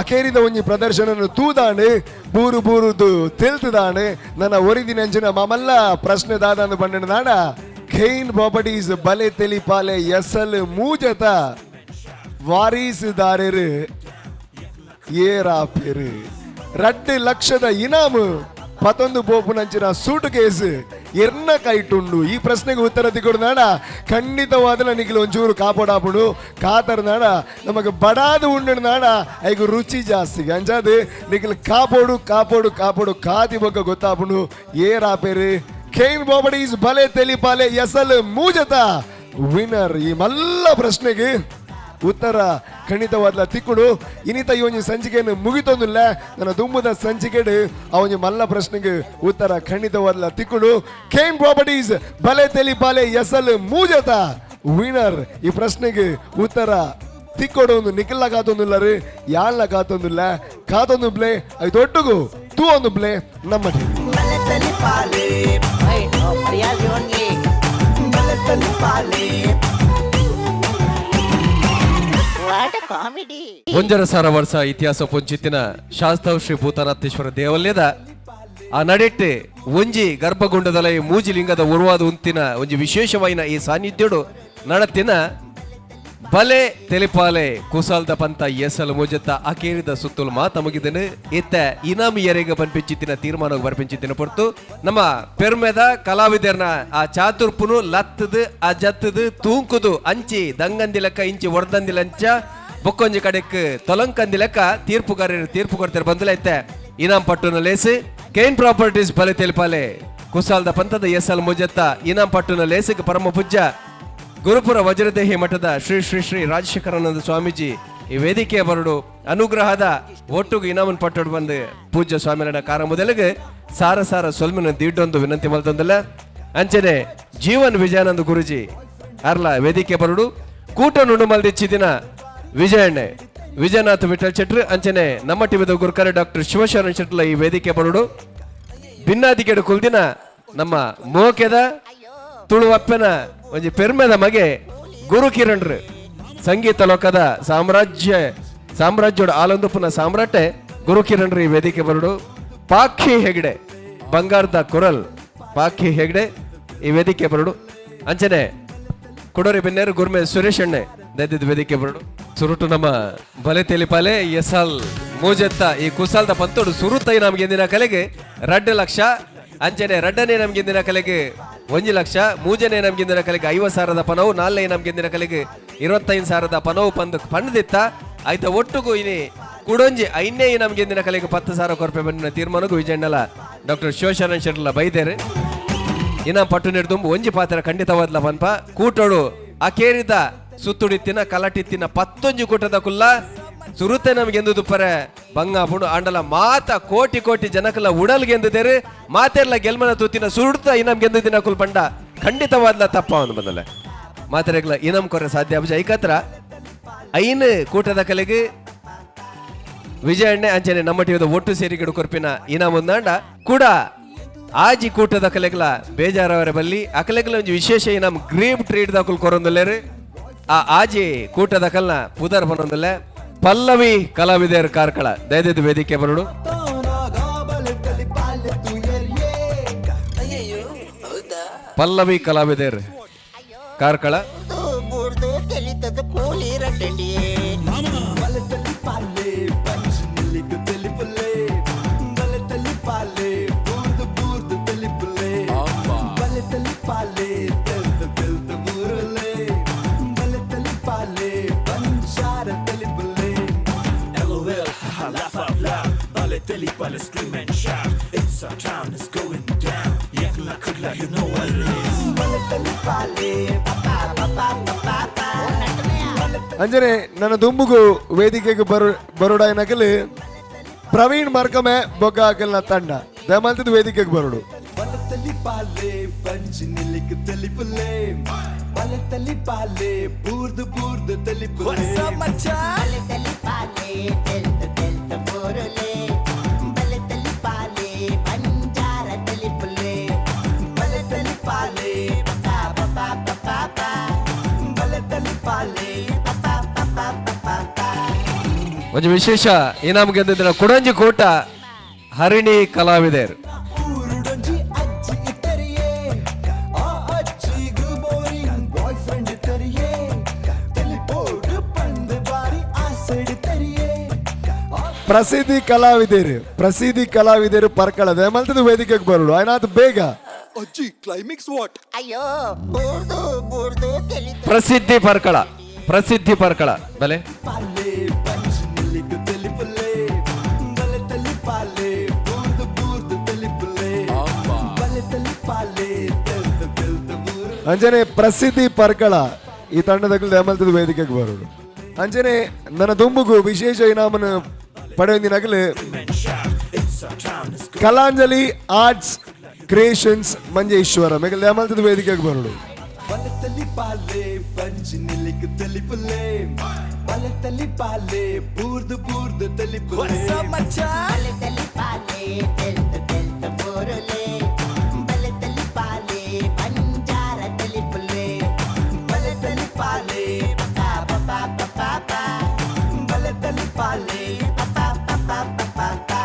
ಅಕೇರಿದ ಒಂಜಿ ಪ್ರದರ್ಶನ ತೂದಾಂಡ್ ಬೂರು ಬೂರುದು ತೆಲ್ತುದಾಂಡ್. ನನ್ನ ಒರಿದಿನ ಅಂಚಿನ ಮಾಮಲ್ಲ ಪ್ರಶ್ನೆ ದಾದಂದು ಪಂಡಿನ ನಾಡ ಖೇನ್ ಪ್ರಾಪರ್ಟೀಸ್ ಬಲೆ ತೆಲಿಪಾಲೆ ಎಸಲ್ ಮೂಜತ ವಾರೀಸುದಾರರು ಏರಾ ಪೇರು 2 ಲಕ್ಷದ ಇನಾಮು ಪತೊಂದು ಪೋಪುನಂಚಿನ ಸೂಟ್ ಕೇಸ್ ಎರ್ನ ಕೈಟುಂಡು. ಈ ಪ್ರಶ್ನೆಗೆ ಉತ್ತರ ತಿಕ್ಕೊಡು ಖಂಡಿತವಾದ ನಿಖಿಲ್ ಒಂಚೂರು ಕಾಪಾಡಾಪುಡು ಕಾತರ ನಾಡ ನಮಗೆ ಬಡಾದ ಉಂಡು ನಾಡ ಐಗು ರುಚಿ ಜಾಸ್ತಿ ಅಂಚಾದ ನಿಖಿಲ್ ಕಾಪೋಡು ಕಾಪೋಡು ಕಾಪೋಡು ಕಾತಿ ಬೊಕ್ಕ ಗೊತ್ತಾಪುಂಡು ಏರಾ ಪೇರು. ಖೇನ್ ಪ್ರಾಪರ್ಟೀಸ್ ಬಲೆ ತೆಲಿಪಾಲೆ ಎಸಲ್ ಮೂಜತ ವಿನ್ನರ್. ಈ ಮಲ್ಲ ಪ್ರಶ್ನೆಗೆ ಉತ್ತರ ಖಂಡಿತವಾದ್ಲ ತಿಕ್ಕುಡು. ಇನಿತ ಈ ಒಂಜಿ ಸಂಚಿಕೆಯನ್ನು ಮುಗಿತೊಂದಿಲ್ಲ, ನನ್ನ ದುಂಬುದ ಸಂಚಿಕೆಡು ಆ ಒಂಜಿ ಮಲ್ಲ ಪ್ರಶ್ನೆಗೆ ಉತ್ತರ ಖಂಡಿತವಾದ್ಲ ತಿಕ್ಕುಡು. ಕೇನ್ ಪ್ರಾಪರ್ಟೀಸ್ ಬಲೆ ತೆಲಿಪಾಲೆ ಎಸಲ್ ಮೂಜತ ವಿನರ್ ಈ ಪ್ರಶ್ನೆಗೆ ಉತ್ತರ ತಿಕ್ಕೋಡು ಒಂದು ನಿಖಿಲ್ಲ ಕಾತೊಂದಿಲ್ಲ ರೀ, ಯಾಳ್ನ ಕಾತೊಂದಿಲ್ಲ, ಕಾತೊಂದು ಬ್ಲೆ ಐದೊಟ್ಟುಗು ತೂ ಒಂದು ಬ್ಲೆ ನಮ್ಮ ಟಿವಿ. ಒಂಜರ ಸಾವಿರ ವರ್ಷ ಇತಿಹಾಸ ಪುಂಚಿತ್ತಿನ ಶಾಸ್ತವ ಶ್ರೀ ಭೂತನಾಥೇಶ್ವರ ದೇವಲ್ಯದ ಆ ನಡೆಟ್ಟೆ ಒಂಜಿ ಗರ್ಭಗುಂಡದಲೈ ಮೂಜಿ ಲಿಂಗದ ಉರುವಾದ ಉಂತಿನ ಒಂಜಿ ವಿಶೇಷವಾಯಿನ ಈ ಸಾನ್ನಿಧ್ಯೋಡು ನಡತಿನ ಬಲೆ ತೆಲಿಪಾಲೆ ಕುಸಾಲ್ದ ಪಂತ ಎಸಲ್ ಮುಜತ್ತ ಅಕೇರಿದ ಸುತ್ತಲು ಮಾತ ಮುಗಿದನು. ಇತ್ತ ಇನಾಮ್ ಎರೆಗ ಪನ್ಪಿಂಚಿತ್ತಿನ ತೀರ್ಮಾನ ಬರ್ಪಿಂಚಿತ್ತಿನ ಪೊರ್ತು ನಮ್ಮ ಪೆರ್ಮೆದ ಕಲಾವಿದರ್ನ ಆ ಚಾತುರ್ಪುನು ಲತ್ತದು ಅಜತ್ತದು ತೂಂಕುದು ಅಂಚಿ ದಂಗಂದಿ ಲೆಕ್ಕ ಇಂಚಿ ಒರ್ದಂದಿ ಲಂಚ ಬೊಕ್ಕೊಂಜಿ ಕಡೆಕ್ ತೊಲಂಕಂದಿ ಲೆಕ್ಕ ತೀರ್ಪುಗಾರರು ತೀರ್ಪು ಕೊಡ್ತಾರೆ ಬಂದಲ. ಇತ್ತೆ ಇನಾಮ್ ಪಟ್ಟುನ ಲೇಸು ಕೇನ್ ಪ್ರಾಪರ್ಟೀಸ್ ಬಲೆ ತೆಲಿಪಾಲೆ ಕುಸಾಲ್ದ ಪಂತದ ಎಸಲ್ ಮುಜತ್ತ ಇನಾಮ್ ಪಟ್ಟುನ ಲೇಸಿಗೆ ಪರಮ ಪೂಜ್ಯ ಗುರುಪುರ ವಜ್ರದೇಹಿ ಮಠದ ಶ್ರೀ ಶ್ರೀ ಶ್ರೀ ರಾಜಶೇಖರಾನಂದ ಸ್ವಾಮೀಜಿ ಈ ವೇದಿಕೆಯ ಬರಡು ಅನುಗ್ರಹದ ಒಟ್ಟುಗು ಇನಾಮನ್ ಪಟ್ಟೋಡು ಬಂದು ಪೂಜ್ಯ ಸ್ವಾಮಿನ ಕಾರ ಮೊದಲಿಗೆ ಸಾರ ಸಾರ ಸೊಲ್ಮಿನ ದೀಡೊಂದು ವಿನಂತಿ ಮಲ್ತೊಂದಲ್ಲ. ಅಂಚನೆ ಜೀವನ್ ವಿಜಯಾನಂದ ಗುರುಜಿ ಅರ್ಲ ವೇದಿಕೆ ಬರಡು ಕೂಟ ನುಂಡು ಮಲ್ದಿಚ್ಚಿದಿನ ವಿಜಯಣ್ಣೆ ವಿಜಯನಾಥ್ ವಿಠಲ್ ಶೆಟ್ರು ಅಂಚನೆ ನಮ್ಮ ಟಿವಿದ ಗುರುಕರೆ ಡಾಕ್ಟರ್ ಶಿವಶರಣ ಶೆಟ್ಲ ಈ ವೇದಿಕೆ ಬರಡು ಭಿನ್ನಾದಿಕೆಡು ಕುಲ್ದಿನ ನಮ್ಮ ಮೋಕೆದ ತುಳುವಪ್ಪನ ಒಂಜಿ ಪೆರ್ಮೆದ ಮಗೆ ಗುರು ಕಿರಣ್ರು ಸಂಗೀತ ಲೋಕದ ಸಾಮ್ರಾಜ್ಯದ ಆಲಂದುಪುನ ಸಾಮ್ರಾಟೆ ಗುರು ಕಿರಣ್ರು ಈ ವೇದಿಕೆ ಬರಡು. ಪಾಖಿ ಹೆಗ್ಡೆ ಬಂಗಾರದ ಕೊರಲ್ ಪಾಖಿ ಹೆಗ್ಡೆ ಈ ವೇದಿಕೆ ಬರಡು. ಅಂಚನೆ ಕುಡೋರಿ ಬೆನ್ನೇರು ಗುರ್ಮೆ ಸುರೇಶ್ ಅಣ್ಣೆ ದದ್ದಿದ ವೇದಿಕೆ ಬರಡು. ಸುರುಟು ನಮ್ಮ ಬಲೆ ತೆಲಿಪಾಲೆ ಎಸಾಲ್ ಮೂಜೆತ್ತ ಈ ಕುಸಾಲ್ದ ಪಂತೋಡು ಸುರುತೈ ನಮ್ಗೆ ಇಂದಿನ ಕಲೆಗೆ 2 ಲಕ್ಷ, ಅಂಚನೆ ರಡ್ಡನೇ ನಮ್ಗೆ ಇಂದಿನ ಕಲೆಗೆ 1 ಲಕ್ಷ, ಮೂಜನೇ ನಮ್ಗೆ ಇಂದಿನ ಕಲೆಗೆ 50,000 ಪನವು, ನಾಲ್ನೇ ನಮ್ಗೆ ಇಂದಿನ ಕಲೆಗೆ 25,000 ಪನವು ಪಂದು ಪಂಡದಿತ್ತ ಆಯ್ತ. ಒಟ್ಟುಗು ಇನಿ ಕುಡೊಂಜಿ ಐನೇ ನಮ್ಗೆ ಇಂದಿನ ಕಲೆಗೆ 10,000 ಕೊರಪೆ ಬಂದಿನ ತೀರ್ಮಾನಕ್ಕೂ ವಿಜಯಣ್ಣಲ ಡಾಕ್ಟರ್ ಶಿವಶರಣ ಶೆಟ್ಲ ಬೈದೇರು. ಇನ್ನ ಪಟ್ಟು ನೀಡ್ದುಂಬು ಒಂಜಿ ಪಾತ್ರ ಖಂಡಿತವಾದ್ಲ ಪನ್ಪ ಕೂಟೋಡು ಅಕೇರಿದ ಸುತ್ತುಡಿತ್ತಿನ ಕಲಟಿತ್ತಿನ 11 ಕೂಟದ ಕುಲ್ಲ ಸುರುತೆ ನಮ್ಗೆ ಎಂದು ದುಪ್ಪರೆ ಬಂಗ ಪುಂಡು ಆಂಡಲ ಮಾತ ಕೋಟಿ ಕೋಟಿ ಜನಕಲ ಉಡಲ್ಗೆ ಎಂದಿದ್ದೇರು ಮಾತೆರ್ಲ ಗೆಲ್ಮನ ತೂತಿನ ಸುರುತ ಇನಮ್ ಗೆಂದು ದಿನ ಕುಲ್ ಪಂಡ ಖಂಡಿತವಾದ್ಲ ತಪ್ಪ ಅವನು ಬಂದಲೆ ಮಾತೆರೆಗ್ಲ ಇನಮ್ ಕೊರೆ ಸಾಧ್ಯ ಅಭಿಜ. ಐಕತ್ರ ಐನ್ ಕೂಟದ ಕಲೆಗೆ ವಿಜಯಣ್ಣೆ ಅಂಚನೆ ನಮ್ಮ ಟಿವಿದ ಒಟ್ಟು ಸೇರಿಗಡು ಕೊರ್ಪಿನ ಇನಾಮ್ ಒಂದಾಂಡ ಕೂಡ ಆಜಿ ಕೂಟದ ಕಲೆಗ್ಲ ಬೇಜಾರವರ ಬಲ್ಲಿ ಅಕಲೆಗ್ಲ ಒಂಜಿ ವಿಶೇಷ ಇನಾಮ್ ಗ್ರೀಬ್ ಟ್ರೀಟ್ ದಾಕುಲ್ ಕೊರೊಂದುಲ್ಲೇರು. ಆ ಆಜಿ ಕೂಟದ ಕಲ್ನ ಪುದರ್ ಬನ್ನೊಂದುಲ್ಲೆ ಪಲ್ಲವಿ ಕಲಾವಿದರ ಕಾರ್ಕಳ ದಯದಿದ್ದು ವೇದಿಕೆ ಬರಡು. ಪಲ್ಲವಿ ಕಲಾವಿದರ್ Karkala Scream and shout, it's our town, it's going down. Yakla kudla, you know what it is. ಅಂಜನೆ ನನ್ನ ದುಂಬುಗು ವೇದಿಕೆಗೆ ಬರೋಡಾಯನಕಲಿ ಪ್ರವೀಣ್ ಮರ್ಕಮೆ ಬೊಗ್ಗ ಹಾಕಲ್ನ ತಂಡ ದಯಮಾಲ್ತಿದ್ದು ವೇದಿಕೆಗೆ ಬರೋಡು. ಒಂದು ವಿಶೇಷ ಇನಾಮ್ ಗೆದ್ದಿದ್ದ ಕುಡಂಜಿ ಕೋಟ ಹರಿಣಿ ಕಲಾವಿದರು. ಪ್ರಸಿದ್ಧಿ ಕಲಾವಿದರು, ಪ್ರಸಿದ್ಧಿ ಕಲಾವಿದರು ಪರ್ಕಳ ದಯಮಾಲ್ತಿದ್ದು ವೇದಿಕೆಗೆ ಬರೋಡು. ಆಯ್ನಾತ್ ಬೇಗ. ಅಜ್ಜಿ ಕ್ಲೈಮ್ಯಾಕ್ಸ್ what? ಅಯ್ಯೋ ಬುರ್ದು ಬುರ್ದು ಪ್ರಸಿದ್ಧಿ ಪರ್ಕಳ, ಪ್ರಸಿದ್ಧಿ ಪರ್ಕಳ ಬಲೆ. ಅಂಜನೆ ಪ್ರಸಿದ್ಧಿ ಪರ್ಕಳ ಈ ತಂಡದ ದಯಮಾಲ್ತಿದ್ದು ವೇದಿಕೆಗೆ ಬರೋಡು. ಅಂಚನೆ ನನ್ನ ದುಂಬುಗು ವಿಶೇಷ ಇನಾಮನ ಪಡೆಯೊಂದಿನಗಲು ಕಲಾಂಜಲಿ ಆರ್ಟ್ಸ್ ಕ್ರಿಯೇಷನ್ಸ್ ಮಂಜೇಶ್ವರ ಮೆಗಲ್ ದ್ಯಾಮಲ್ತದ ವೇದಿಕೆಗೆ ಬರೋಡು. ಬಲತಲಿ ಪಾಲೆ ಬಂಜಿ ನಿಲಿಕ್ ತೆಲಿಪುಲೆ ಬಲತಲಿ ಪಾಲೆ ಬೂರ್ದು ಬೂರ್ದು ತೆಲಿಪುಲೆ ಬಲತಲಿ ಪಾಲೆ ತೆಲ್ತ ತೆಲ್ತ ಬೋರಲೆ ಬಲತಲಿ ಪಾಲೆ ಬಂಜಾರ ತೆಲಿಪುಲೆ ಬಲತಲಿ ಪಾಲೆ ಪಾ ಪಾ ಪಾ ಪಾ ಪಾ ಬಲತಲಿ ಪಾಲೆ ಪಾ ಪಾ ಪಾ ಪಾ ಪಾ.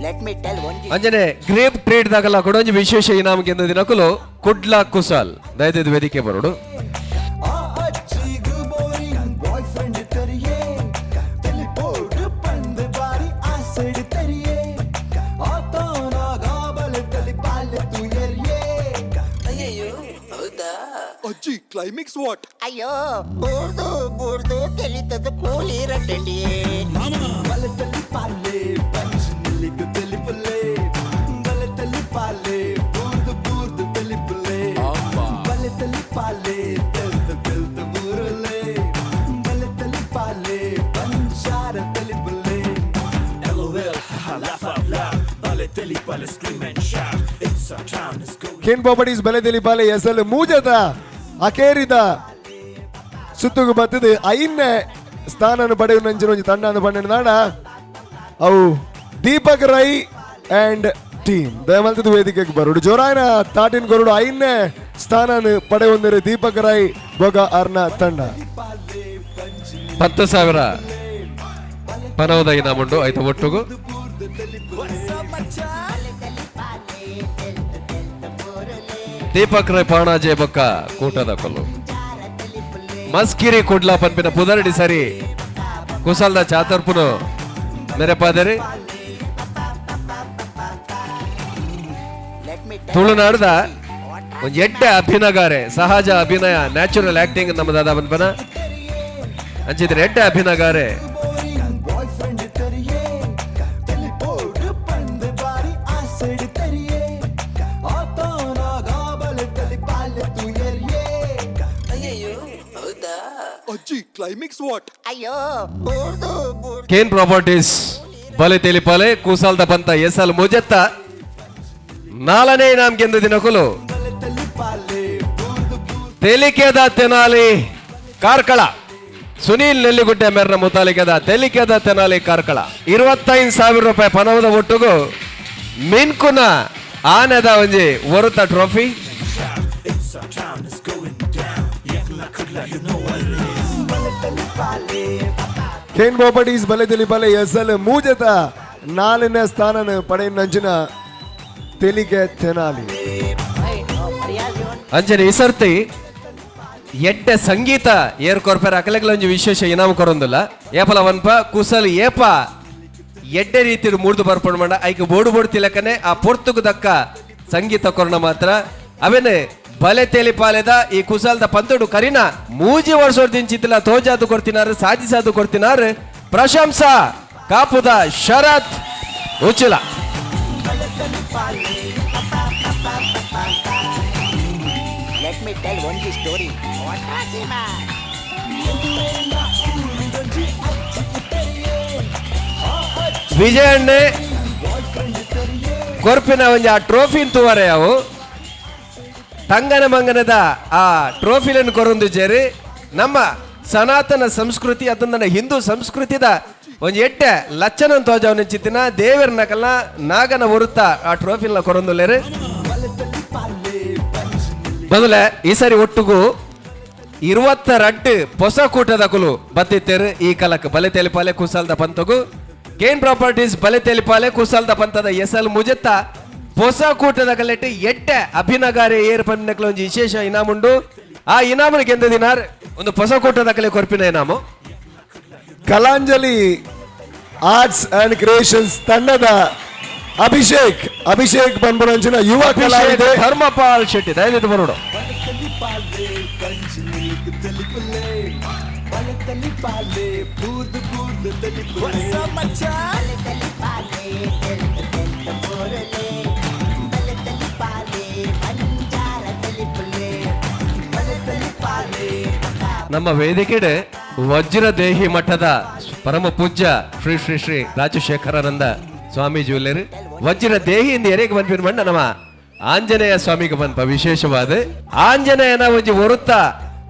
Let me tell ಒಂಜಿ ಅಂಜನೆ ಗ್ರೇಪ್ ಟ್ರೇಡ್ ದಾಗಲ ಕೊಡೊಂಜಿ ವಿಶೇಷ ಇನಾಮ ಗೆಂದ ದಿನಕುಲು ಕುಡ್ಲಾ ಕುಸಾಲ್ ದಯದಿದ್ದು ವೇದಿಕೆ ಬರೋಡು. ಅಜ್ಜಿಗು ಬೋರಿಂಗ್ ಬಾಯ್ ಫ್ರೆಂಡ್ ತೆರಿಯೇ ತೆಲಿಪೋಡು ಪಂದು ಬಾರಿ ಆಸೆಡ್ ತೆರಿಯೇ ಆತನಾಗ ಬಲತಲಿ ಪಾಲೆ ತುಯರಿಯೇ. ಅಯ್ಯಯ್ಯೋ, ಹೌದಾ? ಅಜ್ಜಿ, ಕ್ಲೈಮ್ಯಾಕ್ಸ್ what? ಅಯ್ಯೋ, ಬೂರ್ದು ಬೂರ್ದು ತೆಲಿತದ ಕೂಲಿ ರಟ್ಟಲಿ. ಬಲತಲಿ ಪಾಲೆ ಬಂಜಿ ನಿಲಿಕ್ ತೆಲಿಪುಲೆ ಬಲತಲಿ ಪಾಲೆ ಬೂರ್ದು ಬೂರ್ದು ತೆಲಿಪುಲೆ ಬಲತಲಿ ಪಾಲೆ ತೆಲ್ತ ತೆಲ್ತ ಬೂರುಲೆ ಬಲತಲಿ ಪಾಲೆ ಬಂಜಾರ ತೆಲಿಪುಲೆ. LOL, haha, laugh out loud. Bale Pale, scream and shout. It's our town, it's going. Ken properties ಬಲೆ ಪಾಲೆ ಎಸಲ್ ಮೂಜದ ಅಕೇರಿದ ಸುತ್ತುಗು ಬತ್ತದು ಐನ್ನೆ ಸ್ಥಾನನು ಪಡೆಯುವ ನಂಚಿನ ಒಂಜಿ ತಂಡ ಪಂಡಿನ ನಾಡ ಅವು ದೀಪಕ್ ರೈ ಅಂಡ್ ಟೀಮ್. ದಯಮಲ್ತದ ವೇದಿಕೆಗೆ ಬರೋಡು, ಜೋರಾಯನ ತಾಟಿನ ಕೊರಡು. ಐನ್ನೆ ಸ್ಥಾನನು ಪಡೆಯುವಂದರೆ ದೀಪಕ್ ರೈ ಬೊಗ ಅರ್ನ ತಂಡ. 10,000 ಪನವದ ಇನಾಮುಂಡು ಐತ ಒಟ್ಟುಗು. ದೀಪಕ್ ರೈ ಪಾಣಾಜೆ ಬೊಕ್ಕ ಕೂಟದ ಕೊಲ್ಲು ಮಸ್ಕಿರಿ ಕುಡ್ಲ ಪನ್ಪಿನ ಪುದರಡಿ ಸರಿ ಕುಸಲ್ದ ಚಾತರ್ಪುನು ಮೆರೆಪಾದರಿ. ತುಳುನಾಡ್ದ ಒಂಜಿ ಎಡ್ಡೆ ಅಭಿನಗಾರೆ, ಸಹಜ ಅಭಿನಯ, ನ್ಯಾಚುರಲ್ ಆಕ್ಟಿಂಗ್ ನಮ್ಮ ದಾದಾ ಪನ್ಪನ ಅಂಚಿದ್ರೆ ಎಡ್ಡೆ ಅಭಿನಗಾರೆ. ಬಾಯ್ ಫ್ರೆಂಡ್ ತೆರಿಯೇ ತೆಲಿಪೋಡು ಪಂದು ಬಾರಿ ಆಸೆಡ್ ತೆರಿಯೇ ಆತನಾಗ ಬಲತಲಿ ಪಾಲೆ ತುಯರಿಯೇ. ಅಯ್ಯಯ್ಯೋ, ಹೌದಾ? ಅಜ್ಜಿ, ಕ್ಲೈಮ್ಯಾಕ್ಸ್ what? ಅಯ್ಯೋ, ಬೂರ್ದು ಬೂರ್ದು. ಕೇನ್ ಪ್ರಾಪರ್ಟೀಸ್ ಬಲೆ ತೆಲಿಪಾಲೆ ಕೂಸಾಲ್ದ ಪಂತ ಎಸಲ್ ಮುಜೆತ್ತ ನಾಲನೇ ಇನಾಮ್ ಗೆಂದ ದಿನಕುಲು ತೆಲಿಕೆದ ತೆನಾಲಿ ಕಾರ್ಕಳ. ಸುನೀಲ್ ನೆಲ್ಲಿಗುಡ್ಡೆ ಮೇರ್ನ ಮುತಾಲಿಕೆದ ತೆಲಿಕೆದ ತೆನಾಲಿ ಕಾರ್ಕಳ. 25,000 ರೂಪಾಯಿ ಪನವದ ಒಟ್ಟುಗು ಮಿನ್ಕುನ ಆನೆದ ಒಂಜಿ ಒರುತ trophy. It's our town, it's going down. Yakla kudla, you know what it is. Ken properties ಬಲೆ ತೆಲಿಪಾಲೆ ಎಸಲ್ ಮೂಜದ ನಾಲ್ನೇ ಸ್ಥಾನನು ಪಡೆಯುವ ನಂಚಿನ ತೆಲಿಗೆ ತೆನಾಲಿ. ಅಂಜನೆ ಈ ಸರ್ತಿ ಎಡ್ಡೆ ಸಂಗೀತ ಏರ್ ಕೊರ್ಪೆರ ಅಕಲೆಗ್ಲ ಒಂಜಿ ವಿಶೇಷ ಇನಾಮ ಕೊರೊಂದಿಲ್ಲ. ಏಪಲ ವನ್ಪ ಕುಸಲ್ ಏಪ ಎಡ್ಡೆ ರೀತಿಡ್ ಮೂಡ್ದು ಬರ್ಪಣ್ ಮಂಡ ಐಕ್ ಬೋಡು ಬೋಡು ತಿಲಕನೆ ಆ ಪೊರ್ತುಗು ದಕ್ಕ ಸಂಗೀತ ಕೊರಣ ಮಾತ್ರ. ಅವೇನೆ ಬಲೆ ತೇಲಿ ಪಾಲೆದ ಈ ಕುಸಲ್ದ ಪಂತುಡು ಕರಿನ ಮೂಜಿ ವರ್ಷ ತೋಜಾದು ಕೊಡ್ತಿನಾರು, ಸಾಧಿಸಾದು ಕೊಡ್ತಿನಾರು. ಪ್ರಶಂಸಾ ಕಾಪುದ ಶರತ್ ಉಚಿಲ. Let me tell ಒಂಜಿ ಸ್ಟೋರಿ. ವಿಜಯಣ್ಣೆ ಕೊರ್ಪಿನ ಒಂಜಿ ಆ ಟ್ರೋಫಿನ್ ತೂವರೆ ಅವು ತಂಗನ ಮಂಗನದ ಆ ಟ್ರೋಫಿಲನ್ನು ಕೊರೊಂದು ಜೇರಿ. ನಮ್ಮ ಸನಾತನ ಸಂಸ್ಕೃತಿ ಅದನ್ನ ಹಿಂದೂ ಸಂಸ್ಕೃತಿದ ಒಂಜಿ ಎಡ್ಡೆ ಲಚ್ಚನ ತೋಜವನ ಚಿತ್ತಿನ ದೇವರನಕಲ್ಲ ನಾಗನ ಒರುತ್ತ ಆ ಟ್ರೋಫಿನ ಕೊರೊಂದುಲ್ಲೇರು. ಬದಲೆ ಈ ಸಾರಿ ಒಟ್ಟುಗು 22 ಹೊಸ ಕೂಟದ ಕುಲು ಬತ್ತಿತ್ತೇರು ಈ ಕಲಕ್ ಬಲೆ ತೆಲಿಪಾಲೆ ಕುಸಲ್ದ ಪಂತಗು. ಕೇನ್ ಪ್ರಾಪರ್ಟೀಸ್ ಬಲೆ ತೆಲಿಪಾಲೆ ಕುಸಲ್ದ ಪಂತದ ಎಸಲ್ ಮುಜೆತ್ತ ಹೊಸ ಕೂಟದ ಕಲೆಟ್ ಎಡ್ಡೆ ಅಭಿನಗಾರೆ ಏರ್ ಪನ್ನಕ್ಲ ಒಂಜಿ ವಿಶೇಷ ಇನಾಮುಂಡು. ಆ ಇನಾಮು ಗೆಂದ ದಿನಾರ್ ಒಂದು ಹೊಸ ಕೂಟದ ಕಲೆ ಕೊರ್ಪಿನ ಇನಾಮು. ಕಲಾಂಜಲಿ ಆರ್ಟ್ಸ್ ಅಂಡ್ ಕ್ರಿಯೇಷನ್ಸ್ ತಂಡದ ಅಭಿಷೇಕ್, ಅಭಿಷೇಕ್ ಬಂಬುರಂಚಿನ ಯುವ ಕಲಾವಿದೆ ಧರ್ಮಪಾಲ್ ಶೆಟ್ಟಿ ದಯವಿಟ್ಟು ಬರೋಡು. ನಮ್ಮ ವೇದಿಕೆಡೆ ವಜ್ರದೇಹಿ ಮಠದ ಪರಮ ಪೂಜ್ಯ ಶ್ರೀ ಶ್ರೀ ಶ್ರೀ ರಾಜಶೇಖರಾನಂದ ಸ್ವಾಮೀಜಿ ಉಲ್ಲೇರು. ವಜ್ರದೇಹಿ ಇಂದ ಎರೆಗೆ ಬಂದ್ಬಿನ ಮಣ್ಣ ನಮ್ಮ ಆಂಜನೇಯ ಸ್ವಾಮಿಗೆ ಬಂದ್ಪ. ವಿಶೇಷವಾದ ಆಂಜನೇಯನ ಒಂಜಿ ಒರುತ್ತ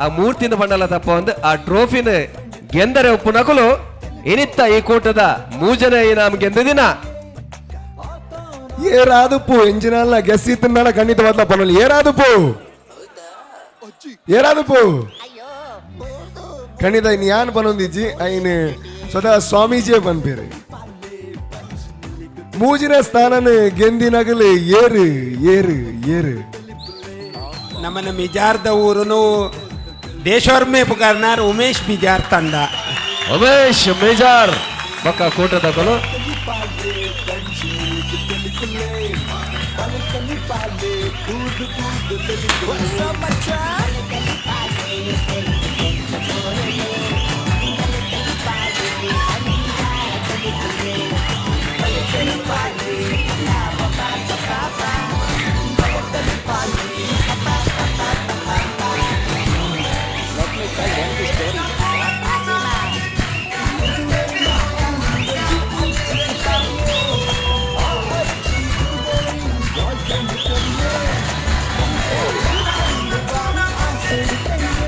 ಆ ಮೂರ್ತಿನ ಬಂಡಲ ತಪ್ಪ ಒಂದು ಆ ಟ್ರೋಫಿನ ಗೆಂದರೆ ಉಪ್ಪು ನಕಲು ಇನಿತ್ತ ಈ ಕೂಟದ ಮೂಜನೇ ಇನಾಮ್ ಗೆಂದ ದಿನ ಏರಾದುಪ್ಪು ಎಂಜಿನಲ್ಲ ಗೆಸ್ ಇತ್ತಿನ ಖಂಡಿತವಾದ ಪನಲ್ ಏರಾದುಪ್ಪು ಏರಾದುಪ್ಪು ಖಂಡಿತ ಇನ್ ಯಾನ್ ಪನೊಂದಿಜ್ಜಿ ಐನ್ ಸ್ವತಃ ಸ್ವಾಮೀಜಿಯೇ ಪನ್ಪೇರು. ಮೂಜಿನ ಸ್ಥಾನನ ಗೆಂದಿನಗಲು ಏರು ಏರು ಏರು. ನಮ್ಮನ ಮಿಜಾರ್ದ ಊರುನು ದೇಶೋರ್ಮೆ ಪುಗಾರ್ನಾರ್ ಉಮೇಶ್ ಮಿಜಾರ್ ತಂಡ. ಉಮೇಶ್ ಮಿಜಾರ್ ಪಕ್ಕ ಕೂಟದಕಲು.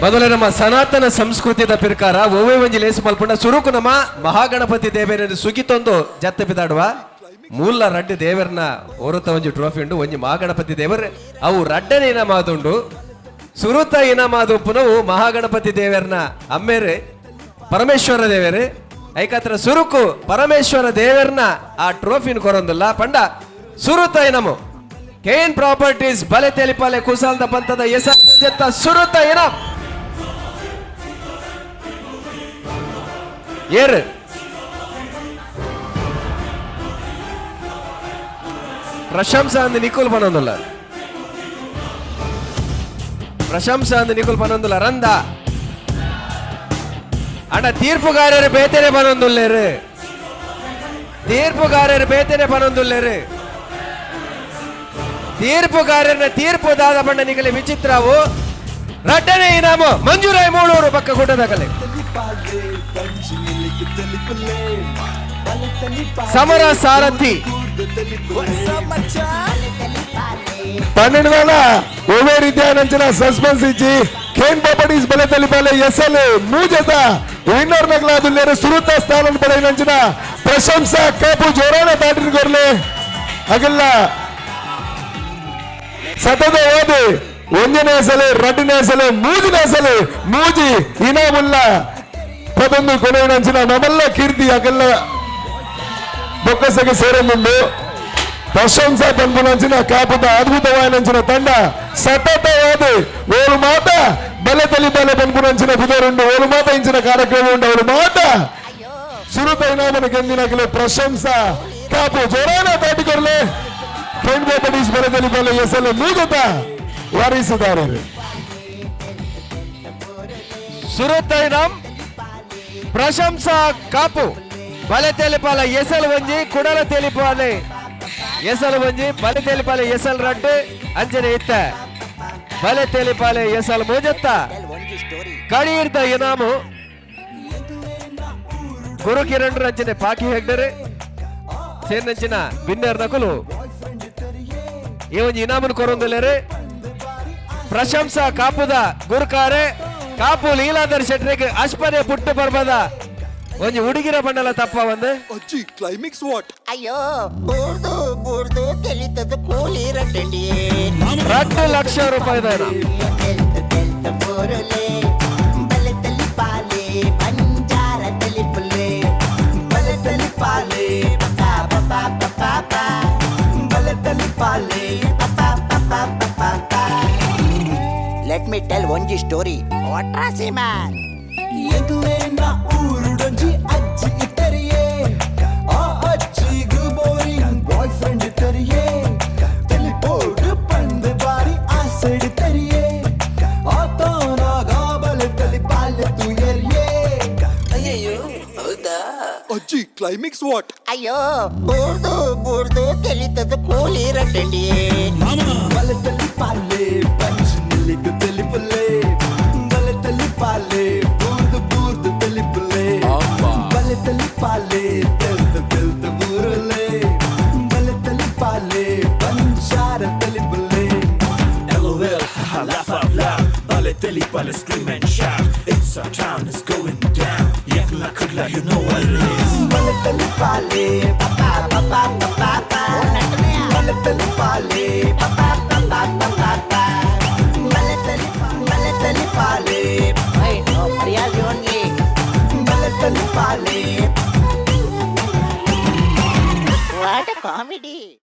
ಮೊದಲ ನಮ್ಮ ಸನಾತನ ಸಂಸ್ಕೃತಿದ ಪ್ರಕಾರ ಒವ್ವೆ ಒಂಜಿ ಲೇಸು ಮಲ್ಪುಂಡ ಸುರುಕು ನಮ್ಮ ಮಹಾಗಣಪತಿ ದೇವರನ್ನು ಸುಗಿತೊಂದು ಜತ್ತೆ ಬಿದಾಡುವ ಮೂಲ ರಡ್ಡು ದೇವರನ್ನ ಹೊರತ ಒಂಜಿ ಟ್ರೋಫಿ ಉಂಡು. ಒಂಜಿ ಮಹಾಗಣಪತಿ ದೇವರ್ ಅವು ರಡ್ಡನೆ ಇನಾಮಾದುಂಡು. ಸುರುತ ಇನಾಮಾದು ಪುನವು ಮಹಾಗಣಪತಿ ದೇವರನ್ನ ಅಮ್ಮೇರು ಪರಮೇಶ್ವರ ದೇವರು ಐಕಾತ್ರ ಸುರುಕು ಪರಮೇಶ್ವರ ದೇವರನ್ನ ಆ ಟ್ರೋಫಿನ ಕೊರೊಂದಿಲ್ಲ ಪಂಡ ಸುರುತ ಇನಾಮು ಕೇನ್ ಪ್ರಾಪರ್ಟೀಸ್ ಬಲೆ ತೆಲಿಪಾಲೆ ಕುಸಾಲ್ದ ಪಂತದ ಎಸ ಸುರುತ ಇನಾಮ್ ಏರು ಪ್ರಶಂಸಾ ಅಂದ್ ನಿಕುಲ್ ಪನೊಂದುಲ್ಲ. ಪ್ರಶಂಸಾ ಅಂದ್ ನಿಕುಲ್ ಪನೊಂದುಲ್ಲ ರಂದ ಅಣ್ಣ ತೀರ್ಪುಗಾರರು ಬೇತನೆ ಪನೊಂದುಲ್ಲೇರು. ತೀರ್ಪುಗಾರರು ಬೇತನೆ ಪನೊಂದುಲ್ಲೇರು. ತೀರ್ಪುಗಾರನ ತೀರ್ಪು ದಾದ ಬಣ್ಣ ನಿಗಲೆ ವಿಚಿತ್ರವು. ರಡ್ಡನೆ ಇನಾಮು ಮಂಜೂರಾಯ್ ಮೂಳೂರು ಪಕ್ಕ ಕೂಟದಾಗಲೆ. ಸಮರ ಸಾರಥಿ 12 ದಾಲ ಒವ್ವೇ ರೀತಿಯ ನಂಚಿನ ಸಸ್ಪೆನ್ಸ್ ಇಜ್ಜಿ. ಕೇನ್ ಪ್ರಾಪರ್ಟೀಸ್ ಬಲೆ ತಲಿಪಾಲೆ ಎಸಲ್ ಮೂಜದ ವಿನ್ನರ್ ನಗಲಾದುಲ್ಲೇರು. ಸುರುತ ಸ್ಥಾನ ಪಡೆಯಿನಂಚಿನ ಪ್ರಶಂಸಾ ಕಾಪು ಜೋರಾನ ತಾಟಿನ ಕೊರ್ಲೆ. ಅಗಲ್ಲ ಸತತ ಓದಿ ಒಂದನೇ ಸಲ ರಡ್ಡನೇ ಸಲ ಮೂಜನೇ ಸಲ ಮೂಜಿ ಇನಾಮುಲ್ಲ ಪದೊಂದು ಕೊನೆಯಿನಂಚಿನ ನಮಲ್ಲ ಕೀರ್ತಿ ಅಗಲ್ಲ ಬೊಕ್ಕಸಗೆ ಸೇರೊಂದುಂಡು. ಪ್ರಶಂಸಾ ಪನ್ಪುನಂಚಿನ ಕಾಪುದ ಅದ್ಭುತವಾಯಿನಂಚಿನ ತಂಡ ಸತತವಾದ ಓಲು ಮಾತ ಬಲೆ ತಲಿ ಬಲೆ ಪನ್ಪುನಂಚಿನ ಪುದರುಂಡು. ಓಲು ಮಾತ ಇಂಚಿನ ಕಾರ್ಯಕ್ರಮ ಉಂಡು. ಅವಳು ಮಾತ ಸುರುತ ಇನಾಮನ ಗೆಂದಿನಗಲೆ ಪ್ರಶಂಸಾ ಕಾಪು ಜೋರಾನ ತಾಟಿಕೊರ್ಲೆ. ಕೇನ್ ಪ್ರಾಪರ್ಟೀಸ್ ಬಲೆ ತಲಿ ಬಲೆ ಎಸಲ ಮೂಜತ ವಾರಿಸುದಾರರು. ಸುರುತ ಇನಾಮ್ ಪ್ರಶಂಸಾ ಕಾಪು ಬಲೆ ತೆಲಿಪಾಲ ಎಸಲ್ ಒಂಜಿ ಕುಡಲ ತೆಲಿಪಾಲೆ ಎಸಲ್ ಒಂಜಿ ಬಲೆ ತೆಲಿಪಾಲೆ ಎಸಲ್ ರಡ್ಡು ಅಂಜನೆ ಇತ್ತ ಬಲೆ ತೆಲಿಪಾಲೆ ಎಸಲ್ ಮೂಜತ್ತ ಕಡೀರ್ದ ಇನಾಮು ಗುರು ಕಿರಣ್ ರಂಜನೆ ಪಾಕಿ ಹೆಗ್ಡರೆ ಸೇರ್ನಂಚಿನ ಬಿನ್ನರ್ ನಕಲು ಈ ಒಂಜಿ ಇನಾಮನ್ ಕೊರೊಂದುಲ್ಲೆರ್. ಪ್ರಶಂಸಾ ಕಾಪುದ ಗುರುಕಾರೆ ಕಾಪು ಲೀಲಾಧರ್ ಶೆಟ್ರಿಗೆ ಅಶ್ಪನೆ ಪುಟ್ಟು ಬರ್ಬದ ಒಂಜಿ ಹುಡುಗಿರ ಬಣ್ಣಲ ತಪ್ಪ ಒಂದು ಅಜ್ಜಿ ಕ್ಲೈಮ್ಯಾಕ್ಸ್ what. ಅಯ್ಯೋ ಬೂರ್ದು ಬೂರ್ದು ತೆಲಿತದ ಕೂಲಿ ರಡ್ಡಿ 2 ಲಕ್ಷ ರೂಪಾಯಿ Let me tell ಒಂಜಿ ಸ್ಟೋರಿ. ವಾಟ್ರಾಸಿ ಮ್ಯಾನ್. ಊರುಡೊಂಜಿ ಅಜ್ಜಿ ಇತ್ತರಿಯೇ, ಆ ಅಜ್ಜಿಗೂ ಬೋರಿಂಗ್ ಬಾಯ್ ಫ್ರೆಂಡ್ ಇತ್ತರಿಯೇ, ತೆಲಿಪೋಡು ಪಂದು ಬಾರಿ ಆಸೆಡ್ ತರಿಯೇ, ಆತನಾಗ ಬಲೆ ತಲಿ ಪಾಲೆ ತುಯರಿಯೇ. ಅಯ್ಯಯ್ಯೋ ಹೌದಾ. ಅಜ್ಜಿ ಕ್ಲೈಮ್ಯಾಕ್ಸ್ what. ಅಯ್ಯೋ ಬೂರ್ದು ಬೂರ್ದು ತೆಲಿತದ ಕೂಲಿ ರಡ್ಡಿ ಬಲೆ ತಲಿ ಪಾಲೆ ಪಂಚ್ ನಿಲ್ಲಿಗು ತೆಲಿಪುಲೆ, ಬಲೆ ತಲಿ ಪಾಲೆ ಬೂರ್ದು ಬೂರ್ದು ತೆಲಿ తెలిపాలే పపా పపా పపా బల తెలిపాలే పపా పపా పపా బల తెలిపా బల తెలిపాలే మర్యాద ఓన్లీ బల తెలిపాలే what comedy.